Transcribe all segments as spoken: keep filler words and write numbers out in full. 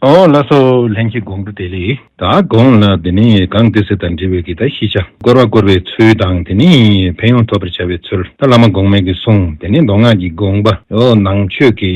ཨོ་ལགས་སོ། ལྷན་རྒྱས་དགོང་དྲོ་བདེ་ལེགས། ད་གོང་ལ་དེ་ནས་གང་ཏི་སེ་དང་འབྲེལ་བའི་གི་ད་ཤེས་བྱ་བསྐོར་བ་བསྐོར་བའི་ཚུལ་དང་། དེ་ནས་ཕན་ཡོན་ཐོབ་པར་བྱ་བའི་ཚུལ། ད་བླ་མ་གོང་མའི་གི་གསུང་། དེ་ནས་མདོ་སྔགས་ཀྱི་དགོངས་པ། ཨོ་ནང་ཆོས་ཀྱི་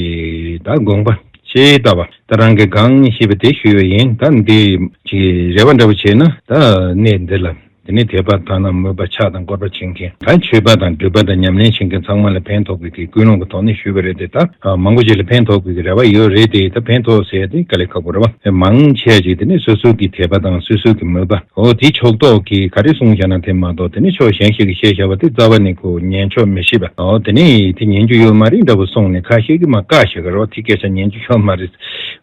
ད་དགོངས་པ་ཇི་ལྟ་བ་ད་རང་གིས་གང་ཤེས་པ་དེ་ཞུས་པ་ཡིན། ད་འདི་ཅིག་རེ་བ་འདྲ་བོ་བྱས་ན། ད་གནས་འདི་ལ་དེ་ནས་དད་པ་དང་ན་མོས་པ་ཕྱག་དང་བསྐོར་བ་བྱེད་མཁན། ད་མཆོད་པ་དང་སྒྲུབ་པ་དང་ཉམས་ལེན་བྱེད་མཁན་ཚང་མ་ལ་ཕན་ཐོགས་པའི་གི་ཀུན་སློང་གི་ཐོག་ནས་ཞུས་པ་རེད་དེ། ད་མང་པོ་ཞིག་ལ་ཕན་ཐོགས་པའི་གི་རེ་བ་ཡོད་རེད་དེ། ད་ཕན་ཐོགས་ཟེར་དེ་དཀའ་ལས་ཁག་པོ་རེད་བ། མང་ཆེ་ཅིག་དེ་ནས་སོ་སོ་གི་དད་པ་དང་སོ་སོ་གི་མོས་པ། འོ་དེ་ཕྱོགས་གཏོགས་ཀྱི་ག་རེ་གསུངས་བཞག་ན་དེ་མ་གཏོགས། དེ་ནས་ཕྱོགས་གཞན་ཞིག་གི་བཤད་བཞག་པ་དེ་རྩ་བ་ནས་ཁོ་ཉན་ཆོག་མི་ཤེས་པ། འོ་དེ་ནས་དེ་ཉན་རྒྱུ་ཡོད་མ་རེད་འདྲ་བོ་གསུངས་ནས། ཁ་ཤས་ཀྱིས་མ་བཀག་བཞག་གི་རེད་བ། དེ་སྐད་ཆ་ཉན་རྒྱུ་ཡོད་མ་རེད།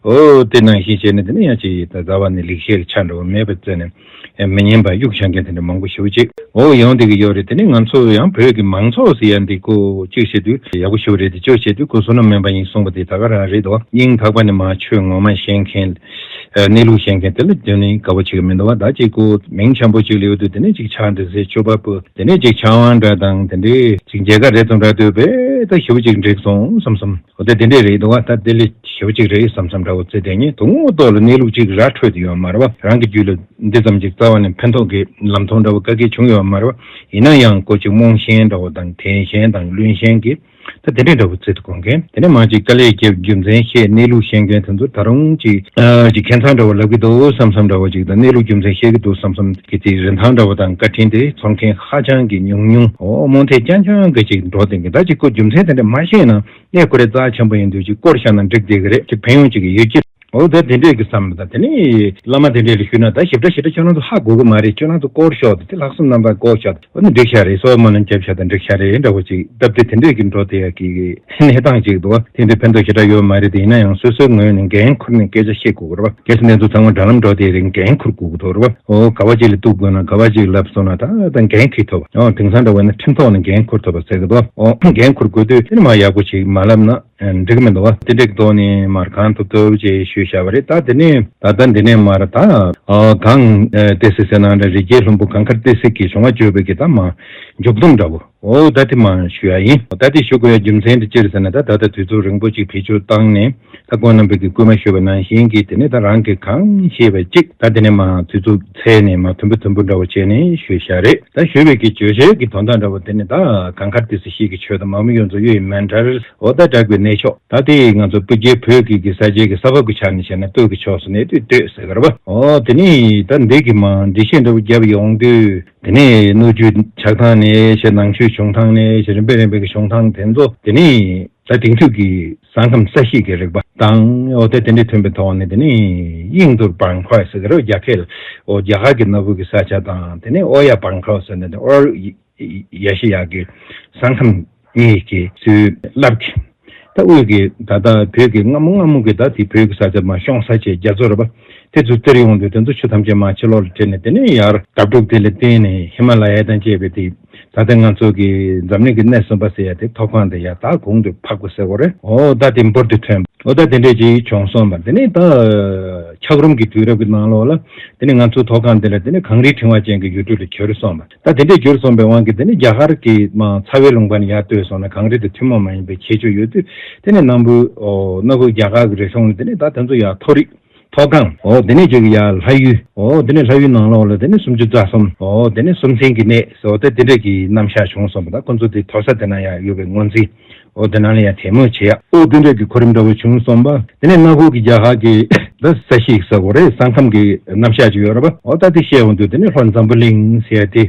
འོ་དེ་ནང་བཞིན་བྱས་ནས་དེ་ནས་ཡང་ཅིག་ད་རྩ་བ་ནས་ལེགས་བཤད་ཀྱི་ཆ་འདྲ་བོ་མེད་པ་བརྩིས་ནས། ཨེ་མི་ཉན་པ་གཡུག་བཞག་མཁན་དེ་འདྲ་མང་པོ་ཞེ་པོ་ཅིག་འོ་ཡོང་བསྡད་ཀྱི་ཡོད་རེད། དེ་ནས་ང་ཚོ་ཡང་བོད་ཀྱི་མང་ཚོགས་ཟེར་ཡ་འདི་ཁོ་གཅིག་བྱེད་དུས་ཡག་པོ་ཞེ་པོ་རེད་དེ། གཅིག་བྱེད་དུས་ཁོ་བསོད་ནམས་དམན་པ་ཡིན་གསུངས་པ་དེ་ད་ག་རང་རེད་དོ། སྙིང་ཐག་པ་ནས་མ་ཆོས་ངོ་མ་ཤེས་མཁན། ཨེ་གནས་ལུགས་ཤེས་མཁན་དེ་ལ་དོན་ནི་དགའ་པོ་བྱེད་ཀྱི་མི་འདུག་བ། ད་ཅིག་ཁོ་མིང་ཆེན་པོ་ཅིག་ལ་ཡོད་དུས་དེ་ནས་ཅིག་ཕྱག་འདི་ཟེར་མཆོད་པ་ཕུལ། དེ་ནས་ཅིག་ཕྱག་དབང་འདྲ་དང་དེ་འདྲའི་ཅིག་མཇལ་ཁ་རེ་ཙམ་རག་དུས་བས་ད་ཞེ་པོ་ཅིག་འགྲིག་སོང་བསམ་བསམ། འོ་དེ་དེ་འདྲས་རེད་འདུག་བ། ད་དེ་ལས་ཞེ་པོ་ཅིག་རེད་བསམ་བསམ་འདྲ་བོ་བརྩིས་བསྡད་མཁན། དོན་དངོས་ཐོག་ལ་གནས་ལུགས་ཅིག་ར་འཕྲོད་དེ་ཡོད་མ་རེད་བ། རང་གི་རྒྱུད་ལ་འདི་ཙམ་ཅིག་རྩ་བ་ནས་ཕན་ཐོགས་ཀྱི་ལམ་སྟོན་འདྲ་བོ་ག་གེ་བྱུང་ཡོད་མ་རེད་བ། ཡིན་ན་ཡང་ཁོ་ཅིག་རྨོངས་ཞེན་འདྲ་བོ་དང་དད་ཞེན་དང་བླུན་ཞེན་གྱི་ད་དེ་འདྲས་འདྲ་བོ་བརྩི་དུ་གོ་མཁན། དེ་ནས་མ་ཅིག་དཀའ་ལས་བརྒྱབ་རྒྱུ་མཚན་བཤད་གནས་ལུགས་ཤེས་མཁན་དེ་ཚོ་ད་རུང་ཅིག་ཨ་ཅིག་ཁྱད་མཚར་འདྲ་བོ་ལབ་ཀྱི་འདུག་བསམ་བསམ་འདྲ་བོ་ཅིག་དང་། གནས་ལུགས་རྒྱུ་མཚན་ཤེས་ཀྱི་འདུག་བསམ་བསམ་གྱི་དེ་རིན་ཐང་འདྲ་བོ་དང་བཀའ་དྲིན་དེ་ཚོར་མཁན་ཧ་ཅང་གི་ཉུང་ཉུང་། འོ་རྨོངས་དད་རྐྱང་རྐྱང་གི་ཅིག་འགྲོ་བསྡད་མཁན། ད་ཅིག་ཁོ་རྒྱུ་མཚན་དེ་འདྲ་མ་ཤེས་ན། གནས་ཁོ་རེ་རྩ་ཆེན་པོ་ཡིན་དུས་ཅིག་བསྐོར་བཞག་ན་འགྲིག་བསྡད་ཀྱི་རེད། ཅིག་ཕན་ཡོན་ཅིག་ཡོད་ཀྱི། འོ་ད་དེ་འདྲས་ཀྱི་བསམ་པ་དང་། དེ་ནས་བླ་མ་དེ་འདྲས་ལ་ཞུས་ན། ད་ཞིབ་ཕྲ་ཞིབ་ཕྲ་ཁྱོད་རང་ཚོ་ཧ་གོ་གི་མ་རེད། ཁྱོད་རང་ཚོ་བསྐོར་ཤོག་དེ་ལྷག་བསམ་རྣམ་པར་བསྐོར་ཤོག་འོ་ནི་འགྲིག་ཤག་རེད། སོ་སོ་སྨོན་ལམ་བརྒྱབ་ཤག་དང་འགྲིག་ཤག་རེད་འདྲ་བོ་ཅིག་སྟབས་བདེ་དེ་འདྲས་ཀྱི་འགྲོ་བསྡད་ཡ་གི་གནས་སྟངས་ཅིག་འདུག་དེ་འདྲས་ཕན་ཐོགས་ཞེ་དྲག་ཡོད་མ་རེད་དེ། ཡིན་ན་ཡང་སོ་སོའི་ངོས་ནས་འགན་འཁུར་ནས་སྐད་ཆ་བཤད་དགོས་ཀྱི་རེད་པ། གལ་སྲིད་འདི་ཚོ་ཚང་མ་དྲ་ལམ་འགྲོ་བསྡད་རེད། འགན་འཁུར་དགོས་ཀྱི་འདུག་རེད་པ། འོ་ག་བ་ཅིག་ལ་གཏུག་དགོས་ན། ག་བ་ཅིག་ལབ་སོང་ན་ད་ད་འགན་འཁྱེར་ཐུབ་པ། འོ་དེང་སང་འདྲ་བོ་ཡིན་ན་ཁྲིམས་ཐོག་ནས་འགན་འཁུར་ཐུབ་པ་ཟེར་གི་འདུག་འོ་འགན་འཁུར་དགོས་དུས་དེ་ནི་མ་ཡག་པོ་ཅིག་མ་ལབ་ན། ཨ་འགྲིག་མི་འདུག་བ། དེ་འདྲའི་ཐོག་ནས་མར་གང་ཐུབ་ཐུབ་ཅེས་ཞུས་བཞག་པ་རེད། ད་དེ་ནས་ད་ལྟ་འདི་ནས་མར་ད་ཨ་གངས་ཨ་ཏི་སེ་ཟེར་ན་འདྲ། རི་རྒྱལ་ལྷུན་པོ་གངས་དཀར་ཏི་སེ་གི་བྱུང་བ་བརྗོད་པའི་གི་ད་མ་མཇུག་སྡོམ་འདྲ་བོ། འོ་ད་དེ་མ་ཞུ་ཡ་ཡིན། ད་དེ་ཞུ་དགོས་ཡ་རྒྱུ་མཚན་དེ་ཅི་རེད་ཟེར་ན། ད་ད་ལྟ་དུས་ཚོད་རིང་པོ་ཅིག་བེད་སྤྱོད་བཏང་ནས། ད་ཁོང་རྣམ་པས་ཀྱི་སྐུལ་མ་ཞུས་པ་ནང་བཞིན་གྱི་དེ་ནས་ད་རང་གིས་གང་ཤེས་པ་ཅིག་ད་དེ་ནས་མ་དུས་ཚོད་འཚོལ་ནས་མ་དུམ་བུ་དུམ་བུ་འདྲ་བོ་བྱས་ནས་ཞུས་བཞག་རེད། ད་ཞུས་པའི་གི་བརྗོད་བྱའི་གི་དོན་དག་འདྲ་བོ་དེ་ནི་ད་གངས་དཀར་ཏི་སེ་ཤེལ་གྱི་ཆོས་དང་། མ་མོ་གཡུ་མཚོ་གཡུ་ཡི་མཎྜལ། འོ་ད་བསྒྲགས་པའི་གནས་མཆོག་ད་དེ་ང་ཚོ་སྤུ་རྒྱལ་བོད་ཀྱི་གི་ས་སྐྱའི་གི་ས་བབ་ཀྱི་ཆ་ནས་བྱས་ན་སྟོད་ཀྱི་ཕྱོགས་སུ་གནས་དུས་སྟོད་ཟེར་གི་རེད་པ། འོ་དེ་ནི་ད་འདི་གི་མ་འགྲེལ་བཤད་འདྲ་བོ་བརྒྱབ་ཡོང་དུས། དེ་ནས་སྣོད་བཅུད་ཆགས་སྟངས་ནས་བྱས། ནང་ཆོས་བྱུང་སྟངས་ནས་བྱས། རིམ་པས་རིམ་པས་ཀྱི་བྱུང་སྟངས་དེ་ཚོ། དེ་ནས་ད་དེང་དུས་ཀྱི་ས་ཁམས་ས་གཤིས་ཀྱི་རིག་པ་དང་། འོ་དེ་དེ་འདྲའི་མཐུན་པའི་ཐོག་ནས། དེ་ནས་དབྱིངས་ཐུར་བང་ཁོ་ཟེར་གི་རེད། རྒྱ་སྐད་ལ། འོ་རྒྱ་གར་གྱི་སྣ་བུག་གི་ས་ཆ་དང་། དེ་ནས་ཨོ་ཡ་བང་ཁོ་ཟེར་ནས་དེ་ཨོ་ཡ་ཤི་ཡ་གི་ས་ཁམས་གཉིས་ཀྱི་ཚུལ་རླབས་ཀྱི། ད་དབུས་ཀྱི་ད་ལྟ་བོད་ཀྱི་སྔ་མོ་སྔ་མོ་གི་ད་དེ་བོད་ཀྱི་ས་ཆ་མ་ཤོང་ས་ཆའི་རྒྱ་མཚོ་རེད་པ། དེ་ཚོ་སྟེར་ཡོང་དུས་དེ་ཚོ་ཆུ་ཐམས་ཅད་མ་ཕྱི་ལོགས་ལ་བྲལ་ནས། དེ་ནས་ཡར་ལྡབ་འཁྲུག་དེ་ལ་བརྟེན་ནས་ཧི་མ་ལ་ཡ་དང་བཅས་པའི་དེ། ད་ལྟ་ང་ཚོ་གི་འཛམ་གླིང་གི་སྣེ་གསུམ་པ་ཟེར་ཡ་དེ་མཐོ་སྒང་དེ་ཡར་ད་གོང་དུ་འཕགས་པ་ཟེར་བ་རེད། འོ་ད་དེ་འབུར་དུ་ཐོན་པ། འོ་ད་དེ་འདྲས་ཅིག་བྱུང་སོང་བ། དེ་ནས་ད་འཁྱགས་རོམ་གྱི་དུས་རབས་ཀྱི་ནང་ལོགས་ལ། དེ་ནས་ང་ཚོའི་མཐོ་སྒང་དེ་ལ་དེ་ནས་གངས་རིའི་ཕྲེང་བ་ཅན་གྱི་ཡུལ་གྲུ་ལ་གྱུར་སོང་བ། ད་དེ་འདྲས་གྱུར་སོང་བའི་དབང་གིས་དེ་ནས་རྒྱ་གར་གྱི་མ་ཚ་བའི་ལུང་པ་ནས་ཡར་ལྟོས་སོང་ན་གངས་རི་དེ་ཐུན་མོང་མ་ཡིན་པའི་ཁྱད་ཆོས་ཡོད་དུས། དེ་ནས་སྣམ་བུ། འོ་སྣ་བུག་རྒྱ་གར་གྱི་རིག་གཞུང་ནས་དེ་ནས་ད་དེ་ཚོ་ཡར་མཐོ་རིས། མཐོ་སྒང་། འོ་དེ་ནས་ཅིག་ཡར་ལྷ་ཡུལ། འོ་དེ་ནས་ལྷ་ཡུལ་ནང་ལོགས་ལ་དེ་ནས་སུམ་ཅུ་རྩ་གསུམ། འོ་དེ་ནས་སུམ་རྩེན་གྱི་གནས། འོ་དེ་དེ་འདྲས་ཀྱི་རྣམ་གཞག་བྱུང་སོང་བ། ད་ཁོ་ཚོ་དེ་མཐོ་ས་དེ་ན་ཡར་ཡོད་པའི་ངོས་འཛིན། འོ་དེ་ནང་ལ་ཡར་དལ་མོ་བྱེད་ཡ། འོ་དེ་འདྲས་ཀྱི་གོ་རིམ་འདྲ་བོ་བྱུང་སོང་བ། དེ་ནས་སྣ་ཁུག་གི་རྒྱ་གར་གྱི་ད་ས་གཤིས་ཟེར་དགོས་རེད། ས་ཁམས་ཀྱི་རྣམ་གཞག་ཅིག་ཡོད་རེད་པ། འོ་ད་དེ་བཤད་ཡོང་དུས་དེ་ནས་ལྷོ་འཛམ་བུ་གླིང་ཟེར་ཡ་དེ།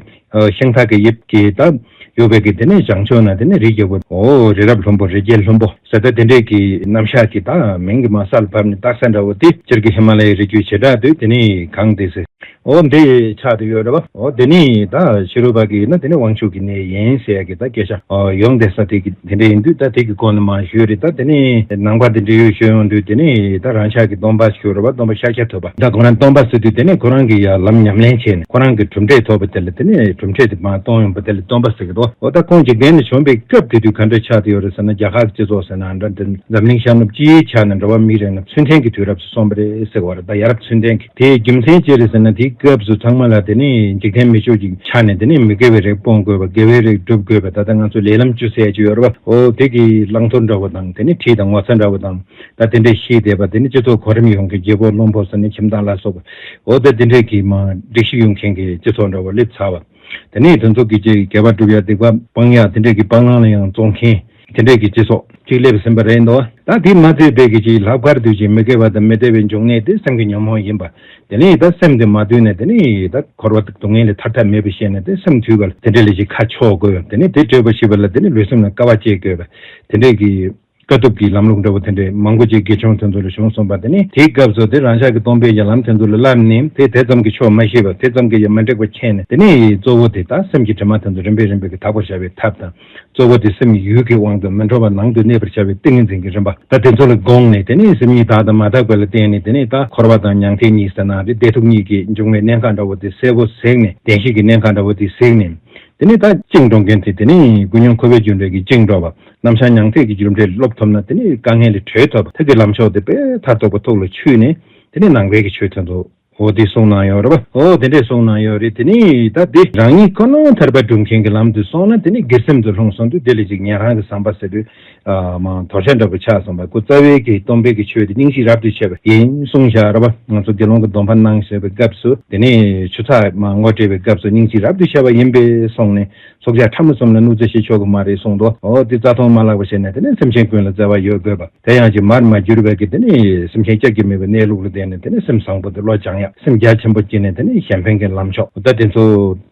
ཤིང་རྟ་གི་དབྱིབས་ཀྱི་ད་ཡོད་པའི་གི་དེ་ནས་བྱང་ཕྱོགས་ན་དེ་ནས་རི་རྒྱལ་པོ། འོ་རི་རབ་ལྷུན་པོ། རི་རྒྱལ་ལྷུན་པོ་ཟེར། ད་དེ་འདྲས་ཀྱི་རྣམ་གཞག་གི་ད་མིང་གི་མ་ས་ལ་བབས་ནས་བཏགས་ས་འདྲ་བོ་དེ། སྤྱིར་གྱི་ཧི་མ་ལ་ཡའི་རི་རྒྱུད་བྱེ་བྲག་ཏུ་དེ་ནས་གངས་ཏི་སེ། འོ་འདི་ཆགས་ཏེ་ཡོད་རེད་པ། འོ་དེ་ནས་ད་ཕྱི་རོལ་པ་གིས་ན་དེ་ནས་དབང་ཕྱུག་གི་གནས་ཡིན་ཟེར་ཡ་གི་ད་སྐད་ཆ་ཡོང་བསྡད་ས་དེ་གི་དེ་འདྲ་ཡིན་དུས། ད་དེ་གི་སྐོར་ནས་མ་ཞུས་རེད། ད་དེ་ནས་ནང་པ་དེ་འདྲ་ཡོད་ཞུ་ཡོང་དུས། དེ་ནས་ད་རང་ཅག་གི་སྟོན་པ་ཞུ་རེད་པ། སྟོན་པ་ཤཱཀྱ་ཐུབ་པ། ད་ཁོ་རང་སྟོན་པ་ཟེར་དུས་དེ་ནས་ཁོ་རང་གིས་ཡར་ལམ་ཉམས་ལེན་བྱས་ནས་ཁོ་རང་གི་གྲུབ་འབྲས་ཐོབ་པ་དེ་ལ། དེ་ནས་གྲུབ་འབྲས་དེ་མར་གཏོང་ཡོང་པ་དེ་ལ་སྟོན་པ་ཟེར་གི་འདུག་འོ་ད་ཁོང་འཇིག་རྟེན་ལ་བྱོན་པའི་སྐབས་དེ་དུས་ག་འདྲ་ཆགས་ཏེ་ཡོད་རེད་ཟེར་ན། རྒྱ་གར་སྤྱི་ཚོགས་ཟེར་ན་འདྲ། འདི་འཛམ་གླིང་ཤར་ནུབ་སྤྱིའི་ཆ་ནས་འགྲོ་བ་མིའི་རིགས་ནི་ཚུལ་ལྡན་གྱི་དུས་རབས་སུ་སོང་བ་རེད་ཟེར་བ་རེད། ད་ཡ་རབས་ཚུལ་ལྡན་གྱི། དེའི་རྒྱུ་མཚན་ཅི་རེད་ཟེར་ན། དེའི་ སྐབས་སུ་ཚང་མ་ལ་དེ་ནི་འཇིག་རྟེན་མི་ཆོས་ཀྱི་ཆ་ནས་དེ་ནི་མི་དགེ་བའི་རིགས་སྤོང་དགོས་པ། དགེ་བའི་རིགས་སྒྲུབ་དགོས་པ། ད་ལྟ་ང་ཚོ་ལས་ལམ་བཅུ་ཟེར་གྱི་ཡོད་རེད་པ། འོ་དེ་གི་བླང་དོར་འདྲ་བོ་དང་། དེ་ནི་ཁྲིད་དང་ངོ་ཚ་འདྲ་བོ་དང་། ད་དེ་འདྲས་ཤེས་བསྡད་པ། དེ་ནི་སྤྱི་ཚོགས་གོ་རིམ་ཡོང་མཁན། རྒྱལ་པོ་བློན་པོ་ཟེར་ནས་ཁྱིམ་བདག་ལ་སོགས་པ། འོ་ད་དེ་འདྲས་ཀྱི་མ་སྒྲིག་གཞི་ཡོང་མཁན་གྱི་སྤྱི་ཚོགས་འདྲ་བོ་སླེབས་ཚར་བ། དེ་ནས་དེ་ཚོ་གི་ཅིག་དགེ་བ་སྒྲུབ་ཡ་སྡིག་པ་སྤང་ཡ་དེ་འདྲས་ཀྱི་སྤང་བླང་ལ་ཡང་བཙོང་མཁན་དེ་འདྲས་ཀྱི་སྤྱི་ཚོགས་ཅིག་སླེབས་ཟིན་པ་རེད་འདུག་ད་དེ་མ་ཚད་པའི་གི་ཅིག་ལྷག་པར་དུ་ཅིག་མི་དགེ་བ་དང་མི་བདེ་བའི་འབྱུང་གནས་དེ་སེམས་ཀྱི་ཉོན་མོངས་ཡིན་པ། དེ་ནས་ད་སེམས་དེ་མ་དུལ་ནས་དེ་ནས་ད་འཁོར་བ་སྡུག་བསྔལ་ལས་ཐར་ཐབས་མེད་པ་ཤེས་ནས་དེ་སེམས་དུལ་བ་ལ་དེ་འདྲས་ལ་ཅིག་ཁ་ཕྱོགས་དགོས་པ། དེ་ནས་དེ་སྤྲོས་པ་ཞི་བ་ལ་དེ་ནས་ལུས་སེམས་ལ་དཀའ་བ་སྤྱད་དགོས་པ། དེ་འདྲས་ཀྱི་དཀའ་ཐུབ་ཀྱི་ལམ་ལུགས་འདྲ་བོ་དེ་འདྲས་མང་པོ་ཅིག་དགེ་སྦྱོང་དེ་ཚོ་ལ་བྱུང་སོང་པ། དེ་ནི་དེའི་སྐབས་སུ་དེ་རང་ཅག་གི་སྟོང་པའི་ཡ་ལམ་དེ་ཚོ་ལ་བསླབས་ནས་དེ་དེ་ཙམ་གྱིས་ཆོག་མ་ཤེས་པ། དེ་ཙམ་གྱིས་ཡ་མ་འགྲིག་པ་མཁྱེན་ནས། དེ་ནི་གཙོ་བོ་དེ་ད་སེམས་ཀྱི་དྲི་མ་དེ་ཚོ་རིམ་པས་རིམ་པས་ཀྱིས་དག་པར་བྱ་བའི་ཐབས་དང་། གཙོ་བོ་དེ་སེམས་ཡུལ་གྱི་དབང་དུ་མི་འགྲོ་བར་ནང་དུ་གནས་པར་བྱ་བའི་ཏིང་ངེ་འཛིན་གྱི་རིམ་པ། ད་དེ་ཚོ་ལ་དགོངས་ནས་དེ་ནི་སེམས་ཉིད་དག་དང་མ་དག་པ་ལ་བརྟེན་ནས། དེ་ནི་ད་འཁོར་བ་དང་མྱང་འདས་གཉིས་ཟེར་ན་རེད། བདེ་སྡུག་གཉིས་ཀྱི་འབྱུང་བའི་གནད་འགག་འདྲ་བོ་དེ་གསལ་པོ་གཟིགས་ནས། བདེན་བཞི་གི་གནད་འགག་འདྲ་བོ་དེ་གཟིགས་ནས། དེ་ནས་ད་བཅིངས་འགྲོ་མཁན་དེ། དེ་ནས་ཀུན་སློང་འཁོར་བའི་རྒྱུ་འབྲས་ཀྱིས་བཅིངས་འགྲོ་བ། རྣམ་གཞག་མྱང་འདས་ཀྱི་རྒྱུ་འབྲས་སློབ་ཐུབ་ན་དེ་ནས་དཀའ་ངལ་ལས་གྲོལ་ཐུབ་པ། དེ་གི་ལམ་མཆོག་དེ་དཔེ་མཐར་ཐུག་པ་ཐུགས་ལ་ཆུད་ནས། དེ་ནས་ནང་པའི་གི་ཆོས་དེ་ཚོ་འོ་དེ་གསུངས་གནང་ཡོད་རེད་པ། འོ་དེ་འདྲས་གསུངས་གནང་ཡོད་རེད། དེ་ནས་ད་དེ་རང་ཉིད་ཁོ་ན་ཐར་པ་སྒྲུབ་མཁན་གྱི་ལམ་དུ་སོང་ན་དེ་ནས་སྒེར་སེམས་དུ་ལྷུང་སོང་དུས། དེ་ལས་ཅིག་ཉན་རང་གི་བསམ་པ་ཟེར་དུས། ཨ་མ་དོར་ཤ་འདྲ་པོ་ཆགས་སོང་བ། ཁོ་རྩ་བའི་གི་སྟོང་པའི་གི་ཆོས་དེ་སྙིང་རྗེ་རབ་ཏུ་ཕྱེ་བ་ཡིན་གསུངས་བཞག་རེད་པ། ང་ཚོ་དགེ་སློང་གི་སྡོམ་པ་གནང་ཞེས་པའི་སྐབས་སུ། དེ་ནས་ཆུ་ཚགས་མ་ངོ་སྤྲད་པའི་སྐབས་སུ་སྙིང་རྗེ་རབ་ཏུ་ཕྱེ་བ་ཡིན་པས་གསུངས་ནས། ཚོགས་བརྒྱ་ཕྲ་མོ་གསུམ་ལ་གནོད་འཚེ་བྱེད་ཆོག་གི་མ་རེད་གསུངས་འདུག་འོ་དེ་རྩ་ལྟུང་མ་ལགས་པ་བྱས་ནས་དེ་ནས་སེམས་ཅན་ཀུན་ལ་བརྩེ་བ་ཡོད་དགོས་པ། དེ་ཡང་ཅིག་མར་མ་གྱུར་པའི་གི་དེ་ནས་སེམས་ཅན་སྐྱབས་ཀྱི་མེད་པའི་གནས་ལུགས་ལ་བརྟེན་ནས། དེ་ནས་སེམས་བཟང་པོ་དེ་བློ་སྦྱང་ཡ། སེམས་རྒྱ་ཆེན་པོ་བསྐྱེད་ནས་དེ་ནས་གཞན་ཕན་གྱི་ལམ་མཆོག་ད་དེ་ཚོ་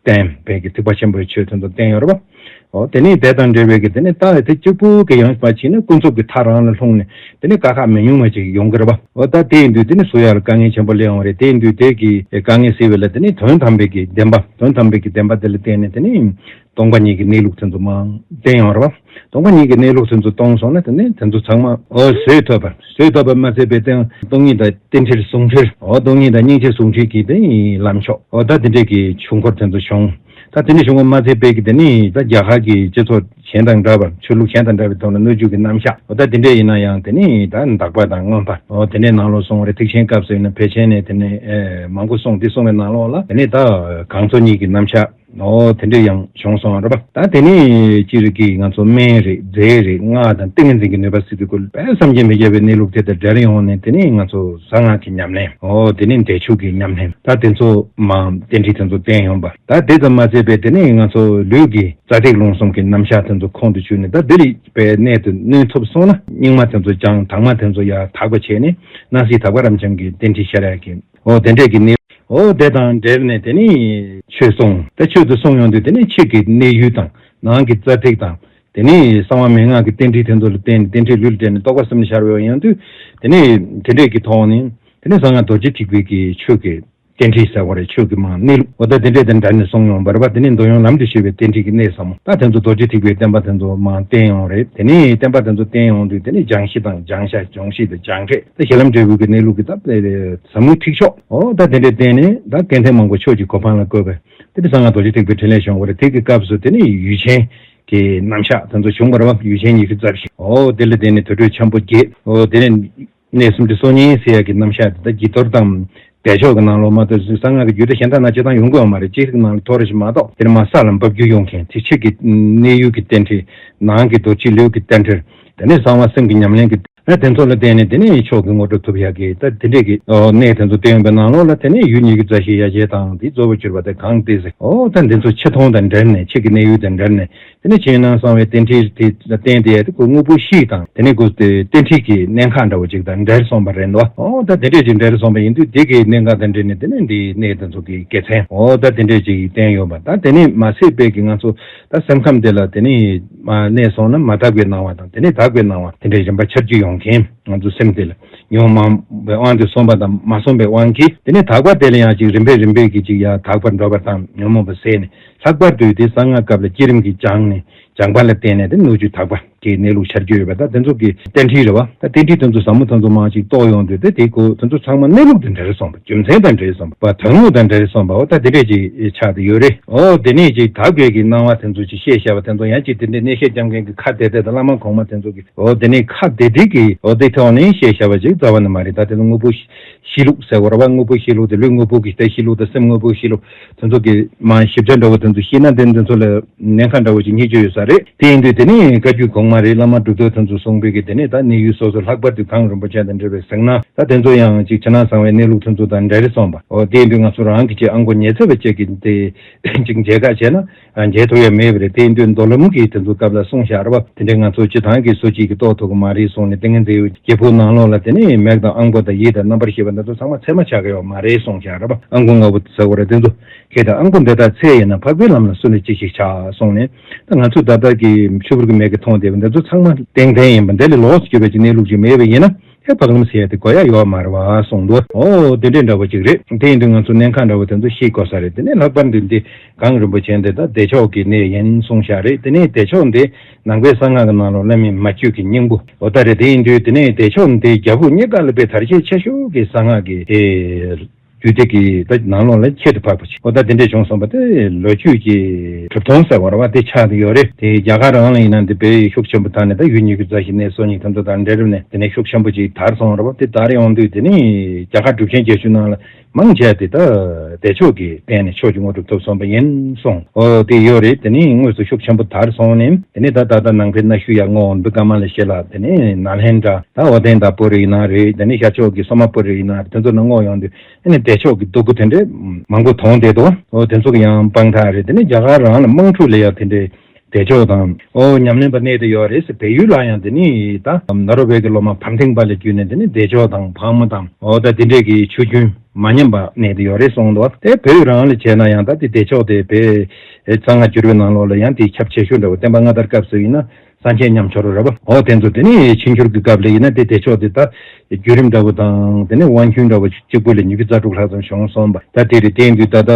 བསྟན་པའི་གི་ཐེག་པ་ཆེན་པོའི་ཆོས་དེ་ཚོ་བསྟན་ཡོད་རེད་པ། འོ་དེ་ནས་དེ་དང་འབྲེལ་བའི་གི་དེ་ནས་ད་དེ་གཅིག་པུ་གི་ཡང་མ་ཕྱིན་ན་ཀུན་རྫོབ་ཀྱི་མཐའ་རང་ལ་ལྷུང་ནས་དེ་ནས་དཀའ་ཁག་མི་ཉུང་བ་ཅིག་ཡོང་གི་རེད་པ། འོ་ད་དེ་ཡིན་དུས་དེ་ནས་བཟོ་ཡ་ལ་དཀའ་ངལ་ཆེན་པོ་སླེབས་ཡོང་རེད། དེ་ཡིན་དུས་དེ་གི་དཀའ་ངལ་སེལ་བ་ལ་དེ་ནས་དོན་དམ་པའི་གི་བདེན་པ། དོན་དམ་པའི་གི་བདེན་པ་དེ་ལ་བརྟེན་ནས་དེ་ནས་སྟོང་པ་ཉིད་ཀྱི་གནས་ལུགས་དེ་ཚོ་མར་བསྟན་ཡོང་རེད་པ། སྟོང་པ་ཉིད་ཀྱི་གནས་ལུགས་དེ་ཚོ་སྟོང་སོང་ན་དེ་ནས་དེ་ཚོ་ཚང་མ་འོ་བཟོད་ཐུབ་པ། བཟོད་ཐུབ་པ་མ་ཚད་པའི་སྟེང་སྟོང་ཉིད་དང་རྟེན་འབྲེལ་ཟུང་འབྲེལ། འོ་སྟོང་ཉིད་དང་སྙིང་རྗེ་ཟུང་འབྲེལ་གྱི་དེ་ནས་ལམ་མཆོག་འོ་ད་དེ་འདྲས་ཀྱི་ཆོས་འཁོར་དེ་ཚོ་བྱུང་། ད་དེ་འདྲས་བྱུང་བ་མ་ཚད་པའི་གི་དེ་ནས་ད་རྒྱ་གར་གྱི་སྤྱི་ཚོགས་གཞན་དང་འདྲ་བར། ཆོས་ལུགས་གཞན་དང་འདྲ་བའི་ཐོག་ལ་སྣོད་བཅུད་ཀྱི་རྣམ་གཞག་འོ་ད་དེ་འདྲས་ཡིན་ན་ཡང་དེ་ནས་ད་དག་པ་དང་མངོན་པ་འོ་དེ་འདྲས་ནང་ལོགས་སོང་བ་རེད། ཐེག་ཆེན་སྐབས་སུ་ཡིན་ན་ཕལ་ཆེར་ནས་དེ་ནས་ཨེ་མང་པོ་གསུངས། དེ་གསུངས་པའི་ནང་ལོགས་ལ་དེ་ནས་ད་གང་ཚོ་གཉིས་ཀྱི་རྣམ་གཞག་འོ་དེ་འདྲས་ཡང་བྱུང་སོང་བ་རེད་པ། ད་དེ་ནས་སྤྱིར་གྱི་ང་ཚོ་སྨན་རེད། རྫས་རེད། སྔགས་དང་ཏིང་ངེ་འཛིན་གྱི་ནུས་པ་ཟེར་དུས་ཀུན་དཔེ་བསམ་གྱིས་མི་ཁྱབ་པའི་གནས་ལུགས་དེ་དང་འབྲེལ་ཡོང་ནས། དེ་ནས་ང་ཚོ་གསང་སྔགས་ཀྱི་ཉམས་ལེན། འོ་དེ་ནས་འདས་མཆོད་ཀྱི་ཉམས་ལེན། ད་དེ་ཚོ་མ་རྟེན་འབྲེལ་དེ་ཚོ་བསྟན་ཡོང་པ། ད་དེ་ཙམ་མ་ཟད་པའི་དེ་ནས་ང་ཚོ་ལུས་ཀྱི་རྩ་ཐིག་རླུང་གསུམ་གྱི་རྣམ་གཞག་དེ་ཚོ་ཁོང་དུ་ཆུད་ནས། ད་དེ་ལས་པའི་གནད་དུ་བསྣུན་ཐུབ་སོང་ན། སྙིགས་མ་དེ་ཚོ་སྦྱངས། དྭངས་མ་དེ་ཚོ་ཡར་དག་པ་བྱས་ནས། སྣང་སྲིད་དག་པ་རབ་འབྱམས་ཀྱི་རྟེན་འབྲེལ་ཤར་ཡག་གི། འོ་དེ་འདྲས་ཀྱི་གནས། འོ་དེ་དང་འབྲེལ་ནས་དེ་ནས་ཆོས་གསུངས། ད་ཆོས་དེ་གསུངས་ཡོང་དུས་དེ་ནས་ཕྱི་གི་གནས་ཡུལ་དང་ནང་གི་རྩ་ཐིག་དང་། དེ་ནས་གསང་བ་མན་ངག་གི་རྟེན་འབྲེལ་དེ་ཚོ་ལ་བརྟེན་ནས། རྟེན་འབྲེལ་ལུས་ལ་བརྟེན་ནས་རྟོགས་པ་གསུམ་ལ་ཤར་བའི་ཡོང་དུས། དེ་ནས་དེ་འདྲས་ཀྱི་ཐོག་ནས་དེ་ནས་གསང་སྔགས་རྡོ་རྗེ་ཐེག་པའི་གི་ཆོས་ཀྱི་རྟེན་འབྲེལ་ཟེར་བ་རེད། ཆོས་ཀྱི་མ་གནས་ལུགས་འོ་ད་དེ་འདྲས་དང་འབྲེལ་ནས་གསུངས་ཡོང་བ་རེད་པ། དེ་ནས་འདོད་ཡོན་ལམ་དུ་སྤྱོད་པའི་རྟེན་འབྲེལ་གྱི་གནད་ཟབ་མོ། ད་དེ་ཚོ་རྡོ་རྗེ་ཐེག་པའི་བསྟན་པ་དེ་ཚོ་མར་བསྟན་ཡོང་རེད། དེ་ནས་བསྟན་པ་དེ་ཚོ་བསྟན་ཡོང་དུས་དེ་ནས་སྦྱང་གཞི་དང་སྦྱང་བྱ། སྦྱོང་བྱེད་དང་སྦྱང་འབྲས། ད་གཞི་ལམ་འབྲས་བུ་གི་གནས་ལུགས་ཀྱི་ད་ཟབ་མོའི་ཐིག་ཕྱོགས། འོ་ད་དེ་འདྲས་བསྟན་ནས་ད་སྐལ་ལྡན་མང་པོ་ཆོས་ཀྱི་གོ་འཕང་ལ་བཀོད་པའི་དེ་ནས་གསང་སྔགས་རྡོ་རྗེ་ཐེག་པའི་ཕྲིན་ལས་བྱུང་བ་རེད། དེ་གི་སྐབས་སུ་དེ་ནས་ཡུལ་ཆེན་གྱི་རྣམ་གཞག་དེ་ཚོ་བྱུང་བ་རེད་པ། ཡུལ་ཆེན་ཉི་ཤུ་རྩ་བཞི། འོ་དེ་ལ་བརྟེན་ནས་དུར་ཁྲོད་ཆེན་པོ་བརྒྱད། འོ་དེ་ནས་གནས་སུམ་ཅུ་སོ་གཉིས་ཟེར་ཡག་གི་རྣམ་གཞག་དེ། ད་བགྱིས་གཏོར་དང་བདེ་མཆོག་གི་ནང་ལོགས་མ་གཏོགས་གསང་སྔགས་ཀྱི་རྒྱུད་སྡེ་གཞན་དག་ན་སྤྱིར་བཏང་ཡོང་གི་ཡོད་མ་རེད། སྤྱིར་གྱི་ནང་ལ་ཐོ་རེ་ཞིག་མ་གཏོགས། དེར་མ་ས་ལ་འབབ་རྒྱུ་ཡོང་མཁན་དེ། ཕྱི་གི་གནས་ཡུལ་གྱི་རྟེན་འབྲེལ། ནང་གི་རྡོ་རྗེ་ལུས་ཀྱི་རྟེན་འབྲེལ། དེ་ནས་གསང་བ་སེམས་ཀྱི་ཉམས་ལེན་གྱི། ཨ་དེ་ཚོ་ལ་བརྟེན་ནས་དེ་ནས་མཆོག་གི་ངོ་སྤྲོད་ཐུབ་ཡག་གི། ད་དེ་འདྲས་ཀྱི་གནས་དེ་ཚོ་བསྟན་ཡོད་པའི་ནང་ལོགས་ལ་དེ་ནས་ཡུལ་ཉི་ཤུ་རྩ་བཞི་ཡ་གྱལ་དང་དེ་གཙོ་བོ་གྱུར་པ་དེ་གང་སྟེ་ཟེར། འོ་ད་འདི་ཚོ་ཆེ་མཐོང་དང་འབྲེལ་ནས། ཕྱི་གི་གནས་ཡུལ་དང་འབྲེལ་ནས། དེ་ནས་ཆོས་ཉམས་གསང་བའི་རྟེན་འབྲེལ་དེ་བསྟན་དེ་ཡ་དེ་ཁོ་དངོས་པོ་བཤིག་དང་། དེ་ནས་ཁོ་དེ་རྟེན་འབྲེལ་གྱི་གནད་འགག་འདྲ་བོ་ཅིག་དང་འབྲེལ་སོང་བ་རེད་འདུག་འོ་ད་དེ་འདྲས་ཅིག་འབྲེལ་སོང་བ་ཡིན་དུས། དེ་གི་གནད་འགག་དང་འབྲེལ་ནས་དེ་ནས་འདི་གནས་དེ་ཚོ་གི་དགེ་མཚན། འོ་ད་དེ་འདྲས་ཅིག་བསྟན་ཡོད་པ། ད་དེ་ནས་མ་ཟད་པའི་གི་ང་ཚོ་ད་སེམས་ཁམས་དེ་ལ་དེ་ནས་མ་གནས་སོང་ན་མ་དག་པའི་སྣང་བ་དང་། དེ་ནས་དག་པའི་སྣང་བ། དེ་འདྲས་རིམ་པ་ཆར་རྒྱུ་ཡོང་མཁན། ང་ཚོ་སེམས་དེ་ལ་ཉོན་མོངས་པའི་དབང་དུ་སོང་བ་དང་མ་སོང་བའི་དབང་གིས། དེ་ནས་དག་པ་དེ་ལ་ཡང་ཅིག་རིམ་པས་རིམ་པས་ཀྱིས་ཅིག་ཡར་དག་པར་འགྲོ་བ་དང་ཉོན་མོངས་པ་ཟད་ནས། ལྷག་པར་དུ་དེ་གསང་སྔགས་སྐབས་ལ་བསྐྱེད་རིམ་གྱིས་སྦྱངས་ནས། སྦྱངས་པ་ལ་བརྟེན་ནས་དེ་སྣོད་བཅུད་དག་པ། གི་གནས་ལུགས་ཆགས་ཀྱི་ཡོད་པ། ད་དེ་ཚོ་གི་རྟེན་འབྲེལ་རེད་བ། ད་རྟེན་འབྲེལ་དེ་ཚོ་ཟབ་མོ་དེ་ཚོ་མང་ཅིག་རྟོགས་ཡོང་དུས། ད་དེ་ཁོ་དེ་ཚོ་ཚང་མ་གནས་ལུགས་དང་འབྲེལ་སོང་བ། རྒྱུ་མཚན་དང་འབྲེལ་སོང་བ། དོན་དངོས་དང་འབྲེལ་སོང་བ། འོ་ད་དེ་འདྲས་ཅིག་ཆགས་བསྡད་ཡོད་རེད། འོ་དེ་ནས་ཅིག་དག་པའི་གི་སྣང་བ་དེ་ཚོ་ཅིག་བཤད་བཞག་པ་དེ་ཚོ། ཡང་ཅིག་དེ་འདྲའི་གནས་བཤད་རྐྱང་རྐྱང་གི་ཁ་བདེ་བདེ་དང་། བླ་མ་གོང་མ་དེ་ཚོ་གི་འོ་དེ་ནས་ཁ་བདེ་བདེ་གི་འོ་དེ་ཐོག་ནས་བཤད་བཞག་པ་ཅིག་རྩ་བ་ནས་མ་རེད། ད་དེ་ཚོ་དངོས་པོ་གཤིས་ལུགས་ཟེར་བ་རེད་བ། དངོས་པོ་གཤིས་ལུགས་དེ། ལུས་དངོས་པོ་གི་ད་གཤིས་ལུགས་དང་། སེམས་དངོས་པོ་གཤིས་ལུགས་དེ་ཚོ་གི་མ་ཞིབ་ཆ་འདྲ་བོ་དེ་ཚོ་ཤེས་ན། དེ་དེ་ཚོ་ལ་ཉེན་ཁ་འདྲ་བོ་ཅིག་རྙེད་རྒྱུ་ཡོད་ས་རེད། དེ་ཡིན་དུས་དེ་ནས་བཀའ་བརྒྱུད་གོང་མ་རེད། བླ་མ་གྲུབ་ཐོབ་དེ་ཚོ་གསུངས་པའི་གི་དེ་ནས་ད་གནས་ཡུལ་སོ་སོ། ལྷག་པར་དུ་གངས་རིན་པོ་ཆེ་དང་འབྲེལ་བའི་ཟེར་ན། ད་དེ་ཚོ་ཡང་ཅིག་ཕྱི་ནང་གསང་བའི་གནས་ལུགས་དེ་ཚོ་དང་འབྲེལ་སོང་བ། འོ་དེ་ཡིན་དུས་ང་ཚོ་རང་གི་ཅིག་ཨང་གོ་ཉི་ཤུ་རྩ་བའི་ཅིག་གི་དེ་ཅིག་མཇལ་ཁ་བྱས་ན་ཨ་མཇལ་ཐུབ་ཡ་མེད་པ་རེད། དེ་ཡིན་དུས་མདོ་ལམ་གྱི་དེ་ཚོ་སྐབས་ལ་གསུངས་བཞག་རེད་བ། དེ་འདྲའི་ང་ཚོ་སྤྱི་བཏང་གི་སོ་སྐྱེ་གི་རྟོགས་ཐུབ་ཀྱི་མ་རེད་གསུངས་ནས། ཏིང་ངེ་འཛིན་གྱི་རྒྱལ་པོའི་ནང་ལོགས་ལ་དེ་ནས་མིག་དང་ཨང་གོ་དང་ཡིད་དང་རྣམ་པར་ཤེས་པ་འདི་ཚོ་ཚང་མ་ཚད་མ་ཆགས་ཀྱི་ཡོད་མ་རེད་གསུངས་བཞག་རེད་བ། ཨང་གོ་ལྔ་པོ་ཟེར་བ་རེད། དེ་ཚོ་གལ་ཏེ་ཨང་གོ་འདི་དག་ཚད་ཡིན་ན། འཕགས་པའི་ལམ་ལ་སུ་ནས་ཅི་ཞིག་བྱ་གསུངས་ནས། ད་ང་ཚོ་ད་ལྟ་གི་ཆུ་བུར་གྱི་མིག་གིས་མཐོང་བསྡད་པ་འདི་ཚོ་ཚང་མ་ཏིང་འཛིན་ཡིན་པ། འདི་ལས་ལོགས་སུ་གྱུར་པའི་ཅིག་གནས་ལུགས་ཅིག་མེད་པ་ཡིན་ན། ཨེ་འཕགས་ལམ་ཟེར་ཡ་དེ་དགོས་ཡ་ཡོད་མ་རེད་བ་གསུངས་འདུག་འོ་དེ་འདྲའི་འདྲ་བོ་ཅིག་རེད། དེ་ཡིན་དུས་ང་ཚོ་གནས་ཁང་འདྲ་བོ་དེ་ཚོ་ཤེས་དགོས་ས་རེད། དེ་ནས་ལྷག་པར་དུ་འདི་གངས་རིན་པོ་ཆེ་འདི་ད་བདེ་མཆོག་གི་གནས་ཡིན་གསུངས་བཞག་རེད། དེ་ནས་བདེ་མཆོག་འདི་ནང་པའི་གསང་སྔགས་ཀྱི་ནང་ལོགས་བླ་མའི་མ་བཅོས་ཀྱི་སྙིང་པོ་འོ་ད་རེད། དེ་ཡིན་དུས་དེ་ནས་བདེ་མཆོག་འདི་རྒྱ་བོད་གཉིས་ཀ་ལ་དཔེ་དར་ཤས་ཆེ་ཤོས་ཀྱི་གསང་སྔགས་ཀྱི་ཨེ་རྒྱུད་སྡེ་གི་ད་ནང་ལོགས་ལ་ཁྱད་དུ་འཕགས་པ་ཅིག་འོ་ད་དེ་འདྲས་བྱུང་སོང་བ། དེ་ལོ་རྒྱུས་ཀྱི་གྲུབ་དོན་ཟེར་བ་རེད་བ། དེ་ཆགས་བསྡད་ཡོད་རེད། དེ་རྒྱ་གར་རང་ལ་ཡིན་ན་འདི་དཔེ་ཤུགས་ཆེན་པོ་དར་ནས། ད་ཡུལ་ཉི་ཤུ་རྩ་བཞི་གནས་སོ་གཉིས་དེ་ཚོ་དང་འབྲེལ་ནས་དེ་ནས་ཤུགས་ཆེན་པོ་ཅིག་དར་སོང་རེད་བ། དེ་དར་ཡོང་དུས་དེ་ནས་རྒྱ་གར་གྲུབ་ཆེན་བརྒྱད་ཅུ་ནང་ལ་མང་ཆེ་བ་དེ་ད་བདེ་མཆོག་གི་རྟེན་ནས་ཆོས་ཀྱི་དངོས་གྲུབ་ཐོབ་སོང་བ་ཡིན་གསུངས། འོ་དེ་ཡོད་རེད། དེ་ནས་དངོས་སུ་ཤུགས་ཆེན་པོ་དར་སོང་ནས། དེ་ནས་ད་ད་ལྟ་ནང་པའི་གནའ་ཤུལ་ཡར་སྔོག་འོང་དུས། ཀ་མ་ལ་ཤཱི་ལ། དེ་ནས་ནཱ་ལེནྡྲ། ད་ཨོ་དན་དང་པུ་རི་ཡིན་ན་རེད། དེ་ནས་ཤར་ཕྱོགས་ཀྱི་སོ་མ་པུ་རི་ཡིན་ན་རེད། དེ་ཚོ་ནང་སྔོག་ཡོང་དུས་ཨ་ནི་བདེ་མཆོག་གི་རྡོ་སྐུ་དེ་འདྲས་མང་པོ་མཐོང་བསྡད་འདུག་འོ་དེ་ཚོ་གི་ཡང་དཔང་རྟགས་རེད། དེ་ནས་རྒྱ་གར་རང་ལ་དམངས་ཁྲོད་ལ་ཡང་དེ་འདྲས་བདེ་མཆོག་དང་འོ་ཉམས་ལེན་པ་གནས་བསྡད་ཡོད་རེད་ཟེར། བལ་ཡུལ་ལ་ཡང་དེ་ནས་ད་ནཱ་རོ་པའི་གི་སློབ་མ་བམ་ཐེངས་པ་ལ་བརྒྱུད་ནས་དེ་ནས་བདེ་མཆོག་དང་ཕག་མོ་དང་འོ་ད་དེ་འདྲས་ཀྱི་ཆུ་རྒྱུན་མ་ཉམས་པ་གནས་བསྡད་ཡོད་རེད་གསུངས་འདུག་དེ་བོད་རང་ལ་བྱས་ན་ཡང་ད་དེ་བདེ་མཆོག་དེ་བོད་གསང་སྔགས་བསྒྱུར་བའི་ནང་ལོགས་ལ་ཡང་དེ་ཁྱབ་ཆེ་ཤོས་འདྲ་བོ། བསྟན་པ་སྔ་དར་སྐབས་སུ་ཡིན་ན། སངས་རྒྱས་མཉམ་སྦྱོར་རེད་བ། འོ་དེ་ཚོ་དེ་ནས་ཕྱིས་འགྱུར་གྱི་སྐབས་ལ་ཡིན་ན་དེ་བདེ་མཆོག་དེ་ད་བརྒྱུད་རིམ་འདྲ་བོ་དང་། དེ་ནས་དབང་རྒྱུན་འདྲ་བོ་གཅིག་པུ་ལ་ཉི་ཤུ་རྩ་དྲུག་ལྷག་ཙམ་བྱུང་སོང་བ། ད་དེ་རེད། དེ་ཡིན་དུས་ད་ལྟ་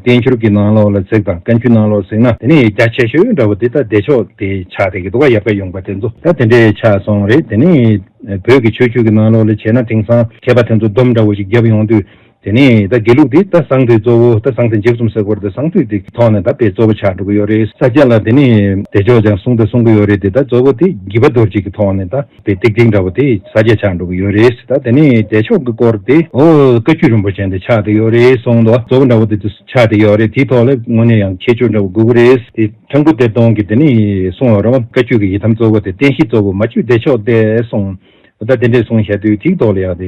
བསྟན་འགྱུར་གྱི་ནང་ལོགས་ལ་གཟིགས་དང་། བཀའ་འགྱུར་ནང་ལོགས་གཟིགས་ན་དེ་ནས་རྒྱ་ཆེ་ཤོས་འདྲ་བོ་དེ་ད་བདེ་མཆོག་དེ་ཆགས་བསྡད་ཀྱི་འདུག་བ། ཡབ་བཀའ་ཡུམ་བཀའ་དེ་ཚོ་ད་དེ་འདྲས་ཆགས་སོང་རེད། དེ་ནས་བོད་ཀྱི་ཆོས་བརྒྱུད་ཀྱི་ནང་ལོགས་ལ་བྱས་ན་དེང་སང་མཁས་པ་དེ་ཚོ་སྡོམ་འདྲ་བོ་ཞིག་བརྒྱབ་ཡོང་དུས། དེ་ནས་ད་དགེ་ལུགས་འདི་ད་གསང་འདུས་གཙོ་བོ། ད་གསང་ཆེན་འཇིགས་གསུམ་ཟེར་བར་ད་གསང་འདུས་འདི་ཐོག་ནས་ད་དཔེ་གཙོ་བོ་ཆགས་འགྲོ་གི་ཡོད་རེད། ས་སྐྱ་ལ་དེ་ནས་བདེ་མཆོག་ཀྱང་གསུང་ད་གསུང་གི་ཡོད་རེད་དེ། ད་གཙོ་བོ་དེ་དགྱེས་པ་རྡོ་རྗེ་གི་ཐོག་ནས་ད་དཔེ་ཏིག་ཏིག་འདྲ་བོ་དེ་ས་སྐྱ་ཆགས་འགྲོ་གི་ཡོད་རེད། ད་དེ་ནས་བདེ་མཆོག་གི་སྐོར་དེ་འོ་བཀའ་བརྒྱུད་རིན་པོ་ཆེ་འདི་ཆགས་བསྡད་ཡོད་རེད་གསུངས་འདུག་གཙོ་བོ་འདྲ་བོ་དེ་ཆགས་བསྡད་ཡོད་རེད། དེའི་ཐོག་ལ་དངོས་གནས་ཡང་ཁྱད་ཆོས་འདྲ་བོ་དགོས་ཀྱི་རེད། དེ་ཁྲ་འགུ་གཏེར་སྟོན་གྱིས་དེ་ནས་གསུངས་ཡོད་རེད་བ། བཀའ་བརྒྱུད་ཀྱི་ཡི་དམ་གཙོ་བོ་དེ་བསྟན་བཤིག་གཙོ་བོ་མ་བཅོས་བདེ་མཆོག་སྟེ་གསུངས། ད་དེ་འདྲས་གསུངས་བཞག་དུས་དེའི་ཐོག་ལ་ཡང་དེ་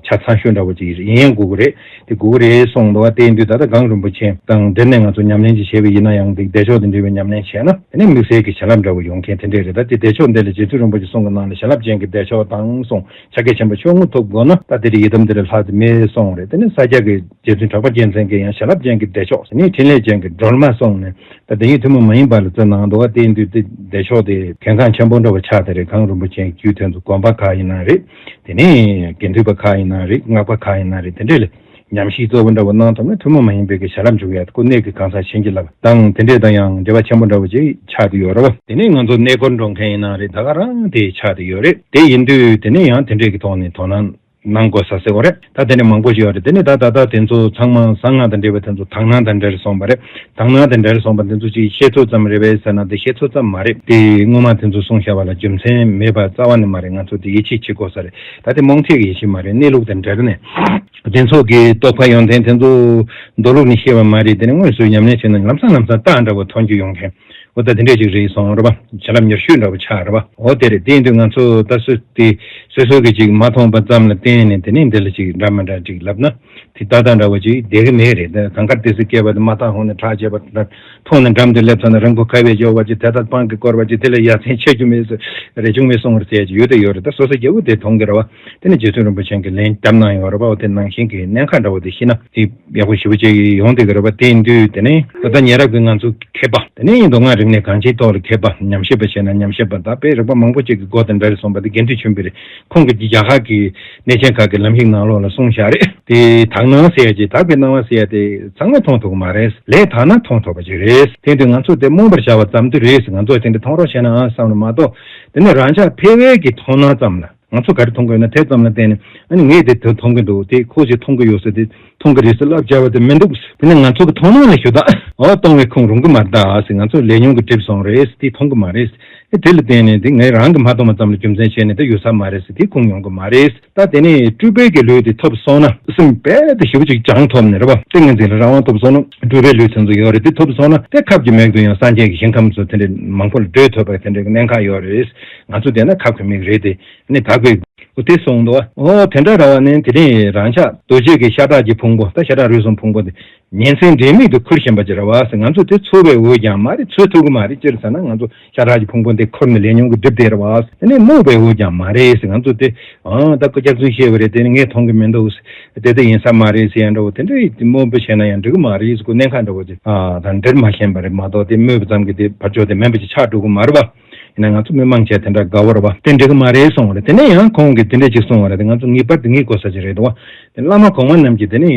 ཆ་ཚང་ཤོས་འདྲ་བོ་ཅིག་ཡིན་ཡང་དགོས་ཀྱི་རེད། དེ་དགོས་ཀྱི་རེད་གསུངས་འདུག་བ། དེ་ཡིན་དུས་ད་ལྟ་གངས་རིན་པོ་ཆེ་དང་འབྲེལ་ནས་ང་ཚོ་ཉམས་ལེན་ཅིག་བྱས་པ་ཡིན་ན་ཡང་། དེ་བདེ་མཆོག་དང་འབྲེལ་བའི་ཉམས་ལེན་བྱས་ན་དེ་ནས་དམིགས་བསལ་གྱི་བྱིན་རླབས་འདྲ་བོ་ཡོང་མཁན་དེ་འདྲས་རེད། ད་དེ་བདེ་མཆོག་འདི་ལ་རྗེ་བཙུན་རིན་པོ་ཆེ་གསུང་གི་ནང་ལ་བྱིན་རླབས་ཅན་གྱི་བདེ་མཆོག་དང་གསུངས། ཕྱག་རྒྱ་ཆེན་པོ་ཆོས་མངོན་ཐོབ་དགོས་ན་ད་དེ་རིང་ཡི་དམ་འདི་ལས་ལྷག་ཏུ་མེད་གསུངས་རེད། དེ་ནས་ས་སྐྱ་གི་རྗེ་བཙུན་གྲགས་པ་རྒྱལ་མཚན་གྱིས་ཡང་བྱིན་རླབས་ཅན་གྱི་བདེ་མཆོག་ཟེར་ནས་ཕྲིན་ལས་ཅན་གྱི་སྒྲོལ་མ་གསུངས་ནས། ད་དེ་ཉིད་ཐུན་མོང་མ་ཡིན་པ་ལ་བརྩི་གནང་འདུག་བ། དེ་ཡིན་དུས་དེ་བདེ་མཆོག་དེ་གལ་འགངས་ཆེན་པོ་འདྲ་བོ་ཆགས་བསྡད་རེད། གངས་རིན་པོ་ཆེའི་རྒྱུད་དེ་ཚོ་དགོན་པ་ཁག་ཡིན་ན་རེད། དེ་ནས་དགེ་འདུན་པ་ཁག་ཡིན་ན་རེད། སྔགས་པ་ཁག་ཡིན་ན་རེད། དེ་འདྲས་ལ་ཉམས་ཞིབ་གཙོ་བོ་འདྲ་བོ་གནང་ཐུབ་ན་ཐུན་མོང་མ་ཡིན་པའི་གི་བྱིན་རླབས་འཇུག་ཡ་དེ་ཁོ་གནད་ཀྱི་གང་ཟག་བྱིན་གྱིས་བརླབས་དང་དེ་འདྲས་དང་ཡང་འབྲེལ་བ་ཆེན་པོ་འདྲ་བོ་ཅིག་ཆགས་བསྡད་ཡོད་རེད་བ། དེ་ནས་ང་ཚོ་གནས་སྐོར་འགྲོ་མཁན་ཡིན་ན་རེད། ད་ག་རང་དེ་ཆགས་བསྡད་ཡོད་རེད། དེ་ཡིན་དུས་དེ་ནས་ཡང་དེ་འདྲས་ཀྱི་ཐོག་ནས་དོ་སྣང་གནང་དགོས་ས་ཟེར་བ་རེད། ད་དེ་ནས་མང་པོ་ཞིག་ཡོད་རེད། དེ་ནས་ད་ད་ལྟ་དེ་ཚོ་ཚང་མ་གསང་སྔགས་དང་འབྲེལ་བའི་དེ་ཚོ་དག་སྣང་དང་འབྲེལ་སོང་བ་རེད། དག་སྣང་དང་འབྲེལ་སོང་བ་དེ་ཚོ་ཅིག་བཤད་ཚོད་ཙམ་རེད་པས་ཟེར་ན་དེ་བཤད་ཚོད་ཙམ་མ་རེད། དེ་སྔོན་མ་དེ་ཚོ་གསུངས་བཞག་པ་ལ་རྒྱུ་མཚན་མེད་པ་རྩ་བ་ནས་མ་རེད། ང་ཚོ་དེ་ཡིད་ཆེས་བྱེད་དགོས་ས་རེད། ད་དེ་རྨོངས་ཚད་ཀྱི་ཡིད་ཆེས་མ་རེད། གནས་ལུགས་དང་འབྲེལ་ནས་དེ་ཚོ་གི་རྟོགས་པ་ཡོན་ཏན་དེ་ཚོ་མདོ་ལུགས་ནས་བཤད་པ་མ་རེད། དེ་ནས་དངོས་སུ་ཉམས་ལེན་བྱས་ན་ལམ་སང་ལམ་སང་རྟགས་འདྲ་བོ་ཐོན་རྒྱུ་ཡོང་མཁན། འོ་ད་དེ་འདྲས་ཅིག་རེད་སོང་རེད་པ། བྱིན་རླབས་མྱུར་ཤོས་འདྲ་བོ་ཆགས་རེད་པ། འོ་དེ་རེད། དེ་ཡིན་དུས་ང་ཚོ་ད་སོ་དེ་སོ་སོ་གི་ཅིག་མ་མཐོང་པ་ཙམ་ལ་བརྟེན་ནས་དེ་ནས་འདི་ལ་ཅིག་འདྲ་མི་འདྲ་ཅིག་ལབ་ན་དེ་ཏག་ཏག་འདྲ་བོ་ཅིག་བསྡད་གི་མེད་རེད། ད་གངས་དཀར་ཏི་སེ་བསྐལ་པ་དེ་མ་དག་ཧོང་ནས་ཁྲག་བྱས་པ་འདྲ། མཐོང་ནས་འགྲམ་དུ་སླེབས་ཚར་ན་རིང་པོ་ཁ་བས་འཇོག་པ་ཅིག་དེ་ལྟར་སྤང་གི་བསྐོར་བ་ཅིག་དེ་ལས་ཡ་མཚན་ཆེ་རྒྱུ་མེད་ཟེར་རེ་བྱུང་མེད་གསུང་བར་བྱས་ཅིག་ཡོད་དེ་ཡོད་རེད། ད་སོ་སོ་རྒྱལ་པོ་དེ་མཐོང་གི་རེད་པ། དེ་ནས་རྗེ་བཙུན་རིན་པོ་ཆེ་གིས་ལན་བརྒྱབ་གནང་ཡོད་རེད་པ། འོ་དེ་ནང་བཞིན་གྱི་གནད་འགག་འདྲ་བོ་དེ་ཤེས་ན་དེ། ཡག་པོ་ཞེ་པོ་ཅིག་ཡོང་བསྡད་ཀྱི་རེད་པ། དེ་ཡིན་དུས་དེ་ནས་ད་ལྟ་ཉེ་རབས་ཀྱི་ང་ཚོ་མཁས་པ་དེ་ནས་མདོ་སྔགས་རིག་ ནས་གང་ཅིའི་ཐོག་ལ་མཁས་པ། ཉམས་ཞིབ་པ་བྱས་ན་ཉམས་ཞིབ་པ། ད་དཔེ་རིག་པ་མང་པོ་ཅིག་གི་སྒོ་དེ་འདྲ་རེ་གསུངས་པ་དེ་དགེ་འདུན་ཆོས་འཕེལ་རེད། ཁོང་གིས་རྒྱ་གར་གྱི་གནས་ཆེན་ཁག་གི་ལམ་ཡིག་ནང་ལོགས་ལ་གསུངས་བཞག་རེད། དེ་དག་སྣང་ཟེར་ཡ་ཅིག་དག་པའི་སྣང་བ་ཟེར་ཡ་དེ་ཚང་མས་མཐོང་ཐུབ་ཀྱི་མ་རེད། ལས་དག་ན་མཐོང་ཐུབ་པ་ཅིག་རེད། དེ་དུས་ང་ཚོ་དེ་རྨོངས་པར་བྱ་བ་ཙམ་དུ་རེད། ང་ཚོ་དེ་འདྲ་མཐོང་རོགས་བྱས་ན་ཨང་བསམ་ནས་མ་གཏོགས། དེ་ནས་རང་ཅག་ཕལ་བའི་གི་མཐོང་སྣང་ཙམ་ལ། ང་ཚོ་ག་རེ་མཐོང་གི་ཡོད་ན་དེ་ཙམ་ལ་བརྟེན་ནས། ཨ་ནི་ངས་དེ་དོན་མཐོང་གི་འདུག་དེ་ཁོ་ཞིག་མཐོང་གི་ཡོད་ཟེར། དེ་མཐོང་གི་རེད་ཟེར་ལབ་བྱ་བ་དེ་མི་འདུག་དེ་ནི་ང་ཚོ་གི་མཐོང་སྣང་ལ་ཞུ་དག་ཨོ་གཏོང་བའི་ཁུངས་རུང་གི་མ་རེད་ཟེར། ང་ཚོ་ལས་ཉོན་གྱིས་བསྒྲིབས་སོང་རེད། དེ་མཐོང་གི་མ་རེད། དེ་དེ་ལ་བརྟེན་ནས་དེ་ངས་རང་གིས་མ་མཐོང་བ་ཙམ་ལ་རྒྱུ་མཚན་བྱས་ནས་དེ་ཡོད་ས་མ་རེད་ཟེར། དེ་ཁུངས་ཡོང་གི་མ་རེད། ད་དེ་ནས་སྤྲུལ་པའི་གི་ལུས་དེ་ཐོབ་སོང་ན། སེམས་རྦད་དེ་ཞེ་པོ་ཅིག་བྱང་ཐོབ་ནས་རེད་པ། ཏིང་ངེ་འཛིན་ལ་རང་དབང་ཐོབ་སོང་ན། སྤྲུལ་པའི་ལུས་དེ་ཚོ་ཡོད་རེད། དེ་ཐོབ་སོང་ན་དེ་ཁབ་ཀྱི་མིག་ཏུ་ཡང་སངས་རྒྱས་ཀྱི་ཞིང་ཁམས་སུ་དེ་འདྲའི་མང་པོ་ལ་བགྲོད་ཐུབ་པའི་དེ་འདྲའི་གནད་འགག་ཡོད་རེད། ང་ཚོ་བསྡད་ན་ཁབ་ཀྱི་མིག་རེད་དེ། ནི་དག་པའི། འོ་དེ་གསུངས་འདུག་ཨོ་དེ་འདྲ་ར་བ་ནི་དེ་རིང་རང་ཅག་རྡོ་རྗེ་གི་ཤ་ཁྲག་གི་ཕུང་པོ། ད་ཤ་ཁྲག་རུས་གསུམ་ཕུང་པོ་དེ་ཉིན་མཚན་འབྲལ་མེད་དུ་ཁུར་བཞིན་པ་ཅིག་ར་བ་ཟེར། ང་ཚོ་དེ་ཚུགས་པའི་འོས་ཀྱང་མ་རེད། ཚུགས་ཐུབ་ཀྱི་མ་རེད། ཅི་ཟེར་ན་ང་ཚོ་ཤ་ཁྲག་གི་ཕུང་པོ་འདི་ཁུར་ནས་ལས་ཉོན་གྱིས་བསྒྲིབས་བསྡད་ར་བ་ཟེར། དེ་ནས་རྨོངས་པའི་འོས་ཀྱང་མ་རེད་ཟེར། ང་ཚོ་དེ་ཨང་ད་སྐུ་སྐྱག་རྫུན་བཤད་པ་རེད། དེ་ནི་ངས་མཐོང་གི་མི་འདུག་དེ་དེ་ཡིན་ས་མ་རེད་ཟེར་ཡ་འདྲ་བོ་དེ་འདྲ་ཡིན། དེ་རྨོངས་པ་བྱས་ན་ཡང་འགྲིག་གི་མ་རེད་ཟེར། ཁོ་གནད་འགག་འདྲ་བོ་ཅིག་ཨ་ད་འགྲེལ་མ་ཤེས་པ་རེད་མ་གཏོགས། དེ་སྨོས་པ་ཙམ་གྱིས་དེ་ཕར་ཕྱོགས་དེ་མིན་པ་ཅིག་ཆགས་འགྲོ་གི་མ་རེད་པ། ཡིན་ན་ང་ཚོ་མི་མང་ཆེ་དེ་འདྲ་དགའ་བོ་རེད་པ། དེ་འགྲིག་གི་མ་རེད་གསུངས་པ་རེད། དེ་ནས་ཡང་ཁོང་གིས་དེ་འདྲ་ཅིག་གསུངས་པ་རེད། དེ་ང་ཚོ་ངེས་པར་དུ་ངེས་དགོས་ས་ཅིག་རེད་འདུག་བ། དེ་བླ་མ་གོང་མ་རྣམས་ཀྱིས་དེ་ནས་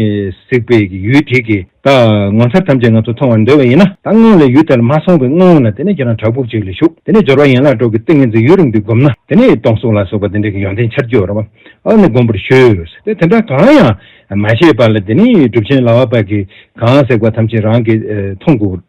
གཟིགས་པའི་ཡུལ་དེ་གི་ད་ངོ་མཚར་ཐམས་ཅད་ང་ཚོ་མཐོང་བར་འདོད་པ་ཡིན་ན། ད་སྔོན་ལ་ཡུལ་དེ་ལ་མ་སོང་བའི་སྔོན་ལ་དེ་ནས་ཁྱེད་རང་བྲག་ཕུག་ཅིག་ལ་བཞུགས། དེ་ནས་སྦྱོར་བ་ཡན་ལག་དྲུག་གི་ཏིང་ངེ་འཛིན་ཡུན་རིང་དུ་བསྒོམས་ན། དེ་ནས་སྟོང་གཟུགས་ལ་སོགས་པ་དེ་འདྲ་གི་ཡོན་ཏན་འཆར་རྒྱུ་རེད་པ། ཨ་ནི་སྒོམ་པར་ཞུ་ཟེར། དེ་དེ་འདྲ་གང་ཡང་མ་བྱས་པ་ལ་དེ་ནས་གྲུབ་ཆེན་ལག་པ་པ་གིས་གང་ཟེར་བ་ཐམས་ཅད་རང་གིས་ཨེ་མཐོང་དགོས་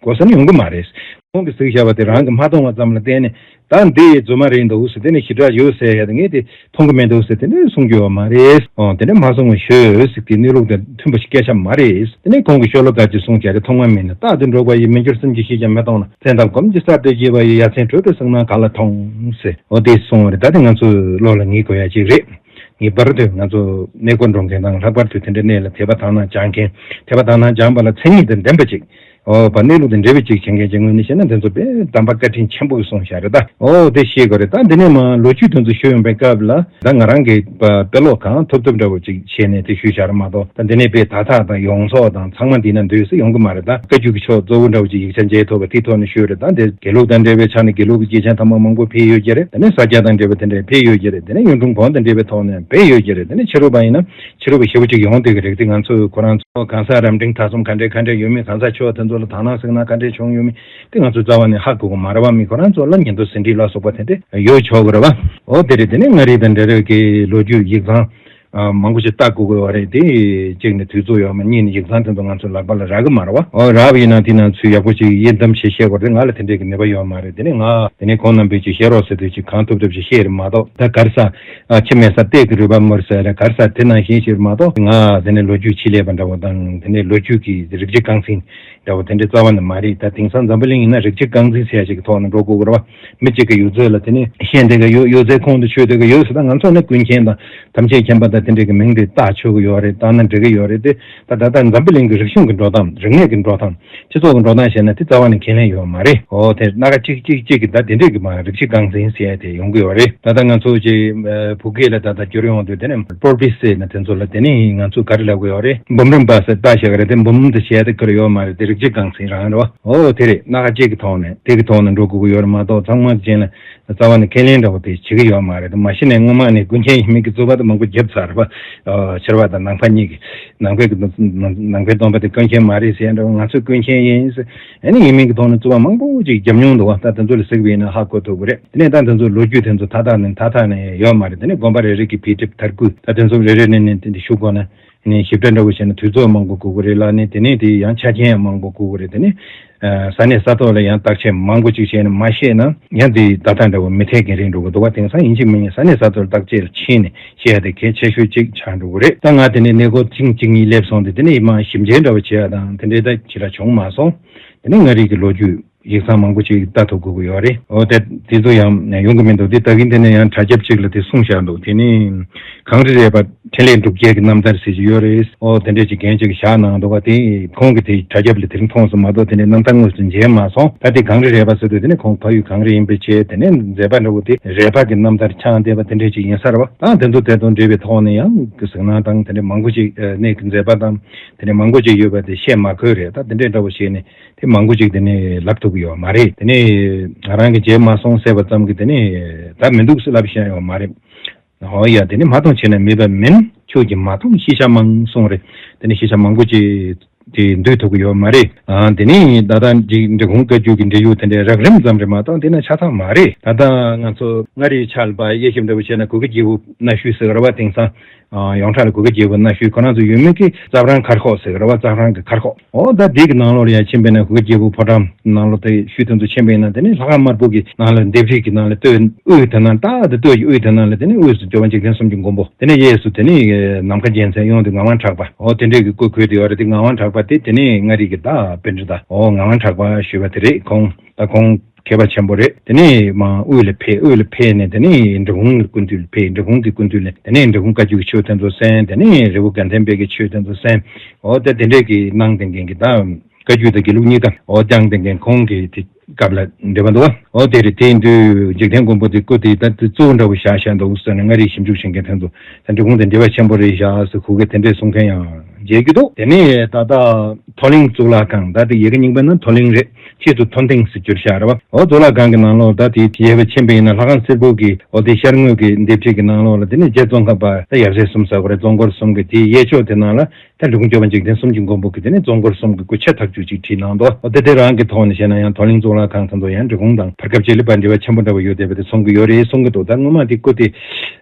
དགོས་ས་ནི་ཡོང་གི་མ་རེད། ཁོང་གིས་གཟིགས་བཞག་པ་དེ་རང་གིས་མ་མཐོང་བ་ཙམ་ལ་བརྟེན་ནས། ད་འདི་རྫུན་མ་རེད་འདུག་ཟེར། དེ་ནས་ཞེ་དྲག་ཡོད་ཟེར་ཡ་དེ་ངས་དེ་མཐོང་གི་མི་འདུག་ཟེར། དེ་འདྲ་གསུང་རྒྱུ་ཡོད་མ་རེད། ཨོ་དེ་འདྲ་མ་གསུང་བ་ཞུ་ཟེར། དེ་གནས་ལུགས་དང་མཐུན་པ་ཞིག་སྐད་ཆ་མ་རེད། དེ་ནས་ཁོང་གིས་ཤོ་ལོ་ཀ་ཅིག་གསུངས་བྱས་ཏེ། མཐོང་བ་མིན་ན་རྟག་ཏུ་འགྲོགས་པ་ཡི། མི་འགྱུར་སེམས་ཀྱི་ཤེས་བྱ་མི་གཏོང་ན། མཚན་དང་སྒོམ་གྱི་ས་དེ་བརྗེ་བ་ཡི། ཡ་མཚན་གྲུབ་པའི་གཟིགས་སྣང་ག་ལ་མཐོང་ཟེར། ཨོ་དེ་གསུངས་པ་རེད། ད་དེ་ང་ཚོ་བློ་ལ་ངེས་དགོས་ཡ་ཅིག་རེད། ངེས་པར་དུ་ང་ཚོ་གནས་སྐོར་འགྲོ་མཁན་དང་། ལྷག་པར་དུ་དེ་འདྲའི་གནས་ལ་དད་པ་དག་སྣང་སྦྱང་མཁན། དད་པ་དག་སྣང་སྦྱངས་པ་ལ་མཚན་ཉིད་དང་ལྡན་པ་ཅིག་ཨོ་བ་གནས་ལུགས་དང་འབྲེལ་བའི་ཅིག་བྱེད་མཁན་གྱི་ངོས་ནས་བཤད་ན། དེ་ཚོ་དཔེ་གདམས་པ་བཀའ་དྲིན་ཆེན་པོ་གསུངས་བཞག་རེད་ད། ཨོ་དེ་ཤེས་དགོས་རེད། ད་འདི་ནས་མ་ལོ་རྒྱུས་དེ་ཚོ་ཞུ་ཡོང་པའི་སྐབས་ལ། ད་ང་རང་གིས་དཔེ་ཀློག་གང་ཐུབ་ཐུབ་འདྲ་བོ་ཅིག་བྱས་ནས་དེ་ཞུས་བཞག་རེད་མ་གཏོགས། ད་འདི་ནས་དཔེ་དག་ཐག་དང་ཡོངས་རྫོགས་དང་ཚང་མ་འདི་ན་འདུས་སུ་ཡོང་གི་མ་རེད། ད་བཀའ་བརྒྱུད་ཀྱི་ཕྱོགས་གཙོ་བོ་འདྲ་བོ་ཅིག་ཡིག་ཆ་མཇལ་ཐུབ་པ་དེའི་ཐོག་ནས་ཞུས་རེད། ད་འདི་དགེ་ལུགས་དང་འབྲེལ་བའི་ཆ་ནས་དགེ་ལུགས་ཀྱི་སྐྱེས་ཆེན་དམ་པ་མང་པོ་ཕེབས་ཡོད་ཀྱི་རེད། དེ་ནས་ས་སྐྱ་དང་འབྲེལ་བའི་དེ་འདྲ་ཕེབས་ཡོད་ཀྱི་རེད། དེ་ནས་གཡུང་དྲུང་བོན་དང་འབྲེལ་བའི་ཐོག་ནས་ཕེབས་ཡོད་ཀྱི་རེད། དེ་ནས་ཕྱི་རོལ་པ་ཡིན་ན། ཕྱི་རོལ་པ་ཞེ་པོ་ཅིག་ཡོང་བསྡད་ཀྱི་རེད། དེ་ང་ཚོས་ཁོ་རང་ཚོ་གང་ཟག་རབ་འབྲིང་ཐ་གསུམ་ག་འདྲས་ག་འདྲས་ཡོད་མེད། གང་ཟག་ཆེ་བ་དེ་ཚོ་ལ་དག་སྣང་གཟིགས་སྣང་ག་འདྲས་བྱུང་ཡོད་མེད། དེ་ང་ཚོ་རྩ་བ་ནས་ཧ་གོ་གི་མ་རེད་པ། མི་ཁོ་རང་ཚོ་ལ་ཉན་ཐོས་ཟིན་བྲིས་ལ་སོགས་པ་དེ་འདྲས་ཡོད་ཆོག་གི་རེད་པ། འོ་དེ་རེད། དེ་ནས་མངའ་རིས་དང་འབྲེལ་བའི་གི་ལོ་རྒྱུས་ཡིག་ཚང་ཨ་མང་པོ་ཞིག་ལྟ་དགོས་ཀྱི་ཡོད་རེད། དེ་གཅིག་ནས་དུས་ཚོད་ཡོད་མ། གཉིས་ནས་ཡིག་ཚང་དེ་ཚོ་ང་ཚོའི་ལག་པ་ལ་རག་གི་མ་རེད་པ། འོ་རག་པ་ཡིན་ན་དེ་ནང་ཚུལ་ཡག་པོ་ཅིག་ཡིན་གཏམ་ཞིག་བཤད་དགོས་རེད། ང་ལ་དེ་འདྲས་ཀྱི་ནུས་པ་ཡོད་མ་རེད། དེ་ནས་ང་དེ་ནས་ཁོང་རྣམ་པས་ཅིག་བཤད་རོགས་ཟེར་དུས་ཅིག་གང་ཐུབ་ཐུབ་ཅིག་བཤད་རེད་མ་གཏོགས། ད་ག་རེ་ཟ། ཨ་ཁྱི་མེད་ས་སྟག་གི་རུས་པ་མུར་ཟེར་རེད། ག་རེ་ཟ་དེ་ནང་བཞིན་ཞིག་མ་གཏོགས། ང་དེ་ནས་ལོ་རྒྱུས་ཆེད་ལས་པ་འདྲ་བོ་དང་། དེ་ནས་ལོ་རྒྱུས་ཀྱི་རིག་བྱེད་རྐང་འཛིན་འདྲ་བོ་དེ་འདྲ་རྩ་བ་ནས་མ་རེད། ད་དེང་སང་འཛམ་བུ་གླིང་ཡིན་ན་རིག་བྱེད་རྐང་འཛིན་ཟེར་ཡ་ཞིག་གི་ཐོག་ནས་འགྲོ་དགོས་ཀྱི་རེད་པ། མི་གཅིག་གིས་ཡོད་ཚད་ལ་དེ་ནས་ཤེས་བསྡད་ཀྱི་ཡོད། ཡོད་ཚད་ཁོང་དུ་ཆུད་བསྡད་ཀྱི་ཡོད་ཟེར། ད་ང་ཚོ་ནི་ཀུན་མཁྱེན་དང་ཐམས་ཅད་མཁྱེན་པ་དང་དེ་འདྲ་གི་མིང་དེ་བཏགས་ཆོག་གི་ཡོད་རེད། བཏགས་ན་འགྲིག་གི་ཡོད་རེད། དེ་ད་ད་ལྟ་འཛམ་བུ་གླིང་གི་རིག་གཞུང་གི་འགྲོ་སྟངས། རིག་གནས་ཀྱི་འགྲོ་སྟངས། སྤྱི་ཚོགས་ཀྱི་འགྲོ་སྟངས་བཤད་ན་དེ་རྩ་བ་ནས་ཁས་ལེན་ཡོད་མ་རེད། འོ་དེ་སྣ་ཁ་གཅིག་གཅིག་གཅིག་གིས་ད་དེ་འདྲས་ཀྱི་མ་རིག་བྱེད་རྐང་འཛིན་ཟེར་ཡ་དེ་ཡོང་གི་ཡོད་རེད། ད་ལྟ་ང་ཚོ་ཅིག་ཨ་བོད་སྐད་ལ་ད་ལྟ་བསྒྱུར་ཡོང་དུས་དེ་ནས་པོར་བི་ཟེར་ན་དེ་ཚོ་ལ་དེ་ནས་ང་ཚོ་ག་རེ་ལབ་གི་ཡོད་རེད། འབུམ་རམས་པ་ཟེར་ལྟ་བཞག་གི་རེད། དེ་འབུམ་དེ་བཤད་དེ་ཁུར་ཡོད་མ་རེད། དེ་རིག་བྱེད་རྐང་འཛིན་རང་རེད་པ། འོ་དེ་རེད། སྣ་ཁ་གཅིག་གི་ཐོག་ནས་དེ་གི་ཐོག་ནས་འགྲོ་དགོས་ཀྱི་ཡོད་རེད་མ་གཏོགས། ཚང་མ་བྱས་ན་རྩ་བ་ནས་ཁས་ལེན་འདྲ་བོ་དེ་བྱེད་ཀྱི་ཡོད་མ་རེད། མ་གཞི་ནས་སྔོན་མ་ནས་ཀུན་མཁྱེན་ཡིན་མིན་གྱི་རྩོད་པ་དེ་མང་པོ་བརྒྱབ་ཚར་བ། ཨ་ཕྱི་རོལ་པ་དང་ནང་པ་གཉིས་ཀྱིས། ནང་པའི་གི་ནང་པའི་སྟོན་པ་དེ་ཀུན་མཁྱེན་མ་རེད་ཟེར་ཡ་འདྲ་བོ། ང་ཚོས་ཀུན་མཁྱེན་ཡིན་ཟེར། ཨ་ནི་ཡིན་མིན་གྱི་ཐོག་ནས་རྩོད་པ་མང་པོ་ཅིག་བརྒྱབ་མྱོང་འདུག་པ། ད་དེ་ཚོ་ལ་གཟིགས་པ་ཡིན་ན་ཧ་གོ་ཐུབ་ཀྱི་རེད། དེ་ནས་ད་དེ་ཚོ་ལོ་རྒྱུས་དེ་ཚོ་མཐའ་དག་ནས་མཐའ་དག་ནས་ཡོད་མ་རེད། དེ་ནས་དགོན་པ་རེ་རེ་གི་དཔེ་དེབ་དར་རྒུད། ད་དེ་ཚོ་རེ་རེ་ནས་ནས་དེ་འདྲ་ཞུ་དགོས་ན། ནས་ཞིབ་ཕྲ་འདྲ་བོ་བྱས་ན་དུས་ཚོད་མང་པོ་དགོས་ཀྱི་རེད་ལ། ནས་དེ་ནས་དེ་ཡང་ཆ་རྐྱེན་ཡང་མང་པོ་དགོས་ཀྱི་རེད། དེ་ནས་ཨ་ས་གནས་ས་ཐོག་ལ་ཡང་བརྟག་དཔྱད་མང་པོ་ཅིག་བྱས་ནས་མ་ཤེས་ན། ཡང་དེ་ད་ལྟ་འདྲ་བོ་མི་འཐད་མཁན་རེད་འགྲོ་གི་འདུག་པ། དེང་སང་ཡིན་གཅིག་མིན་གཉིས་ས་གནས་ས་ཐོག་ལ་བརྟག་དཔྱད་ལ་ཕྱིན་ནས་བཤད་ཡ་དེ་གལ་ཆེ་ཤོས་ཅིག་ཆགས་འགྲོ་གི་རེད། ད་ང་དེ་ནས་གནས་སྐོར་ཐེངས་གཅིག་གཉིས་སླེབས་སོང་སྟེ། དེ་ནས་ཡིན་མ་ཞིབ་མཇལ་འདྲ་བོ་བྱེད་ཡ་དང་དེ་འདྲའི་ད་ཅི་ར་བྱུང་མ་སོང་། དེ་ནས་མངའ་རིས་ཀྱི་ལོ་རྒྱུས་ཡིག་ཚང་མང་པོ་ཅིག་ལྟ་ཐུབ་དགོས་ཀྱི་ཡོད་རེད། འོ་དེ་དེ་ཚོ་ཡང་ཡོང་གི་མི་འདུག་དེ་ད་གིན་དེ་ནས་ཡང་དྲ་རྒྱ་ཅིག་ལ་དེ་གསུངས་བཞག་འདུག་དེ་ནས་གངས་རི་རས་པ་འཕྲིན་ལས་འབྲུག་རྒྱལ་གྱི་རྣམ་ཐར་ཟེར་གྱི་ཡོད་རེད། འོ་དེ་འདྲས་ཅིག་རྒན་ཅིག་བཞག་གནང་འདུག་པ། དེ་ཁོང་གིས་དེ་དྲ་རྒྱ་ལ་དེ་རིང་མཐོང་སོང་མ་གཏོགས། དེ་ནས་རྣམ་ཐར་དངོས་སུ་མཇལ་མ་སོང་། ད་དེ་གངས་རི་རས་པ་ཟེར་དུས་དེ་ནས་ཁོང་ཕ་ཡུལ་གངས་རི་ཡིན་པའི་ཆེད། དེ་ནས་མཛད་པ་འདྲ་བོ་དེ་རས་པ་གི་རྣམ་ཐར་འཆང་བསྡད་པ་དེ་འདྲས་ཅིག་ཡིན་ས་རེད་པ། ད་དེ་ཚོ་དེ་དང་འབྲེལ་བའི་ཐོག་ནས་ཡང་གཟིགས་སྣང་དང་དེ་འདྲས་མང་པོ་ཅིག་གནས་ཀྱི་མཛད་པ་དང་དེ་འདྲས་མང་པོ་ཅིག་ཡོད་པ་དེ་བཤད་མ་དགོས་རེད། ད་དེ་འདྲས་འདྲ་བོ་བཤད་ནས་དེ་མང་པོ་ཅིག་དེ་ནས་ལབ་ཐུབ། ཡོད་མ་རེད། དེ་ནས་ང་རང་གི་མཇལ་མ་སོང་ཟེར་བ་ཙམ་གྱིས་དེ་ནས་ད་མི་འདུག་ཟེར་ལབ་ཤེས་ཡོད་མ་རེད། ཨོ་ཡ། དེ་ནི་མ་མཐོང་བྱས་ན་མེད་པ་མིན། ཁྱོད་ཀྱིས་མ་མཐོང་ཤེས་བྱ་མང་གསུངས་རེད། དེ་ནི་ཤེས་བྱ་མང་པོ་ཅིག་དེ་འདུས་ཐུབ་ཀྱི་ཡོད་མ་རེད། ཨ་དེ་ནི་ད་ལྟ་འབྲི་འབྲི་གུང་བཀའ་བརྒྱུད་ཀྱི་འབྲེལ་ཡོད་དེ་འདྲའི་རགས་རིམ་ཙམ་རེད་མ་གཏོགས་དེ་ན་ཆ་ཚང་མ་རེད། ད་ལྟ་ང་ཚོ་མངའ་རིས་ཕྱག་ལ་པ་དབྱེ་ཞིབ་འདྲ་བོ་བྱས་ན་གུ་གེ་རྒྱལ་པོ་གནའ་ཤུལ་ཟེར་གི་རེད་བ། དེང་སང་ཡོངས་གྲགས་ལ་གུ་གེ་རྒྱལ་པོ་གནའ་ཤུལ་ཁོ་རང་ཚོ་ཡོད་མེད་ཀྱི་ཙབ་རང་མཁར་ཤོག་ཟེར་གི་རེད་བ། ཙབ་རང་གི་མཁར་ཤོག་ཨོ་ད་འདི་གི་ནང་ལོགས་ལ་ཡང་ཕྱིན་པས་ན་གུ་གེ་རྒྱལ་པོ་ཕོ་བྲང་ནང་ལོགས་དེ་ཤུལ་དེ་ཚོ་ཕྱིན་པས་ན་དེ་ནི་ལྷ་ཁང་དམར་པོ་གི་ནང་ལ་ལྡེབས་རིས་ཀྱི་ནང་ལ་སྟོད་དབུས་དེ་ནང་ཏག་ཏག་སྟོད་ཀྱི་དབུས་དེ་ནང་ལ་དེ་ནི་དབུས་སུ་སྐྱོབ་པ་འཇིག་རྟེན་གསུམ་གྱི་མགོན་པོ། དེ་ནས་གཡས་སུ་དེ་ནི་ནམ་མཁའ་རྒྱལ་མཚན། གཡོན་དུ་ངག་དབང་གྲགས་པ། ཨོ་དེ་འདྲས་ཀྱི་སྐུ་བཀོད་དེ་ཡོད་རེད། དེ་ངག་དབང་གྲགས་པ་དེ་དེ་ནི་མངའ་རིས་ཀྱི་ད་པཎྜི་ཏ་ཨོ་ངག་དབང་གྲགས་པ་ཞུས་པ་དེ་རེད། ཁོང་ད་ཁོང་མཁས་པ་ཆེན་པོ་རེད། དེ་ནས་མ་དབུས་ལ་ཕེབས། དབུས་ལ་ཕེབས་ནས་དེ་ནས་འབྲི་གུང་གི་སྐུ་མདུན་ལ་ཕེབས། འབྲི་གུང་གི་སྐུ་མདུན་ལ་དེ་ནས་འབྲི་གུང་བཀའ་བརྒྱུད་ཀྱི་ཆོས་དེ་ཚོ་གསན། དེ་ནས་རི་བོ་དགའ་ལྡན་དཔལ་གྱི་ཆོས་དེ་ཚོ་གསན། ཨོ་ད་དེ་འདྲས་ཀྱི་གནང་བསྡད་མཁན་གྱི་ད། བཀའ་བརྒྱུད་དང་དགེ་ལུགས་གཉིས་ཀ་འོ་སྦྱངས་ཏེ་མཁན་ཁོང་གིས་དེ་སྐབས་ལ་འབྲེལ་བ་འདུག་བ། འོ་དེ་རེད། དེ་ཡིན་དུས་འཇིག་རྟེན་མགོན་པོ་དེ་སྐུ་དེ་ད་དེ་གཙོ་བོ་འདྲ་བོ་བཞག་བཞག་འདུག་ཟེར་ནས་མངའ་རིས་ཞིབ་འཇུག་བྱེད་མཁན་དེ་ཚོ་ད་འབྲི་གུང་དེ་འབྲེལ་བ་ཆེན་པོ་རེད་བཞག་ཟེར་གུ་གེ་དེ་འདྲས་གསུང་མཁན་ཡང་མཇལ་རྒྱུ་འདུག་དེ་ནས་ད་ལྟ་མཐོ་གླིང་གཙུག་ལག་ཁང་ད་དེ་ཡི་གེ་རྙིང་པ་ན་མཐོ་གླིང་རེད། ཕྱིས་སུ་མཐོ་ལྡིང་ཟེར་བསྒྱུར་བཞག་རེད་བ། འོ་གཙུག་ལག་ཁང་གི་ནང་ལོགས་ད་དེ་ཡས་པ་ཕྱིན་པ་ཡིན་ན་ལྷ་ཁང་སེར་པོ་གི་འོ་དེ་ཤར་ངོས་ཀྱི་ལྡེབས་བྲིས་ཀྱི་ནང་ལོགས་ལ་དེ་ནས་རྗེ་ཙོང་ཁ་པ་ད་ཡབ་སྲས་གསུམ་ཟེར་དགོས་རེད། ཙོང་སྐོར་གསུམ་གྱི་དེའི་གཡས་ཕྱོགས་དེ་ནང་ལ། ད་འབྲི་གུང་སྐྱོབ་པ་འཇིག་རྟེན་གསུམ་གྱི་མགོན་པོ་གིས་དེ་ནས་ཙོང་སྐོར་གསུམ་གྱི་སྐུ་ཆ་ཐག་ཆོད་ཅིག་བྲིས་གནང་འདུག་འོ་དེ་དེ་རང་གི་ཐོག་ནས་བཤད་ན་ཡང་མཐོ་གླིང་གཙུག་ལག་ཁང་དེ་ཚོ་ཡང་འབྲི་གུང་དང་བར་སྐབས་ཅིག་ལ་བར་འབྲེལ་བ་ཆེན་པོ་འདྲ་བོ་ཡོད་བསྡད་པ་དེ་མཚོན་གྱི་ཡོད་རེད་གསུང་གི་འདུག་ད་སྔོན་མ་དེ་སྐུ་དེ་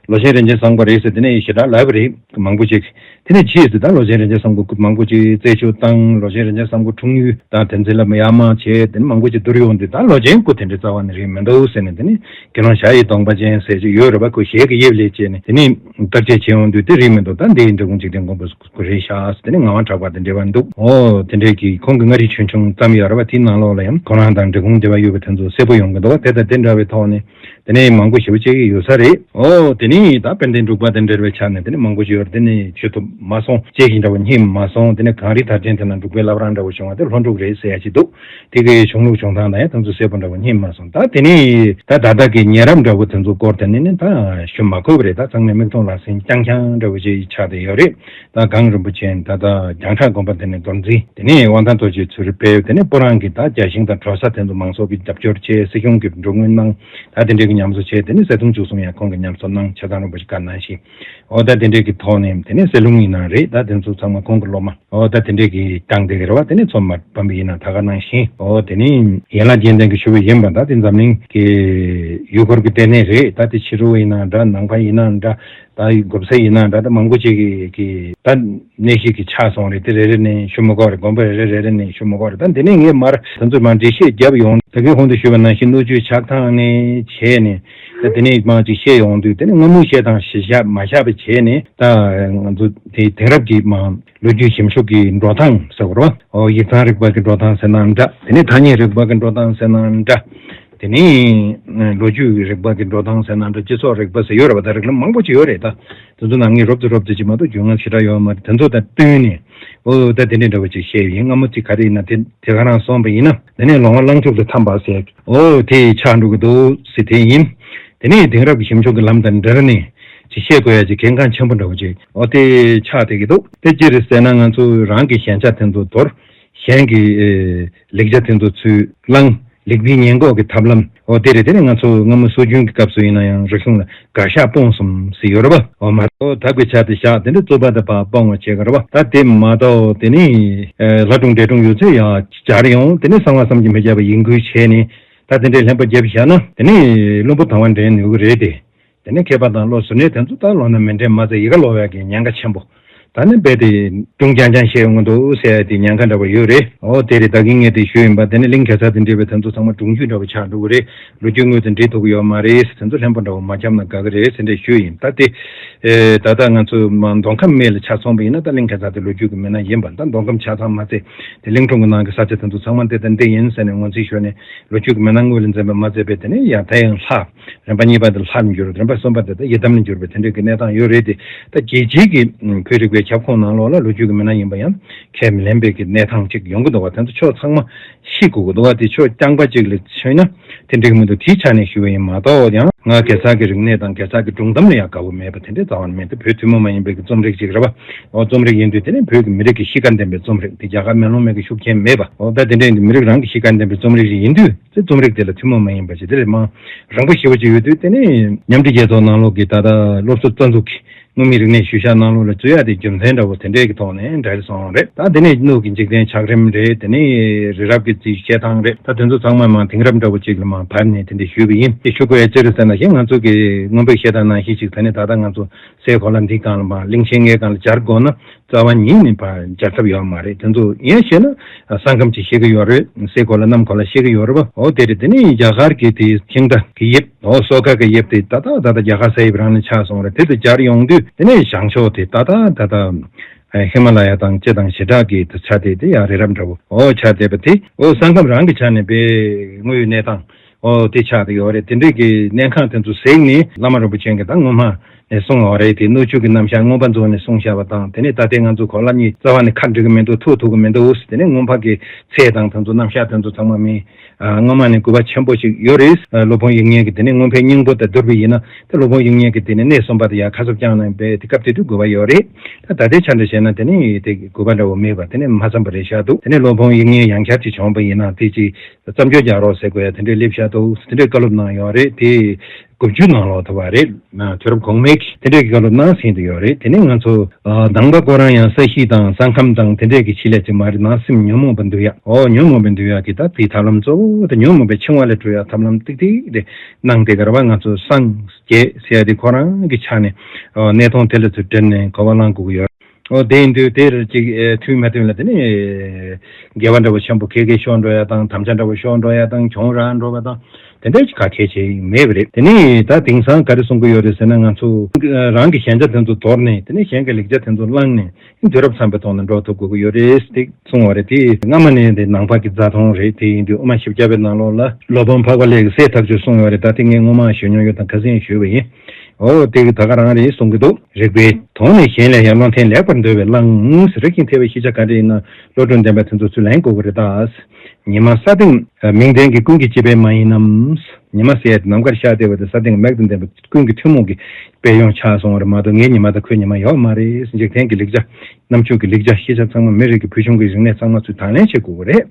ལོ་ཆེན་རིན་ཆེན་བཟང་པོ་རེད་ཟེར་དེ་ནས་ཞེ་དྲག་ལབ་པ་རེད་མང་པོ་ཅིག་དེ་ནས་རྗེས་སུ་ད་ལོ་ཆེན་རིན་ཆེན་བཟང་པོ་སྐུ་མང་པོ་ཅིག་རྩད་གཅོད་བཏང་། ལོ་ཆེན་རིན་ཆེན་བཟང་པོ་འཁྲུངས་ཡུལ་དང་དེ་ཚོ་ལ་ཡར་མར་བྱས་དེ་ནས་མང་པོ་ཅིག་བསྡུར་ཡོང་དུས་ད་ལོ་ཆེན་སྐུ་དེ་འདྲའི་རྩ་བ་ནས་རེད་མི་འདུག་ཟེར་ནས་དེ་ནས་དགེ་སློང་ཞྭ་ཡི་གདོང་པ་ཅན་ཟེར་ཅིག་ཡོད་རེད་པ། ཁོ་ཞལ་གྱི་དབྱིབས་ལས་བྱས་ནས་དེ་ནས། བརྟག་དཔྱད་བྱེད་ཡོང་དུས་དེ་རིགས་མི་འདུག་ད་འདི་འབྲི་གུང་འཇིག་རྟེན་མགོན་པོ་སྐུ་རེད་ཤག་དེ་ནས་ངག་དབང་གྲགས་པ་དང་འབྲེལ་བ་འདུག་འོ་དེ་འདྲས་ཀྱི་ཁོང་གི་མངའ་རིས་ཆོས་འབྱུང་ཙམ་ཡོད་རེད་བ། དེའི་ནང་ལོགས་ལ་ཡང་ཁོ་རང་དང་འབྲི་གུང་འབྲེལ་བ་ཡོད་པ་དེ་ཚོ་གསལ་པོ་ཡོང་གི་འདུག་དེ་དང་དེ་འདྲ་བའི་ཐོག་ནས་དེ་ནས་མང་པོ་ཞེ་པོ་ཅིག་ཡོད་ས་རེད། འོ་དེ་ནས་ད་དཔལ་ལྡན་འབྲུག་པ་དང་འབྲེལ་བའི་ཆ་ནས་དེ་ནས་མང་པོ་ཞིག་ཡོད་རེད། དེ་ནས་ཆོས་ཐོབ་མ་སོང་། སྐྱེས་ཤིང་འདྲ་བོ་རྙེད་མ་སོང་། དེ་ནས་གངས་རི་དར་ཆེན་དེ་ན་འབྲུག་པའི་བླ་བྲང་འདྲ་བོ་བྱུང་བ་དེ་ལྷོ་འབྲུག་རེད་ཟེར་ཡ་ཅིག་འདུག་དེ་གའི་གཞུང་ལུགས་བྱུང་སྟངས་དང་ཡང་དེ་ཚོ་གསལ་པོ་འདྲ་བོ་རྙེད་མ་སོང་། ད་དེ་ནས་ད་ད་ལྟ་གི་ཉེ་རབས་འདྲ་བོ་དེ་ཚོ་སྐོར་དེ་ནས་ནི་ད་ཞུ་མ་དགོས་པ་རེད། ད་ཚང་མས་མིག་མཐོང་ལག་ཟིན་རྐྱང་རྐྱང་འདྲ་བོ་ཅིག་ཆགས་བསྡད་ཡོད་རེད། ད་གངས་རིན་པོ་ཆེ་ད་ལྟ་བྱང་ཁྲ་དགོན་པ་དེ་ནས་རྡོར་འཛིན་དེ་ནས་དབང་ཐང་རྡོ་རྗེ་ཚུལ་ཕེབས། དེ་ནས་སྤུ་རང་གི་ད་རྒྱ་ཤིང་དང་གྲོ་ས་དེ་ཚོ་མང་ཚོགས་ཀྱི་རྒྱབ་སྐྱོར་བྱས། སྲིད་གཞུང་གི་འགྲོ་སོང་གནང་། ད་དེ་འདྲའི་གི་ཉམས་གསོ་བྱས། དེ་ནས་གསེར་གདུང་བཅུ་གསུམ་ཡང་ཁོང་གི་ཉམས་གསོ་གནང་། ཆ་ཚང་རིན་པོ་ཆེ་བཀའ་གནང་ཞིང་། འོ་ད་དེ་འདྲའི་གི་ཐོག་ནས་དེ་ནས་གསེར་ལུང་ཡིན་ན་རེད། ད་དེ་ཚོ་ཚང་མ་ཁོང་གི་སློབ་མ། འོ་ད་དེ་འདྲས་ཀྱི་བཏང་བསྡད་ཀྱི་རེད་བ། དེ་ནས་ཚོ་མ་བམ་པ་ཡིན་ན་ད་ག་ནང་བཞིན། འོ་དེ་ནས་ཡན་ལག་བརྒྱད་ལྡན་གྱི་ཞུ་བ་ཡིན་པ། ད་དེ་འཛམ་གླིང་གི་ཡུལ་སྐོར་གྱི་ལྟེ་གནས་རེད། ད་དེ་ཕྱི་རོལ་ཡིན་ན་འདྲ། ནང་པ་ཡིན་ན་འདྲ། ད་གོ་ས་ཡིན་ན་འདྲ། ད་མང་པོ་ཅིག་གི་གི་ད་གནས་གཞི་གི་ཆགས་སོང་རེད། དེ་རེ་རེ་ནས་ཞུ་མི་དགོས་རེད། དགོན་པ་རེ་རེ་རེ་རེ་ནས་ཞུ་མི་དགོས་རེད། ད་འདི་ནས་ངས་མར་དེ་ཚོ་མར་འགྲེལ་བཤད་བརྒྱབ་ཡོང་། ད་གིན་གོང་དུ་ཞུས་པ་ནང་བཞིན་སྣོད་བཅུད་ཆགས་སྟངས་ནས་བྱས་ནས་ད་དེ་ནས་མར་ཅིག་བཤད་ཡོང་དུས་དེ་ནས་སྔ་མོ་བཤད་སྟངས་གཞི་བཞག་མ་བཞག་པ་བྱས་ནས་ད་ང་ཚོ་དེ་དེང་རབས་ཀྱི་མ། ལོ་རྒྱུས་ཞིབ་འཇུག་གི་འགྲོ་སྟངས་ཟེར་བ་རེད་བ། ཨོ་ཡིག་ཚང་རིག་པ་གི་འགྲོ་སྟངས་ཟེར་ན་འདྲ། དེ་ནས་ཐ་སྙད་རིག་པ་གི་འགྲོ་སྟངས་ཟེར་ན་འདྲ། དེ་ནས་ལོ་རྒྱུས་རིག་པ་གི་འགྲོ་སྟངས་ཟེར་ན་འདྲ། སྤྱི་ཚོགས་རིག་པ་ཟེར་ཡོད་རེད་བ། ད་རིགས་ལམ་མང་པོ་ཅིག་ཡོད་རེད། ད་དེ་ཚོ་ནང་ངས་རོབ་ཙམ་རོབ་ཙམ་ཅིག་མ་གཏོགས་རྒྱུས་མངའ་ཞེ་དྲག་ཡོད་མ་རེད། དེ་ཚོ་དང་བསྟུན་ནས་ཨོ་ད་དེ་འདྲའི་འདྲ་བོ་ཅིག་བཤད་ཡིན། སྔ་མོ་ཅིག་ག་རེ་ཡིན་ན་དེ་དེ་ག་རང་སོང་པ་ཡིན་ན། དེ་ནས་ལོང་བ་གླང་ཕྱུགས་ལ་འཐམས་པ་ཟེར་ཨོ་དེ་ཆགས་འགྲོ་གི་འདུག་ཟེར་དེ་ཡིན། དེ་ནས་དེང་རབས་ཀྱི་ཞིབ་འཇུག་གི་ལམ་དང་འབྲེལ་ནས་ཅིག་བཤད་དགོས་ཡ་ཅིག་གལ་འགངས་ཆེན་པོ་འདྲ་བོ་ཅིག་ཨོ་དེ་ཆགས་བསྡད་ཀྱི་འདུག་དེ་ཅི་རེད་ཟེར་ན་ང་ཚོ་རང་གི་ཞན་ཆ་དེ་ཚོ་དོར། གཞན་གྱི་ལེགས་ཆ་དེ་ཚོ་ཚུར་བླངས། ལེགས་སྤེལ་ཉེས་འགོག་གི་ཐབས་ལམ་ཨོ་དེ་རེད། དེ་ནས་ང་ཚོ་སྔ་མོ་སྲོལ་རྒྱུན་གྱི་སྐབས་སུ་ཡིན་ན་ཡང་རིག་གཞུང་ལ་དགག་བཞག་སྤོང་གསུམ་ཟེར་ཡོད་རེད་བ། ཨོ་མ་ཨོ་ད་དགོས་ཆ་དེ་བཞག་དེ་འདྲ་རྩོད་པ་དང་སྤོང་བ་བྱེད་ཀྱི་རེད་བ། ད་དེ་མ་གཏོགས་དེ་ནས་ལྷ་སྒྲུང་འབྲས་སྒྲུང་ཡོད་ཚད་ཡང་སྦྱར་ཡོང་། དེ་ནས་གསང་བ་བསམ་གྱིས་མི་ཁྱབ་པ་ཡིད་འགུལ་བྱས་ནས། ད་དེ་འདྲའི་ལྷན་པ་བརྒྱབ་བཞག་ན་དེ་ནས་བླུན་པོ་དང་བ་འདྲེན་ནུས་ཀྱི་རེད་དེ། དེ་ནས་མཁས་པ་དང་བློ་གཟུ་ནས་དེ་ཚོ་ད་ལོ་ན་མེ་འདྲེན་མ་ཚད་ཡི་ག་ལོ་བའི་གི་ཉེན་ཁ་ཆེན་པོ། ད་ནི་རྦད་དེ་སྒྲུང་རྐྱང་རྐྱང་བཤད་ཡོང་གི་འདུག་ཟེར་ཡ་དེ་ཉེན་ཁ་འདྲ་བོ་ཡོད་རེད། ཨོ་དེ་རེད། ད་གིན་ངས་དེ་ཞུས་ཡིན་པ། དེ་ནི་གླིང་གེ་སར་དང་འབྲེལ་བའི་དེ་ཚོ་ཚང་མ་སྒྲུང་རྒྱུན་འདྲ་བོ་ཆགས་འགྲོ་གི་རེད། ལོ་རྒྱུས་དངོས་དང་འབྲེལ་ཐུབ་ཀྱི་ཡོད་མ་རེད། དེ་ཚོ་ལྷན་པ་འདྲ་བོ་མ་བརྒྱབ་ན་དགའ་གི་རེད་ཟེར་འདྲ་ཞུས་ཡིན། ད་དེ་ཨེ་ད་ལྟ་ང་ཚོ་མ་མདོ་ཁམས་སྨད་ལ་ཆ་མཚོན་པ་ཡིན་ན་ད་གླིང་གེ་སར་དེ་ལོ་རྒྱུས་ཀྱི་མི་སྣ་ཡིན་པ། ད་མདོ་ཁམས་ཆ་ཚང་མ་ཚད་དེ་གླིང་སྒྲུང་གི་ནང་གི་ས་ཆ་དེ་ཚོ་ཚང་མ་འདི་དང་འདི་ཡིན་ཟེར་ནས་ངོས་འཛིན་ཞུས་ནས་ལོ་རྒྱུས་ཀྱི་མི་སྣ་དངོས་ལ་འཛིན་པ་མ་ཚད་པའི་དེ་ནས་ཡང་ད་ཡང་ལྷ། རིམ་པ་གཉིས་པ་དེ་ལྷར་འགྱུར། རིམ་པ་གསུམ་པ་དེ་ད་ཡི་དམ་ལ་འགྱུར་བའི་དེ་འདྲའི་གི་གནས་སྟངས་ཡོད་རེད་དེ། ད་རྒྱལ་སྤྱིའི་གི་བོད་རིག་པའི་ཁྱབ་ཁོངས་ནང་ལོགས་ལ་ལོ་རྒྱུས་ཀྱི་མི་སྣ་ཡིན་པ་ཡང་ཁས་མི་ལེན་པའི་གི་གནས་སྟངས་ཅིག་ཡོང་གི་འདུག་བ། དེ་ཚོ་ཕྱོགས་ཚང་མ་ཤེས་དགོས་ཀྱི་འདུག་བ། དེ་ཕྱོགས་རྐྱང་པ་ཅིག་ལ་མཚོན་ན་ དེ་འགྲིག་མི་འདུག་དེའི་ཆ་ནས་ཞུ་བ་ཡིན་མ་གཏོགས། ཡང་ང་གེ་སར་གྱི་རིག་གནས་དང་གེ་སར་གྱི་སྒྲུང་གཏམ་ལ་ཡང་དགའ་བོ་མེད་པ་དེ་འདྲའི་རྩ་བ་ནས་མེད། དེ་བོད་ཐུན་མོང་མ་ཡིན་པའི་གི་རྩོམ་རིག་ཅིག་རེད་པ། འོ་རྩོམ་རིག་ཡིན་དུས་དེ་ནི་བོད་ཀྱི་མི་རིགས་ཀྱི་གཤིས་ཀ་ལྡན་པའི་རྩོམ་རིག་དེ། རྒྱ་གར་མེ་ལོང་མེ་གི་ཤུགས་རྐྱེན་མེད་པ། འོ་ད་དེ་འདྲའི་མི་རིགས་རང་གི་གཤིས་ཀ་ལྡན་པའི་རྩོམ་རིག་ཅིག་ཡིན་དུས། དེ་རྩོམ་རིག་དེ་ལ་ཐུན་མོང་མ་ཡིན་པ་ཅིག་དེ་ལས་མང་རིམ་པ་ཞེ་པོ་ཅིག་ཡོད་དུས། དེ་ནི་མཉམ་འབྲེལ་རྒྱལ་ཚོགས་ནང་ལོགས་ཀྱི་ད་ལྟ་སློབ་གསོ་རྩ་འཛུགས་ཀྱི་དངོས་མིན་རིག་གནས་ཞུ་ཤག་ནང་ལོགས་ལ་བཙུད་ཡག་དེ་རྒྱུ་མཚན་འདྲ་བོ་དེ་འདྲའི་གི་ཐོག་ནས་འབྲེལ་སོང་རེད། ད་དེ་ནས་སྣོད་ཀྱི་འཇིག་རྟེན་ཆགས་རིམ་རེད། དེ་ནས་རི་རབ་ཀྱི་རྩིས་བཤད་སྟངས་རེད། ད་དེ་ཚོ་ཚང་མ་མ་དེང་རབས་འདྲ་བོ་ཅིག་ལ་མ་བབས་ནས་དེ་འདྲ་ཞུས་པ་ཡིན། དེ་ཞུ་དགོས་ཡ་ཅི་རེད་ཟེར་ན། གཞན་ང་ཚོ་གི་སྔོན་པོའི་བཤད་སྟངས་ནང་བཞིན་ཅིག་ད་ནི་ད་ལྟ་ང་ཚོ་སའི་གོ་ལ་འདི་སྒང་ལ་མ་གླིང་ཆེན་ལྔའི་སྒང་ལ་སྦྱར་དགོས་ན། རྩ་བ་ཉིད་ནས་ཕར་སྦྱར་ཐབས་ཡོད་མ་རེད། དེ་ཚོ་ཡིན་ཞེ་ན། ས་ཁམས་ཅིག་ཤེས་ཀྱི་ཡོད་རེད། སའི་གོ་ལ་གནམ་གོ་ལ་ཤེས་ཀྱི་ཡོད་རེད་པ། འོ་དེ་རེད། དེ་ནི་རྒྱ་གར་གྱི་དེ་ཁྱིམ་བདག་གི་དབྱིབས། འོ་སོ་ཁ་གི་དབྱིབས་དེ་ད་ལྟ་ད་ལྟ་རྒྱ་གར་ས་དབྱིབས་རང་ནས་ཆགས་སོང་རེད། དེ་དུ་སྦྱར་ཡོང་དུས་དེ་ནས་བྱང་ཕྱོགས་དེ་ད་ལྟ་ད་ལྟ་ཧི་མ་ལ་ཡ་དང་ཅི་དང་ཞེ་དྲག་གི་དུ་ཆ་དེ་དེ་ཡང་རི་རབ་འདྲ་བོ་འོ་ཆ་དེ་པ་དེ། འོ་ས་ཁམས་རང་གི་ཆ་ནས་པའི་དངོས་ཡོད་གནས་སྟངས། ཨོ་དེ་ཆགས་ཏེ་ཡོད་རེད། དེ་འདྲས་ཀྱི་གནས་ཁང་དེ་ཚོ་གཟིགས་ནས་བླ་མ་རིན་པོ་ཆེ་གིས་ད་སྔོན་མ་ནས་གསུངས་ཡོད་རེད། དེ་སྣོད་བཅུད་ཀྱི་རྣམ་གཞག་མངོན་པ་རྫོགས་ནས་གསུངས་བཞག་པ་དང་། དེ་ནས་ད་ལྟའི་ང་ཚོ་གོ་ལ་གཉིས་རྩ་བ་ནས་ཁ་འགྲིག་གི་མི་འདུག་ཐུག་ཐུབ་ཀྱི་མི་འདུག་དེ་ནས་སྔོན་མ་གི་ཚད་དང་དེ་ཚོ་རྣམ་གཞག་དེ་ཚོ་ཚང་མ་མིན། ཨ་སྔོན་མ་ནས་གུས་པ་ཆེན་པོ་ཞིག་ཡོད་རེད། ཨ་སློབ་དཔོན་དབྱིག་གཉེན་གྱི་དེ་ནས་སྔོན་ཕན་སྙིང་པོ་དང་བསྡུར་བ་ཡིན་ན། དེ་སློབ་དཔོན་དབྱིག་གཉེན་གྱི་དེ་ནས་གནས་གསུམ་པ་དེ་ཡང་ཁ་གསབ་བསྐྱངས་གནང་པས། དེ་སྐབས་དེ་དུས་གུས་པ་ཡོད་རེད། ད་ད་ལྟའི་ཆ་འདྲ་བྱས་ན་དེ་ནས་དེ་གུས་པ་འདྲ་བོ་མེད་པ་དེ་ནས་མ་བསམ་པ་རེད་བཞག་འདུག་དེ་ནས་སློབ་དཔོན་དབྱིག་གཉེན་ཡང་བསྐྱར་ཅིག་བྱུང་བ་ཡིན་ན། དེ་ཅིག་བརྩམས་ཆོས་རྒྱག་རོགས་ཟེར་དགོས་ཡ་དེ་འདྲའི་སླེབས་བཞག་འདུག་དེ་འདྲའི་བཀའ་སློབ་གནང་ཡོད་རེད། དེ་དགུ་བཅུའི་ནང་ལོགས་ཐུབ་པ་རེད། དུས་རབས་གོང་མའི་དེ་འདྲའི་བཀའ་སློབ་གནང་ཟིན་དུ་ཡོད་རེད། དེ་ནས་ང་ཚོ་ཨ་ནང་པ་ཁོ་རང་ཡང་ས་གཤིས་དང་ས་ཁམས་དང་དེ་འདྲའི་གི་ཆེད་ལས་ཅིག་མ་རེད། ནང་སེམས་ཉོན་མོངས་པ་འདུལ་ཡ། ཨོ་ཉོན་མོངས་པ་འདུལ་ཡ་གི་ད་དེའི་ཐབས་ལམ་གཙོ་བོ་དེ་ཉོན་མོངས་པའི་འཆིང་བ་ལས་གྲོལ་ཡ་ཐབས་ལམ་ཏིག་ཏིག་དེ་གནང་སྟེ། ག་རེ་བ་ང་ཚོ་སངས་རྒྱས་ཟེར་ཡ་དེ་ཁོ་རང་གི་ཆ་ནས་ཨོ་གནས་སྟངས་དེ་ལ་ཚུར་དྲན་ནས་གོ་བ་བླང་དགོས་ཀྱི་ཡོད། ཨོ་དེ་ཡིན་དུས་དེར་ཅིག་ཨེ་མཐུན་མ་མཐུན་ལ་དེ་ནི་དགེ་བ་འདྲ་བོ་ཆེན་པོ་ག་གེ་ཤོར་འགྲོ་ཡ་དང་། དམ་བཅའ་འདྲ་བོ་ཤོར་འགྲོ་ཡ་དང་། གྱོང་རག་འགྲོ་བ་དང་། དེ་འདྲ་ཅིག་ག་གེ་ཅིག་མེད་པ་རེད། དེ་ནི་ད་དེང་སང་ག་རེ་གསུང་གི་ཡོད་རེད་ཟེར་ན། ང་ཚོ་རང་གི་ཞན་ཆ་དེ་ཚོ་དོར་ནས། དེ་ནི་གཞན་གྱི་ལེགས་ཆ་དེ་ཚོ་བླངས་ནས་དུས་རབས་འཚམ་པའི་ཐོག་ནས་འགྲོ་ཐུབ་དགོས་ཀྱི་ཡོད་རེད་ཟེར་གསུངས་པ་རེད། དེ་སྔ་མ་ནས་དེ་ནང་པ་གི་རྩ་མཐོང་རེད། དེ་ཡིན་དུས་དབུ་མ་བཞི་བརྒྱ་པའི་ནང་ལོགས་ལ་སློབ་དཔོན་འཕགས་པ་ལྷས་ཀྱིས་སྲས་ཐག་ཆོད་གསུངས་ཡོད་རེད། ད་དེ་ངས་སྔོན་མ་ཞུ་མྱོང་ཡོད་དང་ཁ་སང་ཞུས་པ་ཡིན། ཨོ་དེ་གི་ད་ག་རང་རེད་གསུང་གི་འདུག་རིགས་པའི་དོན་ནི་གཞན་ལས་ཡར་ལོངས་ཐན། ལེགས་པར་འདོད་པས་བླངས། རིགས་ཀྱི་མཐས་པའི་ཤེས་བྱ་ག་འདྲ་ཡིན་ན། བློ་གྲོས་ལྡན་པས་དེ་ཚོ་ཚུར་ལེན་དགོས་ཀྱི་རེད་ད། ཉི་མ་ས་སྟེང་མིང་ལྡན་གྱི། ཀུན་གྱི་སྤྱི་དཔལ་མ་ཡིན་ནམ། ཉི་མ་ཟེར་ཡ་དེ་ནམ་མཁར་ཤར་བསྡད་པ་དེ་ས་སྟེང་མིག་དང་ལྡན་པའི་ཀུན་གྱི་ཐུན་མོང་གི་དཔལ་ཡོན་ཆགས་སོང་བ་རེད་མ་གཏོགས། ངའི་ཉི་མ་དང་ཁོའི་ཉི་མ་ཡོད་མ་རེད། འཇིག་རྟེན་གྱི་ལེགས་ཆ། རྣམ་དཔྱོད་ཀྱི་ལེགས་ཆ། ཤེས་བྱ་ཚང་མ་མི་རིགས་ཀྱི་བུ་ཆུང་གི་རིག་གནས་ཚང་མ་ཚུར་དང་ལེན་བྱེད་དགོས་ཀྱི་རེད།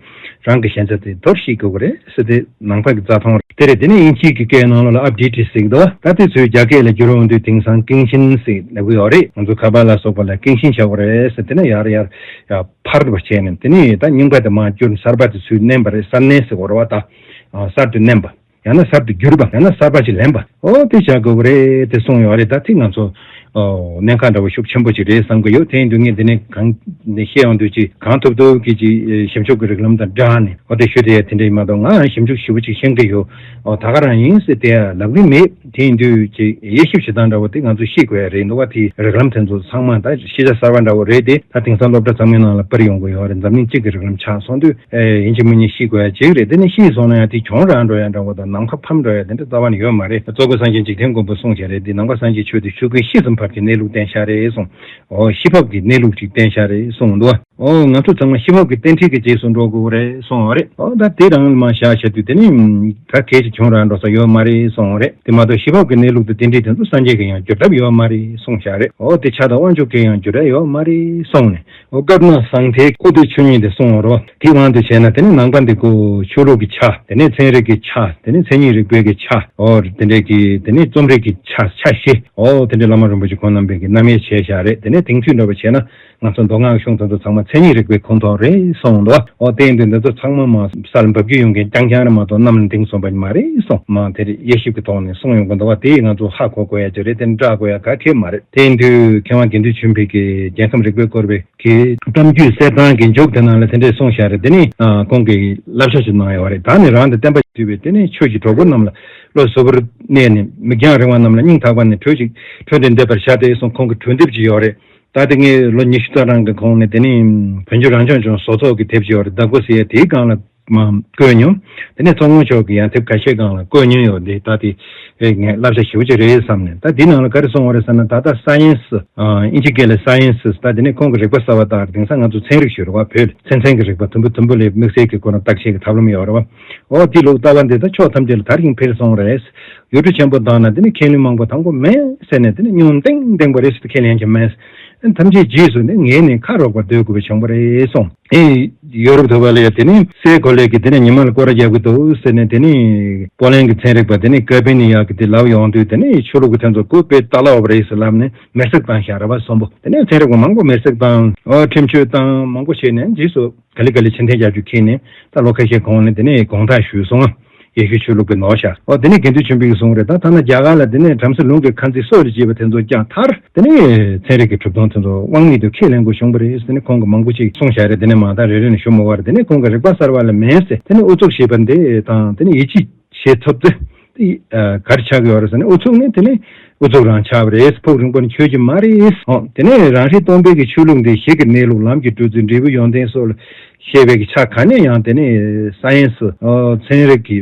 རང་གི་ཞན་ཆ་དེ་དོར་ཤེས་དགོས་ཀྱི་རེད་ཟེར་དེ་ནང་པ་གི་རྩ་མཐོང་རེད། དེ་རེད། དེ་ནས་དབྱིན་ཇིའི་གི་སྐད་ནང་ལོགས་ལ་ཨབ་ཌེ་ཊི་ཟེར་གྱི་འདུག་ད་དེ་ཚོའི་རྒྱ་སྐད་ལ་བསྒྱུར་འོང་དུས་དེང་སང་ཀེང་ཤིན་ཟེར་ལབ་ཀྱི་ཡོད་རེད། ང་ཚོ་ཁ་པར་ལ་སོགས་པ་ལ་ཀེང་ཤིན་བྱ་དགོས་རེད་ཟེར། དེ་ནས་ཡར་ཡར་ཡར་འཕར་བ་བྱས་ནས། དེ་ནས་ད་རྙིང་པ་དེ་མར་བསྒྱུར། གསར་པ་དེ་ཚུར་མནན་པ་རེད། གསར་མནན་ཟེར་དགོས་རེད་བ། ད་གསར་དུ་མནན་པ། ཡང་ན་གསར་དུ་བསྒྱུར་བ། ཡང་ན་གསར་པ་ཅིག་ལེན་པ། ཨོ་དེ་བྱ་དགོས་ཀྱི་རེད་དེ་གསུངས་ཡོད་རེད། ད་དེ་ང་ཚོ་ཨོ་གནད་འགག་འདྲ་བོ་ཤུགས་ཆེན་པོ་ཅིག་རེད་བསམ་གྱི་ཡོད། དེ་ཡིན་དུས་ངས་འདི་ནས་གང་འདི་བཤད་ཡོང་དུས་ཅིག་གང་ཐུབ་ཐུབ་ཀྱིས་ཅིག་ཞིབ་འཇུག་གི་རིགས་ལམ་དང་སྦྲགས་ནས་ཨོ་དེ་ཞུ་དེ་དེ་འདྲ་ཡིན་མ་གཏོགས། ང་ཞིབ་འཇུག་ཞེ་པོ་ཅིག་ཤེས་ཀྱི་ཡོད། ཨོ་ད་ག་རང་ཡིན་ཟེར་དེ་ལབ་གི་མེད། དེ་ཡིན་དུས་ཅིག་དབྱེ་ཞིབ་བྱེད་སྟངས་འདྲ་བོ་དེ་ང་ཚོ་ཤེས་དགོས་ཡ་རེད་འདུག་བ། དེ་རིགས་ལམ་དེ་ཚོ་ཚང་མ་ད་ཤེས་བྱ་གསར་པ་འདྲ་བོ་རེད་དེ། ད་དེང་སང་སློབ་གྲྭ་ཚང་མའི་ནང་ལ་སྤེལ་ཡོང་གི་ཡོད་རེད། འཛམ་གླིང་སྤྱི་གི་རིགས་ལམ་ཆགས་སོང་དུས། ཨེ་ཡིན་གཅིག་མིན་གཉིས་ཤེས་དགོས་ཡ་ཅིག་རེད། དེ་ནས་ཤེས་སོང་ན་ཡང་དེ་གྱོང་རག་འགྲོ་ཡ་འདྲ་བོ་དང་། ནམ་མཁའ་ཕམ་འགྲོ་ཡ་དེ་འདྲ་རྩ་བ་ནས་ཡོད་མ་རེད། གཙོ་བོ་སངས་རྒྱས་འཇིག་རྟེན་མགོན་པོ་གསུངས་བྱས་རེད། འདི་ནམ་མཁའ་སངས་རྒྱས་ཆོས་འདི་ཆོས་ཀུན་ཤེས་ཙམ་བར་གྱི་གནས་ལུགས་བསྟན་བྱ་རེད་གསུངས། ཨོ་ཤེས་བབ་ཀྱི་གནས་ལུགས་ཅིག་བསྟན་བྱ་རེད་གསུངས་འདུག་ཨོ་ང་ཚོ་ཚང་མ་ཤེས་བབ་ཀྱི་རྟེན་འབྲེལ་གྱི་རྗེས་སུ་འགྲོ་དགོས་རེད་གསུངས་པ་རེད། ཨོ་ད་དེ་རང་མ་བཞག་བྱ་དུས་དེ་ནི་ད་གལ་ཆེ་གྱོང་རག་འགྲོ་ས་ཡོད་མ་རེད་གསུངས་པ་རེད། དེ་མ་གཏོགས་ཤེས་བབ་ཀྱི་གནས་ལུགས་དང་རྟེན་འབྲེལ་དེ་ཚོ་སངས་རྒྱས་ཀྱིས་ཡང་བསྒྱུར་ཐབས་ཡོད་མ་རེད་གསུངས་བཞག་རེད། ཨོ་དེ་ཕྱྭ་དང་དབང་ཕྱུག་གིས་ཡང་བསྒྱུར་ཡ་ཡོད་མ་རེད་གསུངས་ནས། ཨོ་སྐབས་ན་ཟང་ཐལ་ཨོ་དེ་ཆོས་ཉིད་དེ་གསུངས་པ་རེད། དེའི་དབང་དུ་བྱས་ན་དེ་ནི་ནང་པ་འདི་ཀོ་ཆོས་ལུགས་ཀྱི་ཆ། དེ་ནས་ཚན་རིག་གི་ཆ། དེ་ནས་མཚན་ཉིད་རིག་པའི་གི་ཆ། ཨོ་དེ་འདྲའི་གི་དེ་ནས་རྩོམ་རིག་གི་ཆ་ཆ་བཞི། ཨོ་དེ་འདྲའི་བླ་མ་རིན་པོ་ཆེ་ཁོང་རྣམ་པས་གི་རྣམ་དབྱེ་བྱས་བཞག་རེད། དེ་ནས་དེང་དུས་འདྲ་བ་བྱས་ན་ང་ཚོ་མདོ་སྔགས་གཞུང་དེ་ཚོ་ཚང་མ་མཚན་ཉིད་རིག་པའི་ཁོངས་གཏོགས་རེད་གསུངས་འདུག་ཨོ་དེ་ཡིན་དུས་འདི་ཚོ་ཚང་མ་མ་སར་འབབ་རྒྱུ་ཡོང་མཁན་རྐྱང་རྐྱང་རེད་མ་གཏོགས་གནམ་ལ་ལྡིང་སོང་པ་མ་རེད་གསུངས། མ་དེ་རེད། དབྱེ་ཞིབ་ཀྱི་ཐོག་ནས་གསུངས་ཡོང་གི་འདུག་བ། དེ་ང་ཚོ་ཧ་གོ་དགོས་ཡ་ཅིག་རེད། དེ་འདྲ་དགོས་ཡ་ག་གེ་མ་རེད། དེ་ཡིན་དུས་མཁས་དབང་དགེ་འདུན་ཆོས་འཕེལ་གྱིས་རྒྱལ་ཁམས་རིག་པའི་བསྐོར་བའི་གི་གཏམ་རྒྱུད་གསེར་ཐང་གི་མཇུག་དེ་ནང་ལ་དེ་འདྲས་གསུངས་བཞག་རེད། དེ་ནི་ཨ་ཁོང་གིས་བསླབ་བྱ་ཞིག་གནང་ཡོད་རེད། ད་ནི་རང་དང་བསྟན་པ་ཞིག་བསྡུས་པའི་དེ་ནི་ཆོས་ཀྱི་གྲོགས་པོ་རྣམས་ལ་བློ་གཟུ་བོར་གནས་ནས། མིག་རྒྱང་རིང་བ་རྣམས་ལ་སྙིང་ཐག་པ་ནས་གྲོས་ཤིག་གྲོས་འདེབས་འདེབས་པར་བྱ་སྟེ་གསུངས། ཁོང་གི་གྲོས་འདེབས་ཅིག་ཡོད་རེད། ད་དེ་ངས་ལོ་ཉི་ཤུ་རྩ་གྲངས་ཀྱི་གོང་ནས་དེ་ནི་བོད་བརྒྱུད་རང་སྐྱོང་ལྗོངས་བཟོ་ཚོགས་ཀྱི་དེབ་ཅིག་ཡོད་རེད། བདག་པོ་ཟེར་ཡ་དེའི་སྒང་ལ་ མ་བཀོད་མྱོང་། དེ་ནས་ཚོགས་དངོས་མཆོག་གིས་ཡང་དེབ་ཁ་ཤས་སྒང་ལ་བཀོད་མྱོང་ཡོད་དེ། ད་དེ་ཨེ་ངས་བསླབ་བྱ་ཞེ་པོ་ཅིག་རེད་བསམ་ནས། ད་འདི་ནང་ལ་ག་རེ་གསུངས་པ་རེད་ཟེར་ན། ད་ལྟ་སའེན་སི་ཨ་ཨིན་ཇི་སྐད་ལ་སའེན་སི། ད་དེ་ནས་ཁོང་གི་རིག་པ་གསར་བ་དང་། དེང་སང་ང་ཚོ་ཚན་རིག་ཞུ་རེད་བ། བོད་ཚན་རྩལ་གྱི་རིག་པ། དུམ་བུ་དུམ་བུ་ལ་དམིགས་བསལ་གྱི་ཁོ་རང་བརྟག་དཔྱད་ཀྱི་ཐབས་ལམ་ཡོད་རེད་བ། འོ་དེ་ལུགས་ལྟ་བ་འདི་ད་ཕྱོགས་ཐམས་ཅད་ལ་དར་ཞིང་འཕེལ་སོང་རེད། ཡུལ་གྲུ་ཆེན་པོ་དག་ན་དེ་ནི་ཁས་ལེན་མང་པོ་དང་པོ་མེད་ཟེར་ནས། དེ་ནི་ཉུང་ལྡེང་ལྡེང་པོ་རེད་ཟེར་ཏེ་ཁས་ལེན་གྱི་མེད། ཐམས་ཅད་རྗེས་སུ་ནི་ངེས་ནས་ཁ་རོག་པར་སྡོད་དགོས་པ་བྱུང་བ་རེད་གསུངས། ཨེ་ཡོ་རོབ་དུ་བ་ལ་ཡ་དེ་ནི་སའི་གོ་ལའི་གི་དེ་ནི་ཉི་མ་ལ་སྐོར་ར་རྒྱག་གི་འདུག་ཟེར་ནས། དེ་ནི་པོ་ལན་གྱི་ཚན་རིག་པ་དེ་ནི་ཀ་པི་ནི་ཡ་གི་དེ་ལབ་ཡོང་དུས། དེ་ནི་ཆོས་ལུགས་ཀྱི་དེ་ཚོ་ཀུ་པེ་ཏཱ་ལ་འོབ་རེད་ཟེར་ལབ་ནས་མེར་སྲེག་བཏང་བཞག་ར་བ་གསོན་པོ། དེ་ནི་ཚན་རིག་པ་མང་པོ་མེར་སྲེག་བཏང་། ཨོ་ཁྲིམས་གཅོད་བཏང་། མང་པོ་བྱས་ནས་རྗེས་སུ་ག་ལེ་ག་ལེ་ཕྱིར་འཐེན་རྒྱག་རྒྱུ་ཁྱེར་ནས། ད་ལོ་ཁ་ཤས་གོང་ནས་དེ་ནས་དགོངས་དག་ཞུས་སོང་། ཡེ་ཤུ་ཆོས་ལུགས་ཀྱི་ནོར་ཤག་འོ་དེ་ནས་དགེ་འདུན་ཆོས་འཕེལ་གྱིས་གསུངས་རེད། ད་ཐ་ན་རྒྱ་གར་ལ་དེ་ནས་བྲམ་ཟེ་ལུང་གི་ཁ་འཛིན་སོགས་རེ་བྱས་པ་དེ་ཚོ་ཀྱང་མཐར་དེ་ནས་ཚན་རིག་གི་གྲུབ་དོན་དེ་ཚོ་དབང་མེད་དུ་ཁས་ལེན་དགོས་བྱུང་བ་རེད་ཟེར་ནས་ཁོང་གིས་མང་པོ་ཅིག་གསུངས་བཞག་རེད། དེ་ནས་མ་ད་རེ་རེ་ནས་ཞུ་མི་དགོས་རེད། དེ་ནས་ཁོང་གི་རིག་པ་གསར་བ་ལ་མེད་ཟེར། དེ་ནས་ཨུ་ཚུགས་བྱས་པ་འདི་དང་དེ་ནས་ཡིད་ཆེས་བྱེད་ཐུབ་ཚེ། དེ་ཨ་ག་རེ་ཆགས་ཀྱི་ཡོད་རེད་ཟེར་ན། ཨུ་ཚུགས་ནི་དེ་ནི་ཨུ་ཚུགས་རང་ཆགས་པ་རེད། ཕུགས་རིང་པོ་ནི་འཁྱོལ་གྱི་མ་རེད། ཨོ་དེ་ནས་རང་རེ་སྟོང་པའི་གི་ཆོས་ལུགས་འདི་གཞི་གི་གནས་ལུགས་ལམ་གྱི་སྤྲོས་ཚུལ་འབྲས་བུ་ཡོན་ཏན་སོགས་ལ་བཤད་པའི་གི་ཆ་ག་ནས་ཡང་དེ་ནི་སའེན་སི་ཨོ་ཚན་རིག་གི་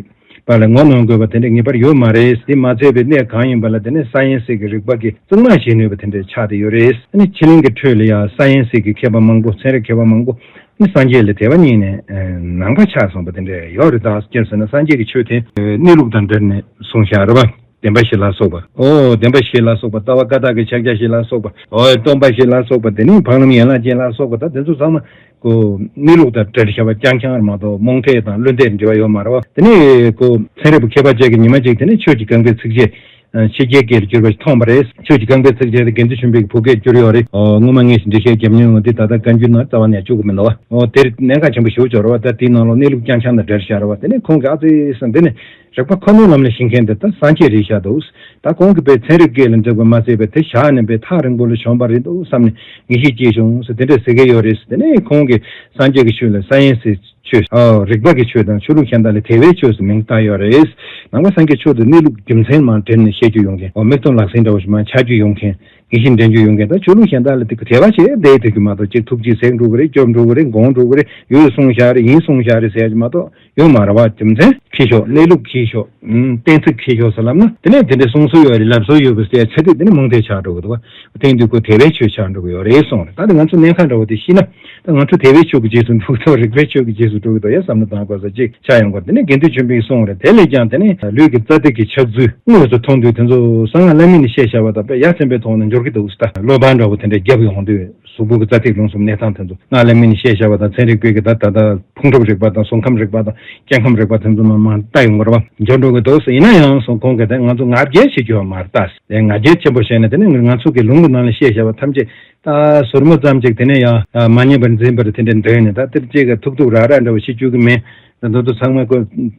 བར་ལ་ངོ་གནོང་དགོས་པ་དེ་འདྲ་ངེས་པར་ཡོད་མ་རེད། དེ་མ་ཚད་པའི་གནས་གང་ཡིན་པ་ལ་དེ་ནི་སའེན་སི་གི་རིག་པ་གིས་གཙང་མ་བྱེད་ནུས་པ་དེ་འདྲ་ཆགས་བསྡད་ཡོད་རེད། ཨ་ནི་ཕྱི་གླིང་གི་ཁྲོད་ལ་ཡང་སའེན་སི་གི་མཁས་པ་མང་པོ། ཚན་རིག་མཁས་པ་མང་པོ་ནི་སངས་རྒྱས་ལ་དད་པ་རྙེད་ནས་ཨ་ནང་པ་ཆགས་སོང་བ་དེ་འདྲ་ཡོད་རེད། ད་སྐྱོན་ཟེར་ན་སངས་རྒྱས་ཀྱི་ཆོས་དེ་གནས་ལུགས་དང་འབྲེལ་ནས་གསུངས་བཞག་རེད་བ། བདེན་པ་བཞི་ལ་སོགས་པ། ཨོ་བདེན་པ་བཞི་ལ་སོགས་པ། ལྟ་བ་བཀའ་རྟགས་ཀྱི་ཕྱག་རྒྱ་བཞི་ལ་སོགས་པ། ཨོ་སྟོང་པ་བཞི་ལ་སོགས་པ། དེ་ནས་འཕགས་ལམ་ཡན་ལག་བརྒྱད་ལ་སོགས་པ། ད་དེ་ཚོ་ཚང་མ་ཁོ་གནས་ལུགས་དང་འབྲེལ་བཞག་པ་རྐྱང་རྐྱང་རེད་མ་གཏོགས་རྨོངས་དད་དང་བླུན་དད་འབྲེལ་བ་ཡོད་མ་རེད་བ། དེ་ནས་ཁོ་ཚན་རིག་པ་མཁས་པ་བཅས་ཀྱིས་ཉི་མ་གཅིག་དེ་ནས་ཆོས་ཀྱི་རྐང་པའི་ཚིགས་བཅད་ཕྱི་རྒྱལ་སྐད་ལ་བསྒྱུར་བ་ཞིག་མཐོང་བ་རེད། ཆོས་ཀྱི་རྐང་པའི་ཚིགས་བཅད་དེ་དགེ་འདུན་ཆོས་འཕེལ་གྱིས་བོད་སྐད་བསྒྱུར་ཡོད་རེད། ཨོ་སྔོན་མ་ངས་འགྲེལ་བཤད་བརྒྱབ་མྱོང་ཡོད། དེ་ད་ལྟ་བཀའ་འགྱུར་ནང་རྩ་བ་ནས་བཅུག་གི་མི་འདུག་བ། ཨོ་དེར་གནད་འགག་ཆེན་པོ་ཞེ་པོ་ཅིག་ཡོད་རེད་བ། ད་དེའི་ནང་ལོགས་གནས་ལུགས་རྐྱང་རྐྱང་དང་འབྲེལ་བཞག་རེད་བ། དེ་ནས་ཁོང་གིས་ཨ་ཙི་སང་དེ་ནས་རིག་པ་ཁོ་ནའི་ལམ་ལ་ཞེན་མཁན་དེ་ད་སངས་རྒྱས་རེད་ཤག་འདུག། ད་ཁོང་གིས་པའི་ཚན་རིག་སྐད་ལ་འཛེགས་པ་མ་ཟད་པའི་དེ་བཞག་ནས་པའི་ཐག་རིང་པོ་ལ་བྱོན་པ་རེད་འདུག་བསམ་ནས་ངེས་ཤེས་སྐྱེས་བྱུང་ཟེར་དེ་འདྲ་ཟེར་གྱི་ཡོད་རེད། དེ་ནས་ཁོང་གིས་སངས་རྒྱས་ཀྱི་ཆོས་ལ་སའེན་སི་ཆོས། ཨོ་རིག་པ་གི་ཆོས་དང་ཆོས་ལུགས་གཞན་དག་ལས་དལ་བའི་ཆོས་སུ་མིང་བཏགས་ཡོད་རེད། ནང་པ་སངས་རྒྱས་ཆོས་དེ་གནས་ལུགས་རྒྱུ་མཚན་མར་འགྲེལ་ནས་བཤད་རྒྱུ་ཡོང་མཁན། ཨོ་མིག་སྟོང་ལག་ཟིན་འདྲ་བོ་ཞིག་མར་འཆར་རྒྱུ་ཡོང་མཁན། ངེས་ཤེས་འདྲེན་རྒྱུ་ཡོང་མཁན། ད་ཆོས་ལུགས་གཞན་དག་ལ་དེ་གི་དལ་བ་བྱས་བསྡད་ཐུབ་ཀྱི་མ་གཏོགས། གཅིག་ཐུགས་རྗེས་ཟེགས་འགྲོ་གི་རེད། སྐྱོབ་འགྲོ་གི་རེད། དགོངས་འགྲོ་གི་རེད། ཡོད་གསུངས་བཞག་རེད། ཡིན་གསུངས་བཞག་རེད་ཟེར་ཡ་ཅིག་མ་གཏོགས་ཡོད་མ་རེད་བ། རྒྱུ་མཚན་ཁྱི་ཤོག། གནས་ལུགས་ཁྱི་ཤོག། ཨུམ། གཏན་ཚིགས་ཁྱི་ཤོག་ཟེར་ལབ་ན། དེ་ནས་དེ་འདྲའི་གསུང་སྲོལ་ཡོད་རེད། ལབ་སྲོལ་ཡོད་པ་ཟེར་ཚེ་དེ་དེ་ནས་རྨོངས་དད་ཆགས་འགྲོ་གི་འདུག་བ། དེང་དུས་ཁོ་དལ་བའི་ཆོས་ཆགས་འགྲོ་གི་ཡོད་རེད་གསུངས་རེད། ད་དེ་ང་ཚོ་གནད་འགག་འདྲ་བོ་དེ་ཤེས་ན། ད་ང་ཚོ་དལ་བའི་ཆོས་ཀྱི་རྗེས་སུ་འགྲོ་གི་འདུག། རིག་པའི་ཆོས་ཀྱི་རྗེས་སུ་འགྲོ་གི་འདུག་ཡ་བསམ་བློ་བཏང་དགོས་ས་ཅིག་ཆགས་ཡོང་གི་རེད། དེ་ནས་དགེ་འདུན་ཆོས་འཕེལ་གསུངས་རེད། དེ་ལས་ཀྱང་དེ་ནས་ལུས་ཀྱི་རྩ་ཐིག་གི་ཆགས་ཚུལ་དངོས་སུ་མཐོང་དུས་དེ་ཚོ་གསང་སྔགས་བླ་མེད་ནས་བཤད་བཞག་པ་དང་དཔེ་ཡ་མཚན་པའི་ཐོག་ནས་འབྱོར་གི་འདུག། ད་བློ་ཕམ་འདྲ་བོ་དེ་འདྲ་བརྒྱབ་ཡོང་དུས། གཟུགས་པོ་གི་རྩ་ཐིག་རླུང་གསུམ་གནས་སྟངས་དེ་ཚོ་སྔགས་བླ་མེད་ནས་བཤད་བཞག་པ་དང་། ཚན་རིག་པས་ཀྱི་ད་ད་ལྟ་ཕུང་གྲུབ་རིག་པ་དང་གཟུགས་ཁམས་རིག་པ་དང་སྐྱེ་ཁམས་རིག་པ་དེ་ཚོ་མར་མར་ལྟ་ཡོང་གི་རེད་བ། འབྱོར་འགྲོ་གི་འདུག་ཟེར། ཡིན་ན་ཡང་སོང་ཁོང་གིས་ད་ང་ཚོ་ང་རྒྱལ་བྱེད་རྒྱུ་ཡོད་མ་རེད། ད་ལས་ང་རྒྱལ་ཆེན་པོ་བྱས་ནས་དེ་ནས་ང་ཚོ་གི་ལུང་གི་ནང་ལ་བཤད་བཞག་པ་ཐམས་ཅད་ད་ཟུར་མོ་ཙམ་ཅིག་དེ་ནས་ཡང་མ་ཉན་པར་འཛིན་པར་དེ་འདྲ་འདོན་ནས། ད་དེར་ཅིག་གི་ཐུག་ཐུག་རག་རག་འདྲ་བོ་བྱེད་བཅུག་གི་མེད། ད་འདི་ཚོ་ཚང་མ་ཁོ་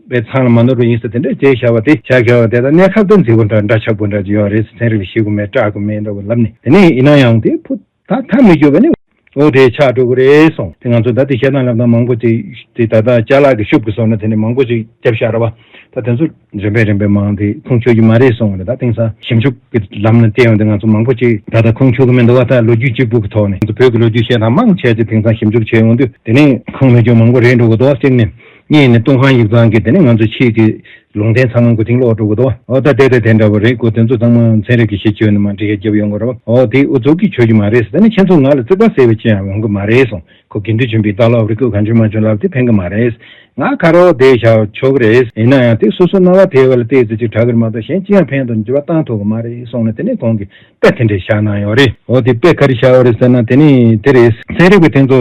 པའི་ཚང་ལ་མ་ནོར་བ་ཡིན་ཟེར་དེ་འདྲ་བྱས་བཞག་པ་དེ། བྱས་བཞག་པ་དེ་ད་གནས་སྐབས་དང་མཛེས་པོ་འདྲ་འདྲ་ཆགས་པོ་འདྲ་ཅིག་ཡོད་རེད། ཚན་རིག་ལ་ཞེད་དགོས་མེད། སྐྲག་དགོས་མེད་འདྲ་བོ་ལབ་ནས། དེ་ནས་ཡིན་ན་ཡང་དེ་ཕུ་ད་ཐབས་མི་འགྱུར་བ་ནི་འོ་དེ་ཆགས་འགྲོ་གི་རེད་གསུངས། དེ་ང་ཚོ་ད་དེ་བཤད་སྟངས་ལབ་སྟངས་མང་པོ་ཅིག་དེ་ད་ལྟ་ཅ་ལག་གི་ཤུབས་ཀྱི་བཟོ་ན་དེ་ནས་མང་པོ་ཅིག་བརྒྱབ་བཞག་རེད་བ། ད་དེ་ཚོ་རིམ་པས་རིམ་པས་མང་དེ་ཁུངས་འཁྱོལ་གྱི་མ་རེད་གསུངས་རེད། ད་དེང་སང་ཞིབ་འཇུག་གི་ལམ་ནས་བལྟས་ཡོང་དུས་ང་ཚོ་མང་པོ་ཅིག་ད་ལྟ་ཁུངས་འཁྱོལ་གི་མི་འདུག་བ། ད་ལོ་རྒྱུས་གཅིག་པུ་གི་ཐོག་ནས། ང་ཚོ་བོད་ཀྱི་ལོ་རྒྱུས་བཤད་སྟངས་མང་ཆེ་ཅིག་དེང་སང་ཞིབ་འཇུག་བྱས་ཡོང་དུས་དེ་ནས་ཁུངས་མེད་རྒྱུ་མང་པོ་རེད་འགྲོ་གི་འདུག། གཅིག་ནས། གཉིས་ནས་ཏུན་ཧོང་ཡིག་ཚང་གི་དེ་ནས་ང་ཚོ་ཕྱིས་ཀྱི་ལུང་བསྟན་ཚང་མ་མགོ་རྟིང་སློག་འགྲོ་གི་འདུག། འོ་ད་དེ་དེ་དེ་འདྲ་བོ་རེད། ཁོ་དེ་ཚོ་ཚང་མ་ཚན་རིག་གི་གཞི་བཅོལ་ནས་མར་འགྲེལ་བཤད་རྒྱབ་ཡོང་གི་རེད། འོ་དེ་ཨུ་ཚུགས་ཀྱིས་ཆོག་གི་མ་རེད་ཟེར། དེ་ནས་ཁྱེད་ཚོ་ང་ལ་རྩིག་པ་གསེབ་པའི་ཅི་ཡང་ཡོང་གི་མ་རེད་གསུངས། ཁོ་དགེ་འདུན་ཆོས་འཕེལ་ཏཱ་ལ་འོབ་རི་ཀོ་གང་བྱུང་མང་བྱུང་ལབ་དེ་ཕན་གི་མ་རེད། ང་ཁ་རོག་བསྡད་བཞག་ཆོག་གི་རེད། ཡིན་ན་ཡང་དེ་སོ་སོ་རྣ་བ་དེ་བ་ལ་བལྟས་ཙམ་ཅིག་དྲག་གི་རེད་མ་གཏོགས་གཞན་ཅི་ཡང་ཕན་ཐོགས་འགྱུར་བ་བཏང་ཐུབ་གི་མ་རེད་གསུངས་ནས། དེ་ནས་ཁོང་གིས་དཔེ་དེ་འདྲས་བཞག་གནང་ཡོད་རེད། འོ་དེ་དཔེ་ག་རེ་བཞག་ཡོད་རེད་ཟེར་ན། དེ་ནི་དེ་རེད། ཚན་རིག་པའི་དེ་ཚོ་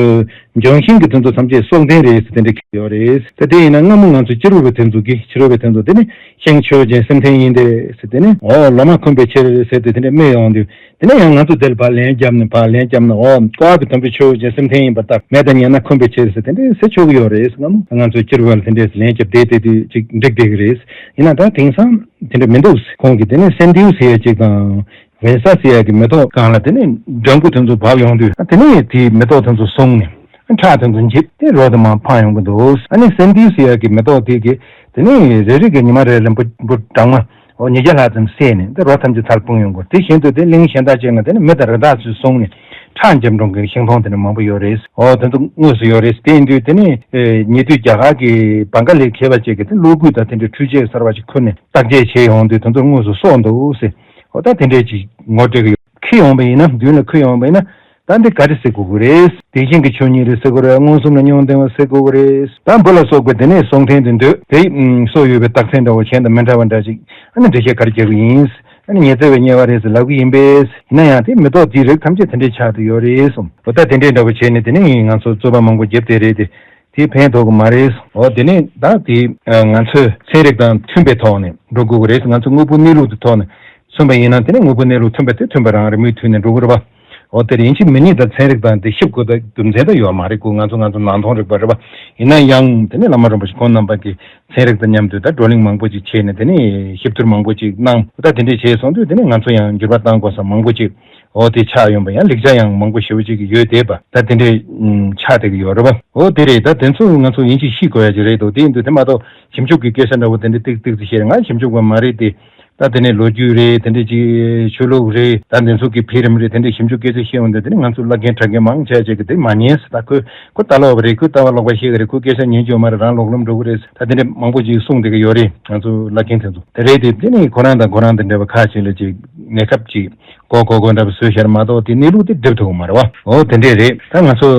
འབྱུང་ཤིང་གི་དེ་ཚོ་ཐམས་ཅད་སྲོག་ལྡན་རེད་ཟེར་དེ་འདྲ་ཡོད་རེད་ཟེར། དེ་ཡིན་ན་སྔ་མོ་ང་ཚོ་སྤྱི་རོལ་པའི་དེ་ཚོ་གིས། ཕྱི་རོལ་པའི་དེ་ཚོ་དེ་ནི་ཤིང་ཆོས་ཅན། སེམས་ལྡན་ཡིན་ཏེ་ཟེར། དེ་ནི་འོ་ལོ་མ་འཁོན་པའི་ཕྱིར་ཟེར་ཏེ་དེ་འདྲ་སྨྲས་ཡོང་དུས། དེ་ནས་ཡང་ང་ཚོ་དེར་ཕར་ལན་བརྒྱབ་ནས། ཕར་ལན་བརྒྱབ་ན། འོ་ཀ་བ་གི་དུམ་བུ་ཆོས་ཅན། སེམས་ལྡན་ཡིན་པར་ལྟ། མེ་དང་ཉལ་ན་འཁོན་པའི་ཕྱིར་ཟེར་དེ་འདྲ་ཟེར་ཆོག་གི་ཡོད་རེད། སྔ་མོ་ང་ཚོ་སྤྱི་རོལ་པ་ལ་དེ་འདྲས་ལན་བརྒྱབ་བསྡད་དེ་དུས་ཅིག་འགྲིག་བསྡད་ཀྱི་རེད། ཡིན་ན་ད་དེང་སང་དེ་འདྲ་མི་འདུག། ཁོང་གིས་དེ་ནས་སེན་ཏིའུ་ཟེར་ཡ་ཅིག་དང་། ཝེན་ས་ཟེར་ཡ་གི་མེ་ཏོག་སྒང་ལ་དེ་ནས་སྦྲང་བུ་དེ་ཚོ་བབས་ཡོང་དུས། དེ་ནས་དེའི་མེ་ཏོག་དེ་ཚོ་བཟུང་ནས་ཁྲག་དེ་ཚོ་འཇིབ་སྟེ་རོ་དེ་མར་འཕངས་ཡོང་གི་འདུག། ཨ་ནི་སེན་ཏིའུ་ཟེར་ཡ་གི་མེ་ཏོག་དེ་གིས་དེ་ནས་རེ་རེ་གིས་ཉི་མ་རེ་ལ་འབུ་འབུ་སྦྲང་མ་འོ་ཉིས་བརྒྱ་ལྷག་ཙམ་བསད་ནས་དེ་རོ་ཐམས་ཅད་ཚར་སྤུངས་ཡོང་གི། དེ་བཞིན་དུ་དེ་གླིང་གཞན་དག་ཅིག་ན་དེ་ནས་མི་དང་རི་དྭགས་ཚོས་བཟུང་ནས་ ཁྲ་འཇམ་འབྲོང་གི་ཤིང་སྡོང་དེ་འདྲ་མང་པོ་ཡོད་རེད། འོ་དེ་ཚོ་དངོས་སུ་ཡོད་རེད། དེ་ཡིན་དུས་དེ་ནི་ཉེ་དུས་རྒྱ་གར་གྱི་བང་ག་ལི་མཁས་པ་ཅིག་གིས་དེ་གློག་སྐུད་དང་དེ་འདྲའི་འཕྲུལ་ཆས་གསར་བ་ཅིག་ཁུར་ནས་བརྟག་དཔྱད་བྱས་ཡོང་དུས་དེ་ཚོར་དངོས་སུ་སྲོག་འདུག་ཟེར། འོ་ད་དེ་འདྲས་ཅིག་ངོ་སྤྲད་ཀྱི་ཡོད། འཁྱེར་ཡོང་བ་ཡིན་ན། མདུན་ལ་འཁྱེར་ཡོང་བ་ཡིན་ན། ད་འདི་ག་རེ་ཟེར་དགོས་ཀྱི་རེད། དེ་བཞིན་གྱི་ཆོས་ཉིད་རེད་ཟེར་དགོས་རེད། མངོན་སུམ་ལ་མྱོང་ལྡན་པ་ཟེར་དགོས་ཀྱི་རེད། ད་འབུ་ལ་སོགས་པའི་དེ་ནས་སྲོག་ཐན་དེ་འདོད་དེ་སྲོག་ཡོད་པའི་རྟགས་མཚན་འདྲ་བོ་གཞན་དང་མི་འདྲ་བ་འདྲ་ཅིག་ཨ་ནི་འགྲེལ་བཤད་ག་རེ་རྒྱག་གི་ཡིན། ཨ་ནི་ཉི་ཚེ་བའི་དམྱལ་བ་རེད་ཟེར་ལབ་གི་ཡིན་པས། ཡིན་ན་ཡང་དེ་མི་ཐོག་དེའི་རིགས་ཐམས་ཅད་དེ་འདྲས་ཆགས་བསྡད་ཡོད་རེད་གསུངས། འོ་ད་དེ་འདྲས་འདྲ་བོ་བྱས་ནས་དེ་ནས་ང་ཚོ་རྩོད་པ་མང་པོ་བརྒྱབ་བསྡད་རེད་དེ། དེ་ཕན་ཐོགས་ཀྱི་མ་རེད། འོ་དེ་ནས་ད་དེ་ང་ཚོས་ཚན་རིག་དང་མཐུན་པའི་ཐོག་ནས་འགྲོ་དགོས་ཀྱི་རེད། ང་ཚོ་དངོས་པོ་གནས་ལུགས་ཀྱི་ཐོག་ནས་མཚོན་པ་ཡིན་ན་དེ་ནས་དངོས་པོ་གནས་ལུགས་མཐུན་པ་དེ་མཐུན་པ་རང་རེད། མུ་མཐུད་ནས་འགྲོ་དགོས་རེད་པ། འོ་དེ་རེད། ཡིན་གཅིག་མིན་གཉིས་ད་ཚན་རིག་དང་དེ་གཤིབ་དགོས་ད་རྒྱུ་མཚན་ད་ཡོད་མ་རེད་ཀོ། ང་ཚོ་ང་ཚོ་ནང་མཐོང་རིག་པ་རེད་པ། ཡིན་ན་ཡང་དེ་ནས་བླ་མ་རིན་པོ་ཆེ་ཁོང་རྣམ་པ་གིས་ཚན་རིག་དང་མཉམ་དུ་ད་བགྲོ་གླེང་མང་པོ་ཅིག་བྱས་ནས་དེ་ནས་ཞིབ་བསྡུར་མང་པོ་ཅིག་གནང་། ད་དེ་འདྲས་བྱས་སོང་དུས་དེ་ནས་ང་ཚོ་ཡང་འགྱུར་བ་གཏང་དགོས་ས་མང་པོ་ཅིག་འོ་དེ་ཆགས་ཡོང་པ་ཡང་ལེགས་ཆ་ཡང་མང་པོ་ཞེ་པོ་ཅིག་ཡོད་བསྡད་པ་ད་དེ་འདྲས་ཆགས་བསྡད་ཀྱི་ཡོད་རེད་པ། འོ་དེ་རེད། ད་དེ་ཚོ་ང་ཚོ་ཡིན་གཅིག་ཤེས་དགོས་ཡ་ཅིག་རེད་འདུག་དེ་ཡིན་དུས་དེ་མ་གཏོགས་ཞིབ་འཇུག་གི་སྐད་ཆ་འདྲ་བོ་དེ་འདྲས་ཏིག་ཏིག་ཏིག་བཤད་ང་ཞིབ་འཇུག་པ་མ་རེད་དེ། ད་དེ་ནས་ལོ་རྒྱུས་རེད། དེ་འདྲས་ཀྱི་ཆོས་ལུགས་རེད། ད་འདི་ཚོ་གི་འཕེལ་རིམ་རེད། དེ་འདྲས་ཞིབ་འཇུག་སྐད་ཆ་བཤད་ཡོང་དུས་དེ་ནས་ང་ཚོ་བླ་རྒན་གྲྭ་རྒན་མང་ཆེ་ཆེ་གི་དེ་མ་ཉན་ཟེར། ད་ཁོས་ཁོ་ལྟ་ལོག་པ་རེད། ཁོས་ལྟ་བ་ལོག་པ་བཤད་གི་རེད། ཁོས་སྐད་ཆ་ཉན་རྒྱུ་མ་རེད། རང་ལོག་ལམ་འགྲོ་གི་རེད། ད་དེ་འདྲས་མང་པོ་ཅིག་གསུངས་བསྡད་གི་ཡོད་རེད། ང་ཚོ་བླ་རྒན་དེ་ཚོ་དེ་རེད་དེ། དེ་ནས་ཁོ་རང་དང་ཁོ་རང་དེ་འདྲ་བ་ཁ་ཆེ་ལ་ཅིག་གནས་སྐབས་ཅིག་གོ་གོ་གོ་འདྲ་བ་བཟོས་ཤར་མ་གཏོགས་དེ་གནས་ལུགས་དེ་སྒྲུབ་ཐུབ་གི་མ་རེད་པ། འོ་དེ་འདྲས་རེད། ད་ང་ཚོ་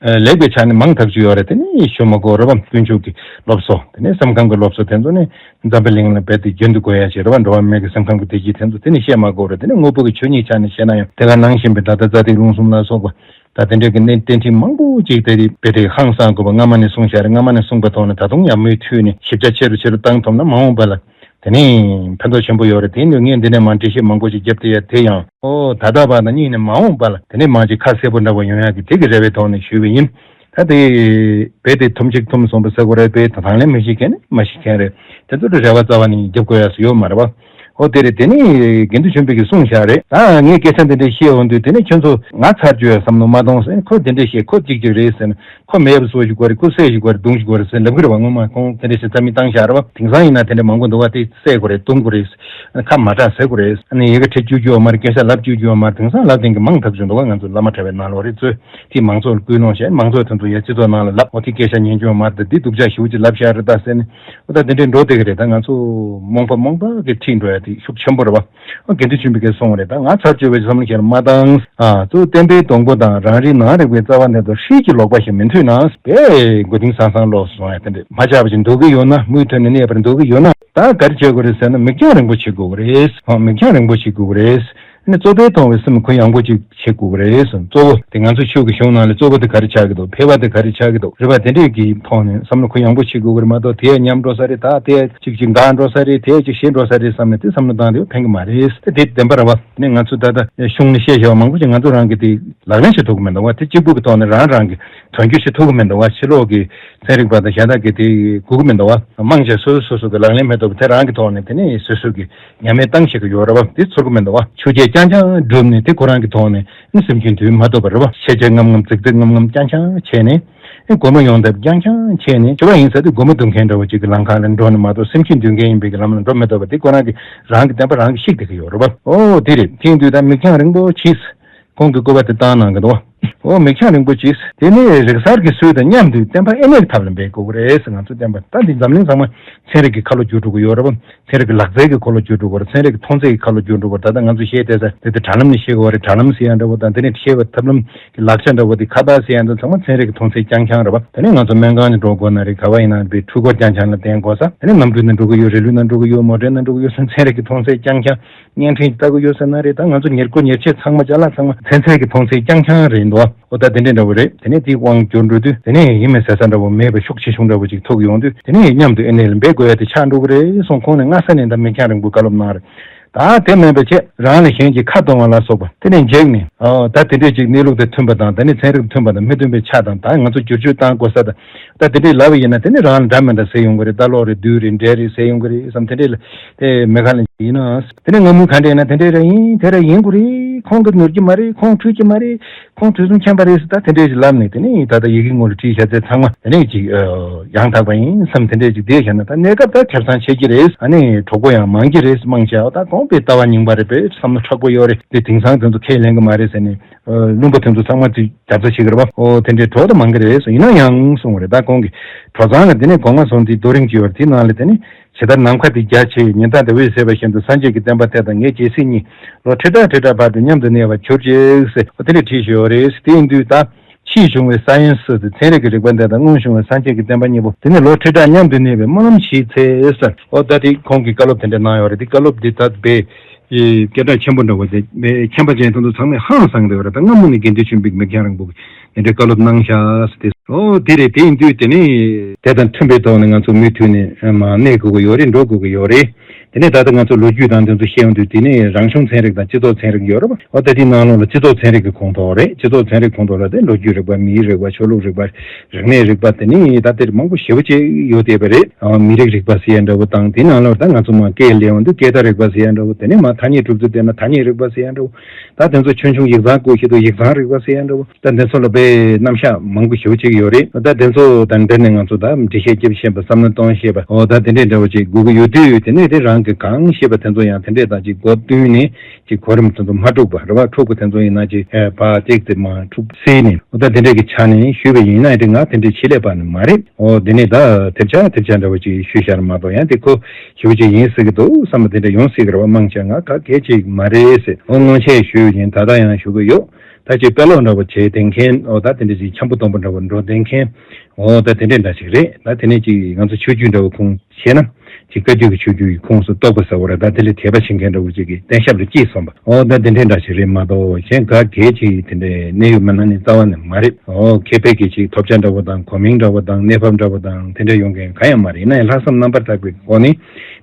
ལེགས་པའི་ཆ་ནས་མང་ཐག་ཆོད་ཡོད་རེད། དེ་ནས་ཞུ་མ་དགོས་རེད་པ། དཀོན་མཆོག་གི་སློབ་གསོ་དེ་ནས་སེམས་ཁམས་ཀྱི་སློབ་གསོ་དེ་ཚོ་ནི་འཛམ་བུ་གླིང་ལ་རྦད་དེ་རྒྱུན་དུ་དགོས་ཡ་ཞིག་རེད་པ། འགྲོ་བ་མིའི་གི་སེམས་ཁམས་ཀྱི་བདེ་སྐྱིད་དེ་ཚོ་དེ་ནི་བཤད་མ་དགོས་རེད། དེ་ནི་དངོས་པོ་གི་ཆོས་ཉིད་ཆ་ནས་བཤད་ན་ཡང་དེ་ག་ནང་བཞིན་པའི་ད་ལྟ་རྩ་ཐིག་རླུང་གསུམ་ལ་སོགས་པ་ད་དེ་འདྲའི་གི་གནད་རྟེན་འབྲེལ་མང་པོ་ཅིག་དེ་རེད་རྦད་དེ་ཧང་སང་དགོས་པ། སྔ་མ་ནས་གསུངས་ཤག་རེད། སྔ་མ་ནས་གསུངས་པའི་ཐོག་ནས་ད་དུང་ཡང་མུ་མཐུད་ནས་ཞིབ་ཆ་ཆེ་རུ་ཆེ་རུ་བཏང་ཐུབ་ན་མ་འོངས་པ་ལ་དེ་ནས་ཕན་ཐོགས་ཆེན་པོ་ཡོད་རེད། དེ་ནི་ངས་འདི་ནས་མར་འགྲེལ་བཤད་མང་པོ་ཞིག་བརྒྱབ་བསྡད་ཡ་དེ་ཡང་ཨོ་ད་ལྟ་བར་དང་སྙིང་ནས་མ་འོངས་པ་ལ་དེ་ནས་མར་ཅིག་ཁ་གསལ་པོ་འདྲ་བོ་ཡོང་ཡ་གི་དེ་གི་རེ་བའི་ཐོག་ནས་ཞུས་པ་ཡིན། ད་དེ་རྦད་དེ་ཐུམ་གཅིག་ཐུམ་གསུམ་པ་ཟེར་དགོས་རེད། རྦད་དེ་དང་ལེན་མི་ཤེས་མཁན་ནི་མ་ཤེས་མཁན་རེད། དེ་ཚོ་རེ་བ་རྩ་བ་ནས་རྒྱབ་དགོས་ཡ་སུ་ཡོད་མ་རེད་པ། ཨོ་དེ་རེད། དེ་ནས་དགེ་འདུན་ཆོས་འཕེལ་གྱིས་གསུངས་བཞག་རེད། ད་ངས་སྐད་ཆ་འདི་འདྲ་བཤད་འོང་དུས་དེ་ནས་ཁྱོད་ཚོ་ང་ཚར་གཅོད་ཡ་བསམ་བློ་མ་གཏོང་ཟེར། ཁོ་དེ་འདྲ་བཤད། ཁོ་གཅིག་གཅིག་རེད་ཟེར་ན། ཁོ་མེད་པ་བཟོ་ཞིག་དགོས་རེད། ཁོ་བསད་ཞིག་དགོས་རེད། རྡུང་ཞིག་དགོས་རེད་ཟེར་ལབ་གི་རེད་པ། སྔོན་མ་ཁོང་དེ་འདྲ་ཞིག་རྩ་མེད་བཏང་བཞག་རེད་པ། དེང་སང་ཡིན་ན་དེ་འདྲ་མང་པོ་འདུག་པ། དེ་བསད་དགོས་རེད། རྡུང་དགོས་རེད། ཁ་མ་གྲག་ཟེར་དགོས་རེད། ཨ་ནི་ཡི་གེ་བྲི་བཅུག་རྒྱུ་ཡོད་མ་རེད། སྐད་ཆ་ལབ་བཅུག་རྒྱུ་ཡོད་མ་རེད། དེང་སང་ལབ་བསྡད་མཁན་མང་ཐག་ཆོད་འདུག་པ། ང་ཚོ་བླ་མ་གྲྭ་པའི་ནང་ལོགས་རེད་ཚོས་དེ་མང་ཚོགས་ལ་སྐུལ་སློང་བྱས། མང་ཚོགས་དེ་ཚོ་ཡ་སྤྱི་ཚོགས་ནང་ལ་ལབ། འོ་དེ་སྐད་ཆ་ཉན་རྒྱུ་ཡོད་མ་རེད། ད་འདི་སྡུག་ཅག་ཞེ་པོ་ཅིག་ལབ་བཞག་རེད་ད་ཟེར་ནས། འོ་ད་དེ་འདྲས་འགྲོ་བསྡད་ཀྱི་རེད། ད་ང་ཚོ་རྨོངས་པ་རྨོངས་པ་གི་ཁྲིད་འགྲོ་ཡ་དེ་ཤུགས་ཆེན་པོ་རེད་པ། ཨོ་དགེ་འདུན་ཆོས་འཕེལ་གྱིས་གསུངས་པ་རེད། ད་ང་ཚར་གཅོད་པའི་བསམ་བློ་ཁྱེར་མ་བཏང་། ཨ་གཙོ་བོ་བསྟན་པའི་སྡོང་པོ་དང་རང་རིག་ནང་རིག་པའི་རྩ་བ་ནས་དོ་ཧྲིལ་གྱི་ལོག་པ་ཞིག་མི་མཐུན་ན། དཔེ་མགོ་རྟིང་སང་སང་ལོག་སོང་ཡ་དེ་འདྲས་མ་ཆགས་པ་ཞིག་འདོད་ཀྱི་ཡོད་ན། མུ་མཐུད་ནས་གནས་པར་འདོད་ཀྱི་ཡོད་ན། ད་ག་རེ་བྱེད་དགོས་རེད་ཟེར་ན། མིག་རྒྱང་རིང་པོ་བྱེད་དགོས་ཀྱི་རེད། ཨོ་མིག་རྒྱང་རིང་པོ་བྱེད་དགོས་ཀྱི་རེད། ཨ་ནི་གཙོ་ཕལ་མཐོང་བའི་སེམས་གུ་ཡངས་པོ་ཅིག་བྱེད་དགོས་ཀྱི་རེད་གསུངས། གཙོ་བོ་དེ་ང་ཚོ་ཆོས་ཀྱི་གཞུང་ནང་ལ་གཙོ་བོ་དེ་ག་རེ་ཆགས་ཀྱི་འདུག་ཕལ་པ་དེ་ག་རེ་ཆགས་ཀྱི་འདུག་རེད་པ། དེ་འདྲས་ཀྱི་ཐོག་ནས་བསམ་བློ་གུ་ཡངས་པོ་བྱེད་དགོས་ཀྱི་རེད་མ་གཏོགས། དེ་ཉམས་འགྲོ་ས་རེད། ད་དེ་ཅིག་ཅིག་འགག་འགྲོ་ས་རེད། དེ་ཅིག་ཤེས་འགྲོ་ས་རེད་བསམ་ནས་དེ་བསམ་བློ་བཏང་དེ་ཕན་གྱི་མ་རེད། དེ་བདེན་པ་རེད་པ། དེ་ནས་ང་ཚོ་ད་ལྟ་གཞུང་ནས་བཤད་བཞག་པ་མང་པོ་ཅིག་ང་ཚོ་རང་གིས་དེ་ལག་ལེན་བྱེད་ཐུབ་ཀྱི་མི་འདུག་པ། དེ་གཅིག་པུ་གི་ཐོག་ནས་རང་རང་གིས་དོན་འཁྱོལ་བྱེད་ཐུབ་ཀྱི་མི་འདུག་པ། ཕྱི་ལོགས་ཀྱི་ཚན་རིག་པ་དང་གཞན་དག་གིས་དེ་དགོས་ཀྱི་མི་འདུག་པ། མང་ཆེ་སོ་སོ་སོ་སོ་གི་ལག་ལེན་མེད་འདུག་པ། དེ་རང་གི་ཐོག་ནས་དེ་ནས་སོ་སོ་གི་ཉམས་ལེན་བཏང་ཤེས་ཀྱི་ཡོད་རེད་པ། དེ་ཚོར་གྱི་མི་འདུག་པ། ཆོས་བརྒྱད་རྐྱང་རྐྱང་བསྒྲུབས་ནས་དེ་ཁོ་རང་གི་ཐོག་ནས་ནི་སེམས་རྒྱུད་འདུལ་མ་ཐུབ་པ་རེད་པ། ཤེས་བྱ་རྔམ་རྔམ་ཙིག་ཙིག་རྔམ་རྔམ་རྐྱང་རྐྱང་བྱས་ནས། ཨེ་སྒོམ་པ་ཡོང་ཐབས་རྐྱང་རྐྱང་བྱས་ནས། སྤྱོད་པ་ཡིན་ས་དེ་སྒོམ་པ་སྡོད་མཁན་འདྲ་བོ་ཅིག་གི་ལམ་ཁ་ལ་འགྲོ་ནས་མ་གཏོགས་སེམས་རྒྱུད་འདུལ་མཁན་ཡིན་པའི་གི་ལམ་ལ་འགྲོ་མི་ཐུབ་པ། དེ་ཁོ་རང་གི་རང་གི་བདེན་པ་རང་གིས་ཤེས་བསྡད་ཀྱི་ཡོད་རེད་པ། ཨོ་དེ་རེད། དེ་ཡིན་དུས་ད་མིག་རྒྱང་རིང་པོ་གྱིས། ཁོང་གིས་བཀོད་པ་དེ་བཏང་གནང་གི་འདུག་ཨོ་མིག་རྒྱང་རིང་པོ་གྱིས། དེ་ནས་རིག་གསར་གྱི་སྲོལ་དང་མཉམ་དུ་བསྟན་པ་དབྱེ་གནས་ཀྱི་ཐབས་ལ་འབད་དགོས་ཀྱི་རེད་ཟེར། ང་ཚོ་བསྟན་པ་ད་འདི་འཛམ་གླིང་ཚང་མ་ཚན་རིག་གི་ཁ་ལོ་བསྒྱུར་འགྲོ་གི་ཡོད་རེད་པ། ཚན་རིག་གི་ལག་རྩལ་གྱི་ཁ་ལོ་བསྒྱུར་འགྲོ་གི་རེད། ཚན་རིག་གི་མཐོང་ཚད་ཀྱི་ཁ་ལོ་བསྒྱུར་འགྲོ་གི་རེད། ད་ལྟ་ང་ཚོ་བཤད་བསྡད་ས་དེ་དེ་དྲ་ལམ་ནས་ཤེས་དགོས་རེད། དྲ་ལམ་ཟེར་ཡ་འདྲ་བོ་དང་། དེ་ནས་ཤེས་པའི་ཐབས་ལམ་གྱི་ལག་ཆ་འདྲ་བོ་དེ། ཁ་བཏགས་ཟེར་ཡ་འདྲ་ཚང་མ་ཚན་རིག་གི་མཐོང་ཚད་རྐྱང་རྐྱང་རེད་པ། དེ་ནས་ང་ཚོ་སྨན་ཁང་ནས་འགྲོ་དགོས་ན་རེད། ག་བ་ཡིན་ན་རེད། འཕྲུལ་འཁོར་རྐྱང་རྐྱང་ལ་བརྟེན་དགོས་ས། དེ་ནས་གནམ་གྲུ་ནས་འགྲོ་གི་ཡོད། རི་ལུ་ནས་འགྲོ་གི་ཡོད། མོ་ཊའི་ནང་འགྲོ་གི་ཡོད་ཟེར། ཚན་རིག་གི་མཐོང་ཚད་རྐྱང་རྐྱང་བརྙན་འཕྲིན་ལྟ་གི་ཡོད་ཟེར་ན་རེད། ད་ང་ཚོ་ཉེར་མཁོ་ཉེར་ཆེ་ཚང་མ་ཅ་ལག་ཚང་མ་ཚན་རྩལ་གྱི་མཐོང་ཚད་རྐྱང་རྐྱང་རེད་འདུག་ཨོ་ད་དེ་འདྲས་འདྲ་བོ་རེད། དེ་ནས་དེའི་དབང་བསྒྱུར་འགྲོ་དུས་དེ་ནས་ཡིན་མིན་ཟེར་ས་འདྲ་བོ་མེད་པའི་ཤུགས་ཆེ་ཆུང་འདྲ་བོ་ཅིག་ཐུག་ཡོང་དུས། དེ་ནས་མཉམ་དུ་དབྱེ་གནས་ལ་འབད་དགོས་ཡ་དེ་ཆགས་འགྲོ་གི་རེད་གསུངས། ཁོང་ནས་སྔ་ས་ནས་ད་མིག་རྒྱང་རིང་པོ་བཀའ་སློབ་གནང་རེད། ད་དེ་མིན་པ་བྱས་རང་ལ་གཞན་གྱིས་ཁ་གཏོང་བ་ལ་སོགས་པ་དེ་ནས་འཇིགས་ནས། ཨོ་ད་དེ་འདྲས་ཅིག་གནས་ལུགས་དང་མཐུན་པ་དང་། དེ་ནས་ཚན་རིག་མཐུན་པ་དང་མི་མཐུན་པའི་ཆ་དང་། ད་ང་ཚོ་བསྒྱུར་བཅོས་བཏང་དགོས་ས་དང་། ད་དེ་འདྲས་ལབ་པ་ཡིན་ན་དེ་ནས་རང་ལ་འདྲ་མི་འདྲ་ཟེར་ཡོང་གི་རེད། ལྟ་ལོག་རེད། བདུད་རེད། འདྲེ་རེད་ཟེར་ཡོང་གི་རེད་བསམ། དེ་འདྲས་ལ་དེ་མེད་ཁ་ལ་ཡིན་ན། དེ་ནས་ང་མོས་ག་འདྲས་ན་དེ་འདྲས་རེད། ཡིན་དེ་རེད། ཡིན་དགོས་རེད། ཁོང་གིས་ནོར་གྱི་མ་རེད། ཁོང་འཁྲུལ་གྱི་མ་རེད། ཁོང་དུས་གསུམ་མཁྱེན་པ་རེད་ཟེར། ད་དེ་འདྲས་ཅིག་ལབ་ནས་དེ་ནས་ད་ལྟ་ཡི་གེ་ངོ་ལ་བྲིས་བཞག་ཚད་ཚང་མ་དེ་ནས་ཅིག་ཡང་དག་པ་ཡིན་བསམ། དེ་འདྲས་ཅིག་བསྡད་བཞག་ན་ད་གནས་སྐབས་ད་ཁེ་བཟང་ཆེ་གི་རེད། ཨ་ནི་གྲོགས་པོ་ཡང་མང་གི་རེད། མང་ཆེ་བ་ད་གོང་ པའི་ལྟ་བ་རྙིང་པ་རེད་པས། བསམ་བློ་མཁྲེགས་པོ་ཡོད་རེད། དེ་དེང་སང་དེ་ཚོ་ཁས་ལེན་གི་མ་རེད་ཟེར་ནས། ཨ། བླུན་པོ་དེ་ཚོ་ཚང་མ་དེ་རྒྱབ་རྩ་བྱེད་ཀྱི་རེད་པ། ཨོ། དེ་འདྲའི་གྲོགས་དང་མང་གི་རེད་ཟེར། ཡིན་ན་ཡང་གསུང་བ་རེད། ད་ཁོང་གི་གྲོས་ཚང་ལ་དེ་ནས་གོང་མ་ཚོ་འདི་རྡོ་རིང་གཅིག་ཡོད་རེད། དེའི་ནང་ལ་དེ་ནས་ཇི་ལྟར་ནམ་མཁའ་འདི་རྒྱ་ཆེ། ཉི་ཟླ་འདི་འོད་ཟེར་བ་བཞིན་དུ། སངས་རྒྱས་ཀྱི་བསྟན་པ་དེ་དང་ངེད་རྒྱལ་སྲས་གཉིས། ལོ་ཁྲི་ཕྲག་ཁྲི་ཕྲག་བར་དུ་མཉམ་དུ་གནས་པར་གྱུར་ཅིག་ཟེར། ཨོ། དེ་འདྲ་བྲིས་ཡོད་རེད། དེ་ཡིན་དུས་ད། ཕྱིས་བྱུང་བའི་སའེ་ཡན་སི་དེ་ཚན་རིག་གི་རིག་པ་འདི་དང་སྔོན་བྱུང་བའི་སངས་རྒྱས་ཀྱི་བསྟན་པ་གཉིས་པོ་དེ་ནི་ལོ་ཁྲི་ཕྲག་མཉམ་དུ་གནས་པའི་སྨོན་ལམ་ཞིག་འཚལ་ཟེར། ཨོ། ད་དེ་ཁོང་གིས་བཀའ་སློབ་དེ་འདྲ་གནང་ཡོད་རེད། དེ་བཀའ་སློབ་འདི་ད་དཔེ་སྐད་གྲགས་ཆེན་པོ་འདྲ་བོ་དེ། མཁྱེན་པ་ཅན་དེ་ཚོ་ཚང་མས་ཧང་སངས་བསྡད་ཡོད་རེད། ད་སྔ་མོ་ནས་དགེ་འདུན་ཆོས་འཕེལ་གྱིས་མི་འགྱང་རིང་པོ་གི་དེ་འདྲའི་བཀའ་སློབ་གནང་ཤག་ཟེར་ཏེ། ཨོ། དེ་རེད། དེ་ཡིན་དུས་དེ་ནི་དེ་དང་མཐུན་པའི་ཐོག་ནས་ང་ཚོ་མུ་མཐུད་ནས་མར་གནས་དགོས་ཀྱི་ཡོད་རེད། འགྲོ་དགོས་ཀྱི་ཡོད་རེད། དེ་ནས་ད་ལྟ་ང་ཚོ་ལོ་རྒྱུས་དང་དེ་ཚོ་བཤད་ཡོང་དུས། དེ་ནས་རང་གཞུང་ཚན་རིག་དང་སྤྱི་ཚོགས་ཚན་རིག་ཡོད་རེད་པ། འོ། ད་དེའི་ནང་ལོགས་ལ་སྤྱི་ཚོགས་ཚན་རིག་གི་ཁོངས་གཏོགས་རེད། སྤྱི་ཚོགས་ཚན་རིག་ཁོངས་གཏོགས་ལ་དེ་ལོ་རྒྱུས་རིག་པ། མིའི་རིག་པ། ཆོས་ལུགས་རིག་པ། རིག་གནས་རིག་པ། དེ་ནས་ད་དེར་མང་པོ་ཞེ་པོ་ཅིག་ཡོད་བསྡད་པ་རེད། ཨ། མི་རིགས་རིག་པ་ཟེར་ཡ་འདྲ་བོ་དང་། དེའི་ནང་ལོགས་ད་ང་ཚོ་མར་སྐད་སླེབས་ཡོང་དུས་སྐད་བརྡ་རིག་པ་ཟེར་ཡ་འདྲ་བོ། དེ་ནས་མར་ཐ་སྙད་གྲུབ་ཚུལ་བལྟས་ན་ཐ་སྙད་རིག་པ་ཟེར་ཡ་འདྲ་བོ། ད་དེ་ཚོ་ཆུང་ཆུང་ཡིག་ཚང་བཀོལ་བྱེད་དུས་ཡིག་ཚང་རིག་པ་ཟེར་ཡ་འདྲ་བོ། ད་དེ་ཚོ་ལ་དཔེ་རྣམ་གཞག་མང་པོ་ཞེ་པོ་ཅིག་ཡོད་རེད། ད་དེ་ཚོ་དང་འབྲེལ་ནས་ང་ཚོ་ད་འགྲེལ་བཤད་རྒྱབ་ཤེས་པ། བསམ་བློ་གཏོང་ཤེས་པ། འོ། ད་དེ་འདྲས་འདྲ་བོ་ཅིག་དགོས་ཀྱི་ཡོད་དུས། དེ་ནས་དེ་རང་གིས་གང་ཤེས་པ་དེ་ཚོ་ཡང་དེ་འདྲས་ད་ཅིག་མགོ་བཏོན་ནས་ཅིག་གོ་རིམ་དེ་ཚོ་མ་འཁྲུགས་པ་རེད་པ། འཁྲུགས་པ་དེ་ཚོ་ཡིན་ན་ཅིག་ཨེ། ཕར་བརྩེགས་ཏེ་མར་འཁྲུགས་སེ་ནས། འོ། ད་དེ་འདྲས་ཀྱི་ཆ་ནས་ཞུས་པ་ཡིན་ན། དེ་ང་དེ་འདྲས་ཆེད་ལས་པ་ནི་མ་རེད། འོ། དེ་ནས་ད་དེབ་ཆ་དེབ་ཆ་འདྲ་བོ་ཅིག་ཞུས་བཞག་མ་གཏོགས། ཡང་དེ་ཁོ་ཞེ་པོ་ཅིག་ཡིན་སྲིད་ཀྱི་འདུག་བསམ་པ་དེ་འདྲ་ཡོང་སྲིད་ཀྱི་རེད་པ། མང་ཆེ་ང་ག་གལ་ཅིག་མ་རེད་ཟེར། འོ། སྔོན་ཆད་ཞུས་ཡིན། ད་ལྟ་ཡང་ཞུ་གི་ཡོད། ད་ཅིག་དཔེ་ཀློག་འདྲ་བོ་བྱེད་བསྡད་མཁན། འོ། ད་དེ་འདྲ་ཅིག་འཆམ་པོ་སྡོམ་པོ་འདྲ་བོ་འགྲོ་བསྡད་མཁན། འོ། ད་དེ་འདྲས་འདྲ་ཅིག་རེད། ད་དེ་ནས་ཅིག་ང་ཚོ་ཆོས་བརྒྱུད་འདྲ་བོ་ཁུངས་བྱས་ན། ཅིག་བཀའ་བརྒྱུད་ཀྱི་ཆོས་བརྒྱུད་ཀྱི་ཁུངས་སུ་གཏོགས་པ་ཟེར་བ་རེད། ད་དེ་ལ་དད་པ་བྱེད་མཁན་འདྲ་བོ་ཅིག་གི་བསྟེན་ཞབས་ལ་སྐྱེས་སོང་པ། འོ། ད་དེ་འདྲས་འདྲ་ཅིག་རེད་མ་གཏོགས། གཞན་ག་གལ་ཅིག་དེ་འདྲས་གནད་ཡོད་མི་སྣ་ནི་རྩ་བ་ནས་མ་རེད། འོ། མཁས་པའི་གི་ཅིག་ཐོབ་ཆ་འདྲ་བོ་དང་། གོ་མིང་འདྲ་བོ་དང་། གནས་བབ་འདྲ་བོ་དང་། དེ་འདྲ་ཡོང་མཁན་གང་ཡང་མ་རེད། ཡིན་ན་ཡང་ལྷག་བསམ་རྣམ་པར་དག་པའི་སྒོ་ནས་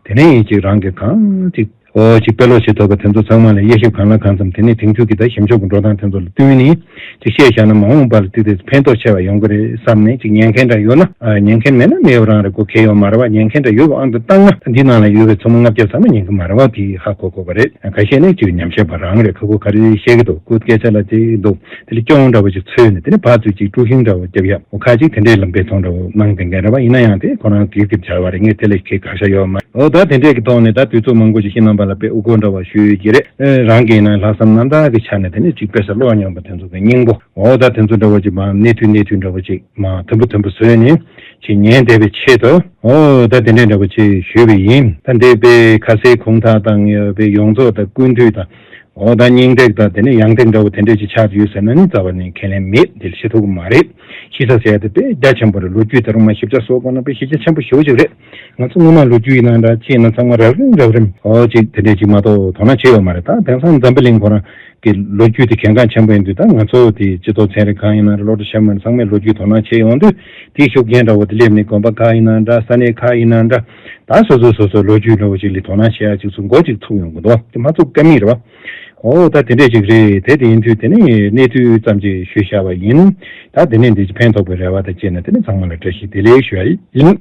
དེ་ནས་ཡིན་ཅིག་རང་གི་གང་ཅིག་འོ། ཅིག་དཔེ་ཀློག་བྱེད་ཐུབ་པ་དེ་ཚོ་ཚང་མ་ལ་དབྱེ་ཞིབ་གང་ལ་གང་འཚམ། དེ་ནས་དེང་དུས་ཀྱི་ད་ཞིབ་འཇུག་གི་འགྲོ་སྟངས་དེ་ཚོ་ལ་བསྟུན་ནས་ཅིག་བཤད་བཞག་ན། མ་འོངས་པ་ལ་དེ་དེ་ཕན་ཐོགས་ཆེ་བ་ཡོང་གི་རེད་བསམ་ནས། ཅིག་ཉན་མཁན་འདྲ་ཡོད་ན། ཨ། ཉན་མཁན་མེད་ན་མེད་པ་རང་རེད། ཁོ་གལ་ཡོད་མ་རེད་པ། ཉན་མཁན་འདྲ་ཡོད་པ་ཨང་དུ་བཏང་ན། འདི་ནང་ལ་ཡོད་པའི་ཚོགས་མི་ལྔ་བརྒྱ་ཚང་མ་ཉན་གི་མ་རེད་པ། དེ་ཧ་གོ་དགོས་པ་རེད། ཁ་ཤས་ནི་ཅིག་ཉམས་ཞིབ་པ་རང་རེད། ཁ་ཁོ་ག་རེ་བཤད་ཀྱི་འདུག་ཁོ་སྐད་ཆ་ལ་དེ་འདུག་དེ་ལ་སྐྱོན་འདྲ་བོ་ཅིག་འཚོལ་ནས། དེ་ནས་ཕར་ཚུར་ཅིག་དཀྲུག་ཤིང་འདྲ་བོ་རྒྱབ་ཡ། འོ། ཁ་ཅིག་དེ་འདྲའི་ལ་འབད་བརྩོན་འདྲ་བོ་གནང་བསྡད་མཁན་རེད་པ། ཡིན་ན་ཡང་དེ་ཁོ་རང་གིས་དེ་བྱ་བ་རེད། ངས་དེ་ལ་ཁྱད་ག་ཤ་ཡོད་མ་རེད། འོ། ད་དེ་འདྲས་ཀྱི་ཐོག་ནས་ད་དུས་ཚོད་མང་པོ་ཞིག་ཕྱི་ནང་པ་ལ་དཔེ་དབུ་སྐོར་འདྲ་བ་ཞུས་ཀྱི་རེད། ཨེ། རང་གིས་ཡིན་ན་ལྷག་བསམ་རྣམ་དག་གི་ཆ་ནས་དེ་ནས་ཅིག་དཔེ་ཆ་ཀློག་མྱོང་པ་དེ་ཚོ་གི་སྙིང་པོ། འོ། ད་དེ་ཚོ་འདྲ་བོ་ཅིག་མར་གནས་ཚུལ་གནས་ཚུལ་འདྲ་བོ་ཅིག་མར་དུམ་བུ་དུམ་བུ་བཟོས་ནས་ཅིག་ཉན་བསྡད་པའི་ཆེད་དུ། འོ། ད་དེ་འདྲས་འདྲ་བོ་ཅིག་ཞུས་པ་ཡིན། ད་འདི་དཔེ་ཁ་གསལ་ཁུངས་དག་དང་། ཡོད་པའི་ཡོངས་རྫོགས་དང་། ཀུན་བཏུས་དང་། འོ། ད་སྙིང་བསྡུས་དང་། དེ་ནས་ཡང་བསྡུས་འདྲ་བོ་དེ་འདྲས་ཅིག་ཆགས་ཡོད་ཟེར་ན་ནི་རྩ་བ་ནས་ཁས་ལེན་མེད། དེ་ལ་བྱེད་ཐུབ་ཀྱི་མ་རེད། ཤེས་བྱ་ཟེར་ཡ་དེ་དཔེ་རྒྱ་ཆེན་པོ་རེད། ལོ་རྒྱུས་དེ་རིང་མ་ཞིབ་ཆ་བཟོ་དགོས་ན་དཔེ་ཞིབ་ཆ་ཆེན་པོ་ཞེ་པོ་ཅིག་རེད། ང་ཚོ་སྔོན་མ་ལོ་རྒྱུས་ཡིན་ན་འདྲ་ཅི་ཡིན་ན་ཚང་མ་རབ་རིམ་རབ་རིམ། འོ། ཅིག་དེ་འདྲས་ཅིག་མ་གཏོགས་དོ་སྣང་བྱས་ཡོད་མ་རེད། ད་དེང་སང་འཛམ་བུ་གླིང་ཁོ་རང་གི་ལོ་རྒྱུས་དེ་གལ་འགངས་ཆེན་པོ་ཡིན་དུས། ད་ང་ཚོ་དེ་སྤྱི་ཚོགས་ཚན་རིག་ཁང་ཡིན་ན་རེད། སློབ་གྲྭ་ཆེན་མོ་ཡིན་ན། ཚང་མས་ལོ་རྒྱུས་དོ་སྣང་བྱས་ཡོང་དུས། དེའི་ཤུགས་རྐྱེན་འདྲ་བོ་དེ་སླེབས་ནས་དགོན་པ་ཁག་ཡིན་ན་འདྲ། ས་གནས་ཁག་ཡིན་ན་འདྲ། ད་སོ་སོ་སོ་སོའི་ལོ་རྒྱུས་འདྲ་བོ་ཅིག་ལ་དོ་སྣང་བྱེད་ཡ་ཅིག་ཚུར་འགོ་ཅིག་ཚུགས་ཡོང་གི་འདུག་དེ་མ་ཚུགས་ཀ་མེད་རེད་པ། འོ། ད་དེ་འདྲས་ཅིག་རེད། དེ་དེ་ཡིན་དུས་དེ་ནས་གནས་ཚུལ་ཙམ་ཅིག་ཞུས་བཞག་པ་ཡིན། ད་དེ་ནས་འདི་ཅིག་ཕན་ཐོགས་པའི་རེ་བ་དང་བཅས་ནས། དེ་ནས་ཚང་མ་ལ་བཀྲ་ཤིས་བདེ་ལེགས་ཞུ་ཡ་ཡིན།